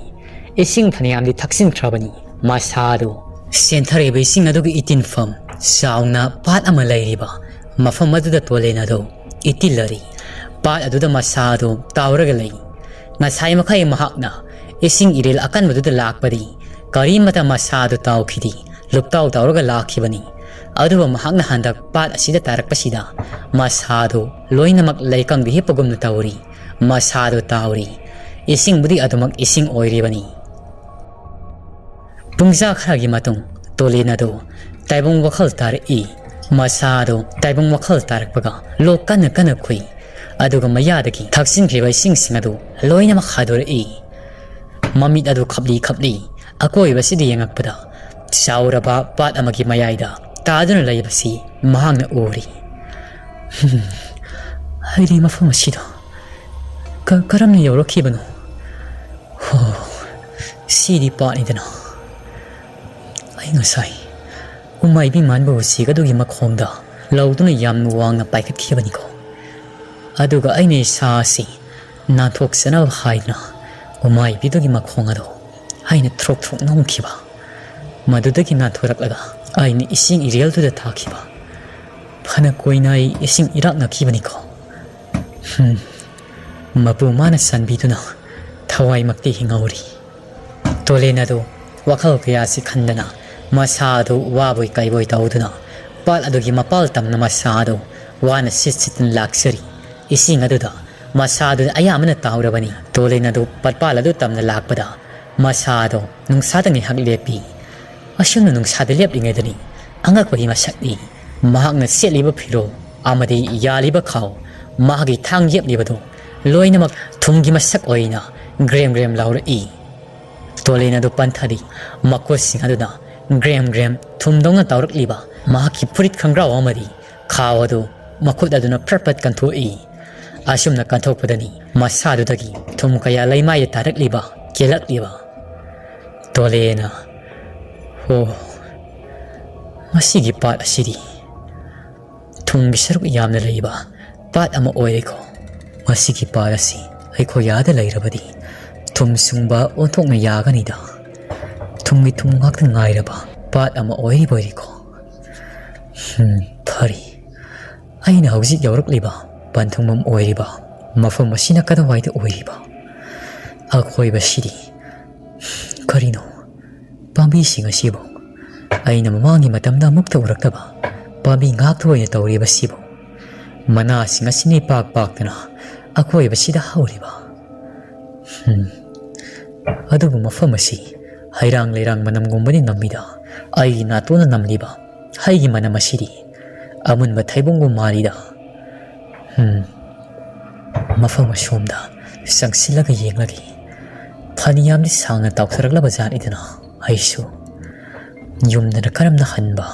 ꯏꯁꯤꯡ ꯐꯅꯌꯥꯝꯗꯤ ꯊꯛꯆꯤꯟꯈ꯭ꯔꯕꯅꯤ꯫ ꯃꯁꯥ ꯑꯗꯨ ꯆꯦꯟꯊꯔꯤꯕ ꯏꯁꯤꯡ ꯑꯗꯨꯒꯤ ꯏꯇꯤꯟꯐꯝ ꯆꯥꯎꯅ ꯄꯥꯠ ꯑꯃ ꯂꯩꯔꯤꯕ ꯃꯐꯝ ꯑꯗꯨꯗ ꯇꯣꯂꯦꯟ ꯑꯗꯨ ꯏꯇꯤꯜꯂꯔꯤ꯫ ꯄꯥꯠ ꯑꯗꯨꯗ ꯃꯁꯥ ꯑꯗꯨ ꯇꯥꯎꯔꯒ ꯂꯩ꯫ ꯉꯁꯥꯏ ꯃꯈꯩ ꯃꯍꯥꯛꯅ ꯏꯁꯤꯡ ꯏꯔꯤꯜ ꯑꯀꯟꯕꯗꯨꯗ ꯂꯥꯛꯄꯗꯤ ꯀꯔꯤꯃꯇ ꯃꯁꯥ ꯑꯗꯨ ꯇꯥꯎꯈꯤꯗꯦ꯫ ꯂꯨꯞꯇꯥꯎ ꯇꯥꯎꯔꯒ ꯂꯥꯛꯈꯤꯕꯅꯤ꯫ ꯑꯗꯨꯕꯨ ꯃꯍꯥꯛꯅ ꯍꯟꯗꯛ ꯄꯥꯠ ꯑꯁꯤꯗ ꯇꯥꯔꯛꯄꯁꯤꯗ ꯃꯁꯥ ꯑꯗꯨ ꯂꯣꯏꯅꯃꯛ ꯂꯩꯀꯪꯗ ꯍꯤꯞꯄꯒꯨꯝꯅ ꯇꯧꯔꯤ꯫ ꯃꯁꯥ ꯑꯗꯨ ꯇꯥꯎꯔꯤ꯫ ꯏꯁꯤꯡꯕꯨꯗꯤ ꯑꯗꯨꯃꯛ ꯏꯁꯤꯡ ꯑꯣꯏꯔꯤꯕꯅꯤ꯫ ꯄꯨꯡꯖꯥ ꯈꯔꯒꯤ ꯃꯇꯨꯡ ꯇꯣꯂꯦꯟ ꯑꯗꯨ ꯇꯥꯏꯕꯪ ꯋꯥꯈꯜ ꯇꯥꯔꯛꯏ꯫ ꯃꯁꯥ ꯑꯗꯨ ꯇꯥꯏꯕꯪ ꯋꯥꯈꯜ ꯇꯥꯔꯛꯄꯒ ꯂꯣꯛ ꯀꯟꯅ ꯀꯟꯅ ꯈꯨꯏ꯫ ꯑꯗꯨꯒ ꯃꯌꯥꯗꯒꯤ ꯊꯛꯆꯤꯟꯈ꯭ꯔꯤꯕ ꯏꯁꯤꯡꯁꯤꯡ ꯑꯗꯨ ꯂꯣꯏꯅꯃꯛ ꯍꯥꯏꯗꯣꯔꯛꯏ꯫ ꯃꯃꯤꯠ ꯑꯗꯨ ꯈꯞꯂꯤ ꯈꯞꯂꯤ ꯑꯀꯣꯏꯕꯁꯤꯗ ꯌꯦꯡꯉꯛꯄꯗ ꯆꯥꯎꯔꯕ ꯄꯥꯠ ꯑꯃꯒꯤ ꯃꯌꯥꯏꯗ ꯇꯥꯗꯨꯅ ꯂꯩꯕꯁꯤ ꯃꯍꯥꯛꯅ ꯎꯔꯤ꯫ "ꯍꯝ, ꯑꯩꯗꯤ ꯃꯐꯝ ꯑꯁꯤꯗ ꯀ-, ꯀꯔꯝꯅ ꯌꯧꯔꯛꯈꯤꯕꯅꯣ? ꯍꯣ, ꯁꯤꯗꯤ ꯄꯥꯠꯅꯤꯗꯅ꯫ ꯑꯩ ꯉꯁꯥꯏ ꯎꯃꯥꯏꯕꯤ ꯃꯥꯟꯕ ꯎꯆꯦꯛ ꯑꯗꯨꯒꯤ ꯃꯈꯣꯡꯗ ꯂꯧꯗꯨꯅ ꯌꯥꯝꯅ ꯋꯥꯡꯅ ꯄꯥꯏꯈꯠꯈꯤꯕꯅꯤꯀꯣ꯫ ꯑꯗꯨꯒ ꯑꯩꯅ ꯏꯁꯥ ꯑꯁꯤ ꯅꯥꯟꯊꯣꯛꯆꯅꯕ ꯍꯥꯏꯗꯨꯅ ꯎꯃꯥꯏꯕꯤꯗꯨꯒꯤ ꯃꯈꯣꯡ ꯑꯗꯨ ꯑꯩꯅ ꯊ꯭ꯔꯣꯛ ꯊ꯭ꯔꯣꯛ ꯅꯣꯝꯈꯤꯕ꯫ ꯃꯗꯨꯗꯒꯤ ꯅꯥꯟꯊꯣꯔꯛꯂꯒ ꯑꯩꯅ ꯏꯁꯤꯡ ꯏꯔꯦꯜꯗꯨꯗ ꯊꯥꯈꯤꯕ꯫ ꯐꯅ ꯀꯨꯏꯅ ꯑꯩ ꯏꯁꯤꯡ ꯏꯔꯥꯛꯅꯈꯤꯕꯅꯤꯀꯣ꯫ ꯍꯝ, ꯃꯄꯨ ꯃꯥꯅ ꯆꯥꯟꯕꯤꯗꯨꯅ ꯊꯋꯥꯏꯃꯛꯇꯤ ꯍꯤꯡꯍꯧꯔꯤ꯫" ꯇꯣꯂꯦꯟ ꯑꯗꯨ ꯋꯥꯈꯜ ꯀꯌꯥꯁꯤ ꯈꯟꯗꯅ ꯃꯁꯥ ꯑꯗꯨ ꯋꯥꯕꯣꯏ ꯀꯩꯕꯣꯏ ꯇꯧꯗꯨꯅ ꯄꯥꯠ ꯑꯗꯨꯒꯤ ꯃꯄꯥꯜ ꯇꯝꯅ ꯃꯁꯥ ꯑꯗꯨ ꯋꯥꯅ ꯁꯤꯠ ꯁꯤꯠꯇꯨꯅ ꯂꯥꯛꯆꯔꯤ꯫ ꯏꯁꯤꯡ ꯑꯗꯨꯗ ꯃꯁꯥ ꯑꯗꯨ ꯑꯌꯥꯝꯕꯅ ꯇꯥꯎꯔꯕꯅꯤ꯫ ꯇꯣꯂꯦꯟ ꯑꯗꯨ ꯄꯥꯠꯄꯥꯜ ꯑꯗꯨ ꯇꯝꯅ ꯂꯥꯛꯄꯗ ꯃꯁꯥ ꯑꯗꯨ ꯅꯨꯡꯁꯥꯗ ꯉꯥꯏꯍꯥꯛ ꯂꯦꯞꯄꯤ꯫ ꯑꯁꯨꯝꯅ ꯅꯨꯡꯁꯥꯗ ꯂꯦꯞꯂꯤꯉꯩꯗꯅꯤ ꯑꯉꯛꯄꯒꯤ ꯃꯁꯛꯅꯤ꯫ ꯃꯍꯥꯛꯅ ꯁꯦꯠꯂꯤꯕ ꯐꯤꯔꯣꯜ ꯑꯃꯗꯤ ꯌꯥꯜꯂꯤꯕ ꯈꯥꯎ, ꯃꯍꯥꯛꯀꯤ ꯊꯥꯡ ꯌꯦꯛꯂꯤꯕꯗꯨ ꯂꯣꯏꯅꯃꯛ ꯊꯨꯝꯒꯤ ꯃꯁꯛ ꯑꯣꯏꯅ ꯒ꯭ꯔꯦꯝ ꯒ꯭ꯔꯦꯝ ꯂꯥꯎꯔꯛꯏ꯫ ꯇꯣꯂꯦꯟ ꯑꯗꯨ ꯄꯟꯊꯔꯤ꯫ ꯃꯈꯨꯠꯁꯤꯡ ꯑꯗꯨꯅ ꯒ꯭ꯔꯦꯝ ꯒ꯭ꯔꯦꯝ ꯊꯨꯝꯗꯧꯅ ꯇꯧꯔꯛꯂꯤꯕ ꯃꯍꯥꯛꯀꯤ ꯐꯨꯔꯤꯠ ꯈꯪꯒ꯭ꯔꯥꯎ ꯑꯃꯗꯤ ꯈꯥꯎ ꯑꯗꯨ ꯃꯈꯨꯠ ꯑꯗꯨꯅ ꯐ꯭ꯔꯠ ꯐ꯭ꯔꯠ ꯀꯟꯊꯣꯛꯏ꯫ ꯑꯁꯨꯝꯅ ꯀꯟꯊꯣꯛꯄꯗꯅꯤ ꯃꯁꯥꯗꯨꯗꯒꯤ ꯊꯨꯝ ꯀꯌꯥ ꯂꯩꯃꯥꯏꯗ ꯇꯥꯔꯛꯂꯤꯕ, ꯀꯦꯜꯂꯛꯂꯤꯕ꯫ ꯇꯣꯂꯦꯅ, "ꯍꯣ, ꯃꯁꯤꯒꯤ ꯄꯥꯠ ꯑꯁꯤꯗꯤ ꯊꯨꯝꯒꯤ ꯁꯔꯨꯛ ꯌꯥꯝꯅ ꯂꯩꯕ ꯄꯥꯠ ꯑꯃ ꯑꯣꯏꯔꯦꯀꯣ꯫ ꯃꯁꯤꯒꯤ ꯄꯥꯠ ꯑꯁꯤ ꯑꯩꯈꯣꯏ ꯑꯥꯗ ꯂꯩꯔꯕꯗꯤ ꯊꯨꯝ ꯁꯨꯡꯕ ꯑꯣꯟꯊꯣꯛꯅ ꯌꯥꯒꯅꯤꯗ꯫ ꯊꯨꯝꯒꯤ ꯊꯨꯝ ꯉꯥꯛꯇ ꯉꯥꯏꯔꯕ ꯄꯥꯠ ꯑꯃ ꯑꯣꯏꯔꯤꯕꯣꯏꯔꯦꯀꯣ꯫" ꯎꯝ, ꯐꯔꯦ꯫ ꯑꯩꯅ ꯍꯧꯖꯤꯛ ꯌꯧꯔꯛꯂꯤꯕ ꯄꯟꯊꯨꯡꯐꯝ ꯑꯣꯏꯔꯤꯕ ꯃꯐꯝ ꯑꯁꯤꯅ ꯀꯗꯥꯏꯋꯥꯏꯗ ꯑꯣꯏꯔꯤꯕ? ꯑꯀꯣꯏꯕꯁꯤꯗꯤ ꯀꯔꯤꯅꯣ? ꯄꯥꯝꯕꯤꯁꯤꯡ ꯑꯁꯤꯕꯨ ꯑꯩꯅ ꯃꯃꯥꯡꯒꯤ ꯃꯇꯝꯗ ꯑꯃꯨꯛꯇ ꯎꯔꯛꯇꯕ ꯄꯥꯝꯕꯤ ꯉꯥꯛꯇ ꯑꯣꯏꯅ ꯇꯧꯔꯤꯕꯁꯤꯕꯨ? ꯃꯅꯥꯁꯤꯡ ꯑꯁꯤꯅ ꯏꯄꯥꯛ ꯄꯥꯛꯇꯅ ꯑꯀꯣꯏꯕꯁꯤꯗ ꯍꯧꯔꯤꯕ꯫ ꯎꯝ꯫ ꯑꯗꯨꯕꯨ ꯃꯐꯝ ꯑꯁꯤ ꯍꯩꯔꯥꯡ ꯂꯩꯔꯥꯡ ꯃꯅꯝꯒꯨꯝꯕꯗꯤ ꯅꯝꯃꯤꯗ, ꯑꯩꯒꯤ ꯅꯥꯇꯣꯟꯅ ꯅꯝꯂꯤꯕ ꯍꯩꯒꯤ ꯃꯅꯝ ꯑꯁꯤꯗꯤ ꯑꯃꯨꯟꯕ ꯊꯩꯕꯣꯡꯒꯨꯝ ꯃꯥꯜꯂꯤꯗ꯫ ꯎꯝ꯫ ꯃꯐꯝ ꯑꯁꯣꯝꯗ ꯆꯪꯁꯤꯜꯂꯒ ꯌꯦꯡꯂꯒꯦ꯫ ꯐꯅꯌꯥꯝꯗꯤ ꯁꯥꯡꯅ ꯇꯥꯎꯊꯔꯛꯂꯕ ꯖꯥꯠꯅꯤꯗꯅ ꯑꯩꯁꯨ꯫ ꯌꯨꯝꯗꯅ ꯀꯔꯝꯅ ꯍꯟꯕ?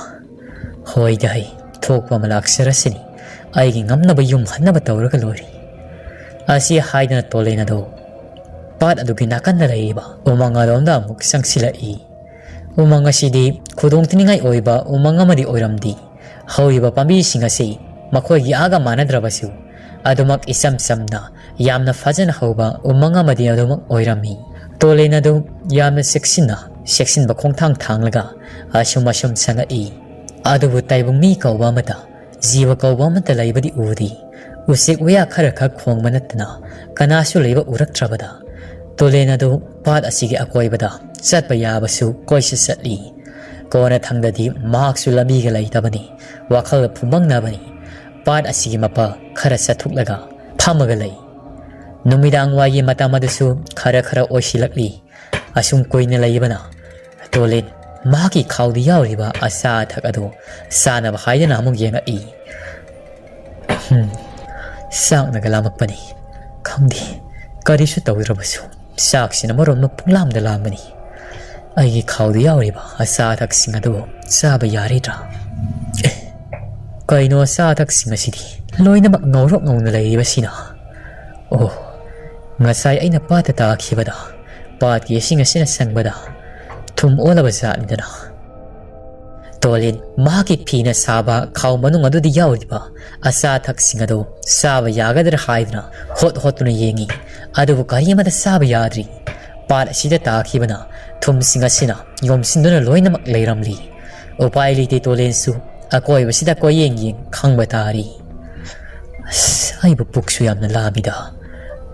ꯍꯣꯏꯗ ꯍꯩ, ꯊꯣꯛꯄ ꯑꯃ ꯂꯥꯛꯆꯔꯁꯤꯅꯤ꯫ ꯑꯩꯒꯤ ꯉꯝꯅꯕ ꯌꯨꯝ ꯍꯟꯅꯕ ꯇꯧꯔꯒ ꯂꯣꯏꯔꯦ꯫ ꯑꯁꯤ ꯍꯥꯏꯗꯅ ꯇꯣꯂꯦꯟ ꯑꯗꯨ ꯄꯥꯠ ꯑꯗꯨꯒꯤ ꯅꯥꯀꯟꯗ ꯂꯩꯔꯤꯕ ꯎꯃꯪ ꯑꯗꯣꯝꯗ ꯑꯃꯨꯛ ꯆꯪꯁꯤꯜꯂꯛꯏ꯫ ꯎꯃꯪ ꯑꯁꯤꯗꯤ ꯈꯨꯗꯣꯡꯊꯤꯅꯤꯡꯉꯥꯏ ꯑꯣꯏꯕ ꯎꯃꯪ ꯑꯃꯗꯤ ꯑꯣꯏꯔꯝꯗꯦ꯫ ꯍꯧꯔꯤꯕ ꯄꯥꯝꯕꯤꯁꯤꯡ ꯑꯁꯤ ꯃꯈꯣꯏꯒꯤ ꯑꯥꯒ ꯃꯥꯟꯅꯗ꯭ꯔꯕꯁꯨ, ꯑꯗꯨꯃꯛ ꯏꯆꯝ ꯆꯝꯅ ꯌꯥꯝꯅ ꯐꯖꯅ ꯍꯧꯕ ꯎꯃꯪ ꯑꯃꯗꯤ ꯑꯗꯨꯃꯛ ꯑꯣꯏꯔꯝꯃꯤ꯫ ꯇꯣꯂꯦꯟ ꯑꯗꯨ ꯌꯥꯝꯅ ꯆꯦꯛꯁꯤꯟꯅ, ꯆꯦꯛꯁꯤꯟꯕ ꯈꯣꯡꯊꯥꯡ ꯊꯥꯡꯂꯒ ꯑꯁꯨꯝ ꯑꯁꯨꯝ ꯆꯪꯉꯛꯏ꯫ ꯑꯗꯨꯕꯨ ꯇꯥꯏꯕꯪ ꯃꯤ ꯀꯧꯕ ꯑꯃꯠꯇ, ꯖꯤꯕ ꯀꯧꯕ ꯑꯃꯠꯇ ꯂꯩꯕꯗꯤ ꯎꯗꯦ꯫ ꯎꯆꯦꯛ ꯋꯥꯌꯥ ꯈꯔ ꯈꯛ ꯈꯣꯡꯕ ꯅꯠꯇꯅ ꯀꯅꯥꯁꯨ ꯂꯩꯕ ꯎꯔꯛꯇ꯭ꯔꯕꯗ, ꯇꯨꯔꯦꯜ ꯑꯗꯨ ꯄꯥꯠ ꯑꯁꯤꯒꯤ ꯑꯀꯣꯏꯕꯗ ꯆꯠꯄ ꯌꯥꯕꯁꯨ ꯀꯣꯏꯆꯠ ꯆꯠꯂꯤ꯫ ꯀꯣꯟꯅꯊꯪꯗꯗꯤ ꯃꯍꯥꯛꯁꯨ ꯂꯝꯕꯤꯒ ꯂꯩꯇꯕꯅꯤ, ꯋꯥꯈꯜ ꯐꯨꯝꯕꯪꯅꯕꯅꯤ꯫ ꯄꯥꯠ ꯑꯁꯤꯒꯤ ꯃꯄꯥ ꯈꯔ ꯆꯠꯊꯣꯛꯂꯒ ꯐꯝꯃꯒ ꯂꯩ꯫ ꯅꯨꯃꯤꯗꯥꯡ ꯋꯥꯏꯒꯤ ꯃꯇꯝ ꯑꯗꯨꯁꯨ ꯈꯔ ꯈꯔ ꯑꯣꯏꯁꯤꯜꯂꯛꯂꯤ꯫ ꯑꯁꯨꯝ ꯀꯨꯏꯅ ꯂꯩꯕꯅ ꯇꯣꯂꯤꯟ ꯃꯍꯥꯛꯀꯤ ꯈꯥꯎꯗ ꯌꯥꯎꯔꯤꯕ ꯑꯆꯥ ꯑꯊꯛ ꯑꯗꯨ ꯆꯥꯅꯕ ꯍꯥꯏꯗꯨꯅ ꯑꯃꯨꯛ ꯌꯦꯡꯉꯛꯏ꯫ ꯍꯨꯝ, ꯆꯥꯛꯅꯒ ꯂꯥꯝꯃꯛꯄꯅꯤ꯫ ꯈꯪꯗꯦ, ꯀꯔꯤꯁꯨ ꯇꯧꯗ꯭ꯔꯕꯁꯨ ꯆꯥꯛꯁꯤꯅ ꯃꯔꯣꯟ ꯑꯃ ꯄꯨꯡꯂꯥꯝꯗ ꯂꯥꯝꯕꯅꯤ꯫ ꯑꯩꯒꯤ ꯈꯥꯎꯗ ꯌꯥꯎꯔꯤꯕ ꯑꯆꯥ ꯑꯊꯛꯁꯤꯡ ꯑꯗꯨꯕꯨ ꯆꯥꯕ ꯌꯥꯔꯤꯗ꯭ꯔꯥ? ꯑꯦ, ꯀꯩꯅꯣ ꯑꯆꯥ ꯑꯊꯛꯁꯤꯡ ꯑꯁꯤꯗꯤ ꯂꯣꯏꯅꯃꯛ ꯉꯧꯔꯣꯛ ꯉꯧꯅ ꯂꯩꯔꯤꯕꯁꯤꯅ? ꯑꯣ, ꯉꯁꯥꯏ ꯑꯩꯅ ꯄꯥꯠꯇ ꯇꯥꯈꯤꯕꯗ ꯄꯥꯠꯀꯤ ꯏꯁꯤꯡ ꯑꯁꯤꯅ ꯁꯪꯕꯗ ꯊꯨꯝ ꯑꯣꯜꯂꯕ ꯖꯥꯠꯅꯤꯗꯅ꯫ ꯇꯣꯂꯤꯟ ꯃꯍꯥꯛꯀꯤ ꯐꯤꯅ ꯁꯥꯕ ꯈꯥꯎ ꯃꯅꯨꯡ ꯑꯗꯨꯗ ꯌꯥꯎꯔꯤꯕ ꯑꯆꯥ ꯑꯊꯛꯁꯤꯡ ꯑꯗꯨ ꯆꯥꯕ ꯌꯥꯒꯗ꯭ꯔꯥ ꯍꯥꯏꯗꯨꯅ ꯍꯣꯠ ꯍꯣꯠꯇꯨꯅ ꯌꯦꯡꯉꯤ꯫ ꯑꯗꯨꯕꯨ ꯀꯔꯤ ꯑꯃꯠꯇ ꯆꯥꯕ ꯌꯥꯗ꯭ꯔꯤ꯫ ꯄꯥꯠ ꯑꯁꯤꯗ ꯇꯥꯈꯤꯕꯅ ꯊꯨꯝꯁꯤꯡ ꯑꯁꯤꯅ ꯌꯣꯝꯁꯤꯟꯗꯨꯅ ꯂꯣꯏꯅꯃꯛ ꯂꯩꯔꯝꯂꯤ꯫ ꯎꯄꯥꯏ ꯂꯩꯇꯦ ꯇꯣꯂꯦꯟꯁꯨ ꯑꯀꯣꯏꯕꯁꯤꯗ ꯀꯣꯏꯌꯦꯡ ꯌꯦꯡ ꯈꯪꯕ ꯇꯥꯔꯤ꯫ ꯑꯁ, ꯑꯩꯕꯨ ꯄꯨꯛꯁꯨ ꯌꯥꯝꯅ ꯂꯥꯝꯃꯤꯗ꯫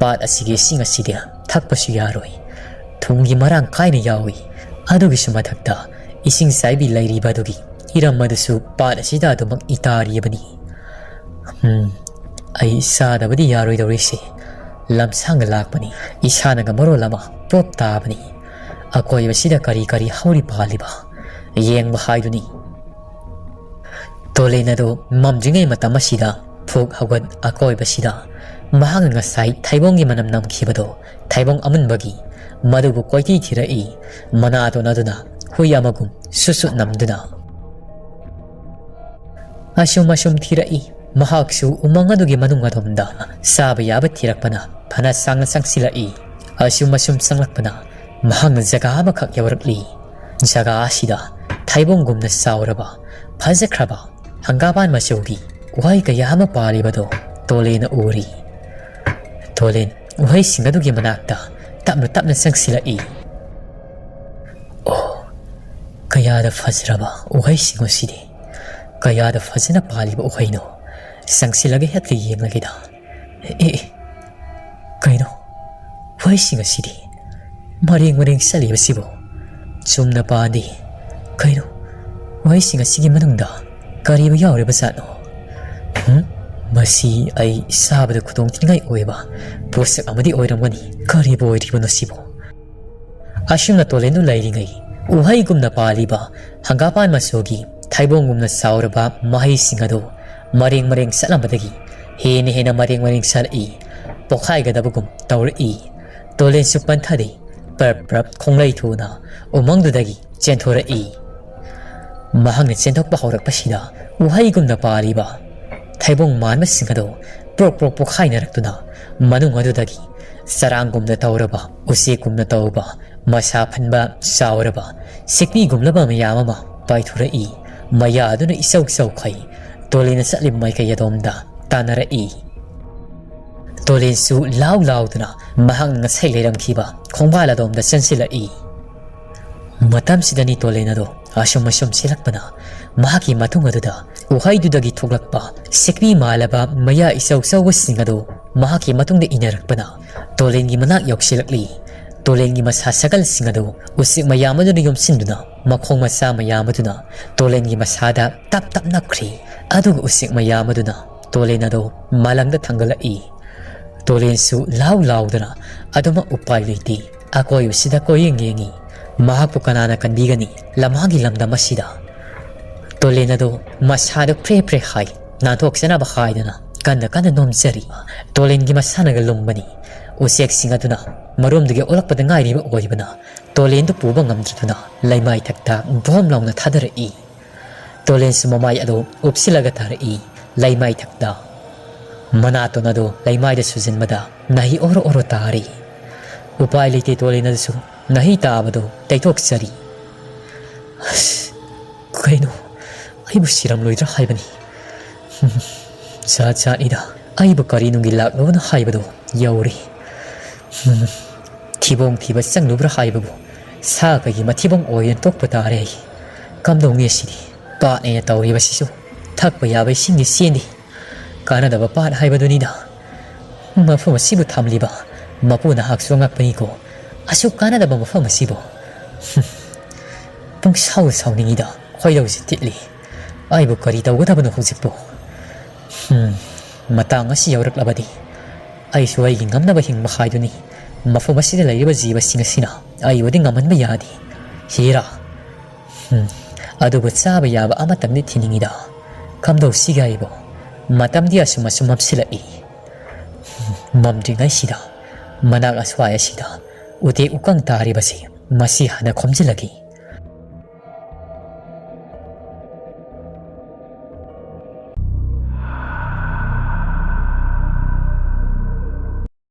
ꯄꯥꯠ ꯑꯁꯤꯒꯤ ꯏꯁꯤꯡ ꯑꯁꯤꯗꯤ ꯊꯛꯄꯁꯨ ꯌꯥꯔꯣꯏ꯫ ꯊꯨꯝꯒꯤ ꯃꯔꯥꯡ ꯀꯥꯏꯅ ꯌꯥꯎꯏ꯫ ꯑꯗꯨꯒꯤꯁꯨ ꯃꯊꯛꯇ ꯏꯁꯤꯡ ꯆꯥꯏꯕꯤ ꯂꯩꯔꯤꯕ ꯑꯗꯨꯒꯤ ꯏꯔꯝ ꯑꯗꯨꯁꯨ ꯄꯥꯠ ꯑꯁꯤꯗ ꯑꯗꯨꯃꯛ ꯏꯇꯥꯔꯤꯕꯅꯤ꯫ ꯎꯝ, ꯑꯩ ꯆꯥꯗꯕꯗꯤ ꯌꯥꯔꯣꯏꯗꯧꯔꯤꯁꯦ꯫ ꯂꯝꯁꯥꯡꯅ ꯂꯥꯛꯄꯅꯤ, ꯏꯁꯥꯅꯒ ꯃꯔꯣꯜ ꯑꯃ ꯄ꯭ꯔꯣꯞ ꯇꯥꯕꯅꯤ꯫ ꯑꯀꯣꯏꯕꯁꯤꯗ ꯀꯔꯤ ꯀꯔꯤ ꯍꯧꯔꯤ ꯄꯥꯜꯂꯤꯕ ꯌꯦꯡꯕ ꯍꯥꯏꯗꯨꯅꯤ꯫ ꯇꯣꯂꯦꯟ ꯑꯗꯨ ꯃꯝꯗ꯭ꯔꯤꯉꯩ ꯃꯇꯝ ꯑꯁꯤꯗ ꯐꯨꯛ ꯍꯧꯒꯠ ꯑꯀꯣꯏꯕꯁꯤꯗ ꯃꯍꯥꯛꯅ ꯉꯁꯥꯏ ꯊꯩꯕꯣꯡꯒꯤ ꯃꯅꯝ ꯅꯝꯈꯤꯕꯗꯣ ꯊꯩꯕꯣꯡ ꯑꯃꯨꯟꯕꯒꯤ, ꯃꯗꯨꯕꯨ ꯀꯣꯏꯊꯤ ꯊꯤꯔꯛꯏ꯫ ꯃꯅꯥ ꯇꯣꯟꯅꯗꯨꯅ ꯍꯨꯏ ꯑꯃꯒꯨꯝ ꯁꯨꯠ ꯁꯨꯠ ꯅꯝꯗꯨꯅ꯫ ꯑꯁꯨꯝ ꯑꯁꯨꯝ ꯊꯤꯔꯛꯏ꯫ ꯃꯍꯥꯛꯁꯨ ꯎꯃꯪ ꯑꯗꯨꯒꯤ ꯃꯅꯨꯡ ꯑꯗꯣꯝꯗ ꯆꯥꯕ ꯌꯥꯕ ꯊꯤꯔꯛꯄꯅ ꯐꯅ ꯁꯥꯡꯅ ꯆꯪꯁꯤꯜꯂꯛꯏ꯫ ꯑꯁꯨꯝ ꯑꯁꯨꯝ ꯆꯪꯂꯛꯄꯅ ꯃꯍꯥꯛꯅ ꯖꯒꯥ ꯑꯃꯈꯛ ꯌꯧꯔꯛꯂꯤ꯫ ꯖꯒꯥ ꯑꯁꯤꯗ ꯊꯩꯕꯣꯡꯒꯨꯝꯅ ꯆꯥꯎꯔꯕ, ꯐꯖꯈ꯭ꯔꯕ, ꯍꯪꯒꯥꯝꯄꯥꯟ ꯃꯆꯨꯒꯤ ꯎꯍꯩ ꯀꯌꯥ ꯑꯃ ꯄꯥꯜꯂꯤꯕꯗꯨ ꯇꯣꯂꯦꯟꯅ ꯎꯔꯤ꯫ ꯇꯣꯂꯦꯟ ꯎꯍꯩꯁꯤꯡ ꯑꯗꯨꯒꯤ ꯃꯅꯥꯛꯇ ꯇꯞꯅ ꯇꯞꯅ ꯆꯪꯁꯤꯜꯂꯛꯏ꯫ ꯑꯣ, ꯀꯌꯥꯗ ꯐꯖꯔꯕ ꯎꯍꯩꯁꯤꯡ ꯑꯁꯤꯗꯤ! ꯀꯌꯥꯗ ꯐꯖꯅ ꯄꯥꯜꯂꯤꯕ ꯎꯍꯩꯅꯣ! ꯆꯪꯁꯤꯜꯂꯒ ꯍꯦꯛꯇ ꯌꯦꯡꯂꯒꯦꯗ꯫ ꯑꯦ, ꯑꯦ, ꯀꯩꯅꯣ? ꯎꯍꯩꯁꯤꯡ ꯑꯁꯤꯗꯤ ꯃꯔꯦꯡ ꯃꯔꯦꯡ ꯆꯠꯂꯤꯕꯁꯤꯕꯨ ꯆꯨꯝꯅ ꯄꯥꯟꯗꯦ꯫ ꯀꯩꯅꯣ? ꯎꯍꯩꯁꯤꯡ ꯑꯁꯤꯒꯤ ꯃꯅꯨꯡꯗ ꯀꯔꯤꯕꯨ ꯌꯥꯎꯔꯤꯕ ꯖꯥꯠꯅꯣ? ꯍꯨꯝ? ꯃꯁꯤ ꯑꯩ ꯆꯥꯕꯗ ꯈꯨꯗꯣꯡꯊꯤꯅꯤꯡꯉꯥꯏ ꯑꯣꯏꯕ ꯄꯣꯠꯁꯛ ꯑꯃꯗꯤ ꯑꯣꯏꯔꯝꯒꯅꯤ꯫ ꯀꯔꯤꯕꯨ ꯑꯣꯏꯔꯤꯕꯅꯣ ꯁꯤꯕꯨ? ꯑꯁꯨꯝꯅ ꯇꯣꯂꯦꯟꯗꯨ ꯂꯩꯔꯤꯉꯩ, ꯎꯍꯩꯒꯨꯝꯅ ꯄꯥꯜꯂꯤꯕ ꯍꯪꯒꯥꯝꯄꯥꯟ ꯃꯆꯨꯒꯤ ꯊꯩꯕꯣꯡꯒꯨꯝꯅ ꯆꯥꯎꯔꯕ ꯃꯍꯩꯁꯤꯡ ꯑꯗꯨ ꯃꯔꯦꯡ ꯃꯔꯦꯡ ꯆꯠꯂꯝꯕꯗꯒꯤ ꯍꯦꯟꯅ ꯍꯦꯟꯅ ꯃꯔꯦꯡ ꯃꯔꯦꯡ ꯆꯠꯂꯛꯏ꯫ ꯄꯣꯛꯈꯥꯏꯒꯗꯕꯒꯨꯝ ꯇꯧꯔꯛꯏ꯫ ꯇꯣꯂꯦꯟꯁꯨ ꯄꯟꯊꯗꯦ꯫ ꯄ꯭ꯔꯞ ꯄ꯭ꯔꯞ ꯈꯣꯡꯂꯩ ꯊꯨꯅ ꯎꯃꯪꯗꯨꯗꯒꯤ ꯆꯦꯟꯊꯣꯔꯛꯏ꯫ ꯃꯍꯥꯛꯅ ꯆꯦꯟꯊꯣꯛꯄ ꯍꯧꯔꯛꯄꯁꯤꯗ ꯎꯍꯩꯒꯨꯝꯅ ꯄꯥꯜꯂꯤꯕ ꯊꯩꯕꯣꯡ ꯃꯥꯟꯕꯁꯤꯡ ꯑꯗꯨ ꯄ꯭ꯔꯣꯛ ꯄ꯭ꯔꯣꯛ ꯄꯣꯛꯈꯥꯏꯅꯔꯛꯇꯨꯅ ꯃꯅꯨꯡ ꯑꯗꯨꯗꯒꯤ ꯆꯔꯥꯡꯒꯨꯝꯅ ꯇꯧꯔꯕ, ꯎꯆꯦꯛꯀꯨꯝꯅ ꯇꯧꯕ, ꯃꯁꯥ ꯐꯟꯕ, ꯆꯥꯎꯔꯕ, ꯁꯤꯛꯄꯤꯒꯨꯝꯂꯕ ꯃꯌꯥꯝ ꯑꯃ ꯄꯥꯏꯊꯣꯔꯛꯏ꯫ ꯃꯌꯥ ꯑꯗꯨꯅ ꯏꯆꯧ ꯆꯧꯈꯩ ꯇꯣꯂꯦꯟꯅ ꯆꯠꯂꯤꯕ ꯃꯥꯏꯀꯩ ꯑꯗꯣꯝꯗ ꯇꯥꯟꯅꯔꯛꯏ꯫ ꯇꯣꯂꯦꯟꯁꯨ ꯂꯥꯎ ꯂꯥꯎꯗꯨꯅ ꯃꯍꯥꯛꯅ ꯉꯁꯥꯏ ꯂꯩꯔꯝꯈꯤꯕ ꯈꯣꯡꯕꯥꯜ ꯑꯗꯣꯝꯗ ꯆꯪꯁꯤꯜꯂꯛꯏ꯫ ꯃꯇꯝꯁꯤꯗꯅꯤ ꯇꯣꯂꯦꯟ ꯑꯗꯣ ꯑꯁꯨꯝ ꯑꯁꯨꯝ ꯆꯦꯜꯂꯛꯄꯅ ꯃꯍꯥꯛꯀꯤ ꯃꯇꯨꯡ ꯑꯗꯨꯗ ꯎꯍꯩꯗꯨꯗꯒꯤ ꯊꯣꯛꯂꯛꯄ ꯁꯤꯛꯄꯤ ꯃꯥꯜꯂꯕ ꯃꯌꯥ ꯏꯆꯧ ꯆꯧꯕꯁꯤꯡ ꯑꯗꯨ ꯃꯍꯥꯛꯀꯤ ꯃꯇꯨꯡꯗ ꯏꯟꯅꯔꯛꯄꯅ ꯇꯣꯂꯦꯟꯒꯤ ꯃꯅꯥꯛ ꯌꯧꯁꯤꯜꯂꯛꯂꯤ꯫ ꯇꯣꯂꯦꯟꯒꯤ ꯃꯁꯥ ꯁꯒꯜꯁꯤꯡ ꯑꯗꯨ ꯎꯆꯦꯛ ꯃꯌꯥꯝ ꯑꯗꯨꯅ ꯌꯣꯝꯁꯤꯟꯗꯨꯅ ꯃꯈꯣꯡ ꯃꯆꯥ ꯃꯌꯥꯝ ꯑꯗꯨꯅ ꯇꯣꯂꯦꯟꯒꯤ ꯃꯁꯥꯗ ꯇꯞ ꯇꯞ ꯅꯞꯈ꯭ꯔꯤ꯫ ꯑꯗꯨꯒ ꯎꯆꯦꯛ ꯃꯌꯥꯝ ꯑꯗꯨꯅ ꯇꯣꯂꯦꯟ ꯑꯗꯨ ꯃꯥꯂꯪꯗ ꯊꯥꯡꯒꯠꯂꯛꯏ꯫ ꯇꯣꯂꯦꯟꯁꯨ ꯂꯥꯎ ꯂꯥꯎꯗꯅ ꯑꯗꯨꯃꯛ ꯎꯄꯥꯏ ꯂꯩꯇꯦ꯫ ꯑꯀꯣꯏꯕꯁꯤꯗ ꯀꯣꯏꯌꯦꯡ ꯌꯦꯡꯉꯤ꯫ ꯃꯍꯥꯛꯄꯨ ꯀꯅꯥꯅ ꯀꯟꯕꯤꯒꯅꯤ? ꯂꯝꯍꯥꯡꯒꯤ ꯂꯝꯗꯝ ꯑꯁꯤꯗ꯫ ꯇꯣꯂꯦꯟ ꯑꯗꯨ ꯃꯁꯥꯗꯨ ꯐ꯭ꯔꯦ ꯐ꯭ꯔꯦ ꯍꯥꯏ, ꯅꯥꯟꯊꯣꯛꯆꯅꯕ ꯍꯥꯏꯗꯨꯅ ꯀꯟꯅ ꯀꯟꯅ ꯅꯣꯝꯖꯔꯤ꯫ ꯇꯣꯂꯦꯟꯒꯤ ꯃꯁꯥꯟꯅꯒ ꯂꯨꯝꯕꯅꯤ꯫ ꯎꯆꯦꯛꯁꯤꯡ ꯑꯗꯨꯅ ꯃꯔꯣꯝꯗꯒꯤ ꯑꯣꯜꯂꯛꯄꯗ ꯉꯥꯏꯔꯤꯕ ꯑꯣꯏꯕꯅ ꯇꯣꯂꯦꯟꯗꯨ ꯄꯨꯕ ꯉꯝꯗ꯭ꯔꯗꯨꯅ ꯂꯩꯃꯥꯏꯊꯛꯇ ꯚꯣꯝ ꯂꯥꯎꯅ ꯊꯥꯗꯔꯛꯏ꯫ ꯇꯣꯂꯦꯟꯁꯨ ꯃꯃꯥꯏ ꯑꯗꯨ ꯎꯞꯁꯤꯜꯂꯒ ꯇꯥꯔꯛꯏ ꯂꯩꯃꯥꯏꯊꯛꯇ꯫ ꯃꯅꯥꯇꯣꯟ ꯑꯗꯨ ꯂꯩꯃꯥꯏꯗ ꯁꯨꯖꯤꯟꯕꯗ ꯅꯥꯍꯤ ꯑꯣꯔꯣ ꯑꯣꯔꯣ ꯇꯥꯔꯤ꯫ ꯎꯄꯥꯏ ꯂꯩꯇꯦ, ꯇꯣꯂꯦꯟ ꯑꯗꯨꯁꯨ ꯅꯥꯍꯤ ꯇꯥꯕꯗꯨ ꯇꯩꯊꯣꯛꯆꯔꯤ꯫ ꯑꯁ, ꯀꯩꯅꯣ, ꯑꯩꯕꯨ ꯁꯤꯔꯝꯂꯣꯏꯗ꯭ꯔꯥ ꯍꯥꯏꯕꯅꯤ꯫ ꯖꯥꯠ ꯖꯥꯠꯅꯤꯗ, ꯑꯩꯕꯨ ꯀꯔꯤ ꯅꯨꯡꯒꯤ ꯂꯥꯛꯂꯕꯅꯣ ꯍꯥꯏꯕꯗꯨ ꯌꯧꯔꯤ꯫ ꯊꯤꯕꯣꯡ ꯊꯤꯕ ꯆꯪꯂꯨꯕ꯭ꯔꯥ ꯍꯥꯏꯕꯕꯨ ꯁꯥ ꯀꯩꯒꯤ ꯃꯊꯤꯕꯣꯡ ꯑꯣꯏꯅ ꯇꯣꯛꯄ ꯇꯥꯔꯦ ꯑꯩ꯫ ꯀꯝꯗꯧꯅꯤ ꯑꯁꯤꯗꯤ? ꯄꯥꯠꯅꯦꯅ ꯇꯧꯔꯤꯕꯁꯤꯁꯨ ꯊꯛꯄ ꯌꯥꯕ ꯏꯁꯤꯡꯗꯤ ꯆꯦꯟꯗꯦ꯫ ꯀꯥꯟꯅꯗꯕ ꯄꯥꯠ ꯍꯥꯏꯕꯗꯨꯅꯤꯗ꯫ ꯃꯐꯝ ꯑꯁꯤꯕꯨ ꯊꯝꯂꯤꯕ ꯃꯄꯨ ꯅꯍꯥꯛꯁꯨ ꯑꯉꯛꯄꯅꯤꯀꯣ꯫ ꯑꯁꯨꯛ ꯀꯥꯟꯅꯗꯕ ꯃꯐꯝ ꯑꯁꯤꯕꯨ꯫ ꯍꯨꯝ꯫ ꯄꯨꯡꯁꯥꯎ ꯁꯥꯎꯅꯤꯡꯉꯤꯗ, ꯈꯣꯏꯗꯧꯁꯤ ꯊꯤꯠꯂꯤ꯫ ꯑꯩꯕꯨ ꯀꯔꯤ ꯇꯧꯒꯗꯕꯅꯣ ꯍꯧꯖꯤꯛꯄꯨ? ꯍꯨꯝ, ꯃꯇꯥꯡ ꯑꯁꯤ ꯌꯧꯔꯛꯂꯕꯗꯤ ꯑꯩꯁꯨ ꯑꯩꯒꯤ ꯉꯝꯅꯕ ꯍꯤꯡꯕ ꯍꯥꯏꯗꯨꯅꯤ꯫ ꯃꯐꯝ ꯑꯁꯤꯗ ꯂꯩꯔꯤꯕ ꯖꯤꯕꯁꯤꯡ ꯑꯁꯤꯅ ꯑꯩꯕꯨꯗꯤ ꯉꯝꯍꯟꯕ ꯌꯥꯗꯦ꯫ ꯍꯤꯔꯥ꯫ ꯍꯨꯝ, ꯑꯗꯨꯕꯨ ꯆꯥꯕ ꯌꯥꯕ ꯑꯃꯇꯪꯗꯤ ꯊꯤꯅꯤꯡꯉꯤꯗ꯫ ꯀꯝꯗꯧꯁꯤꯒꯦ ꯑꯩꯕꯨ? ꯃꯇꯝꯗꯤ ꯑꯁꯨꯝ ꯑꯁꯨꯝ ꯃꯝꯁꯤꯜꯂꯛꯏ꯫ ꯍꯨꯝ, ꯃꯝꯗ꯭ꯔꯤꯉꯩꯁꯤꯗ ꯃꯅꯥꯛ ꯑꯁ꯭ꯋꯥꯏ ꯑꯁꯤꯗ ꯎꯇꯦꯛ ꯎꯀꯪ ꯇꯥꯔꯤꯕꯁꯤ ꯃꯁꯤ ꯍꯥꯟꯅ ꯈꯣꯝꯖꯤꯜꯂꯒꯦ꯫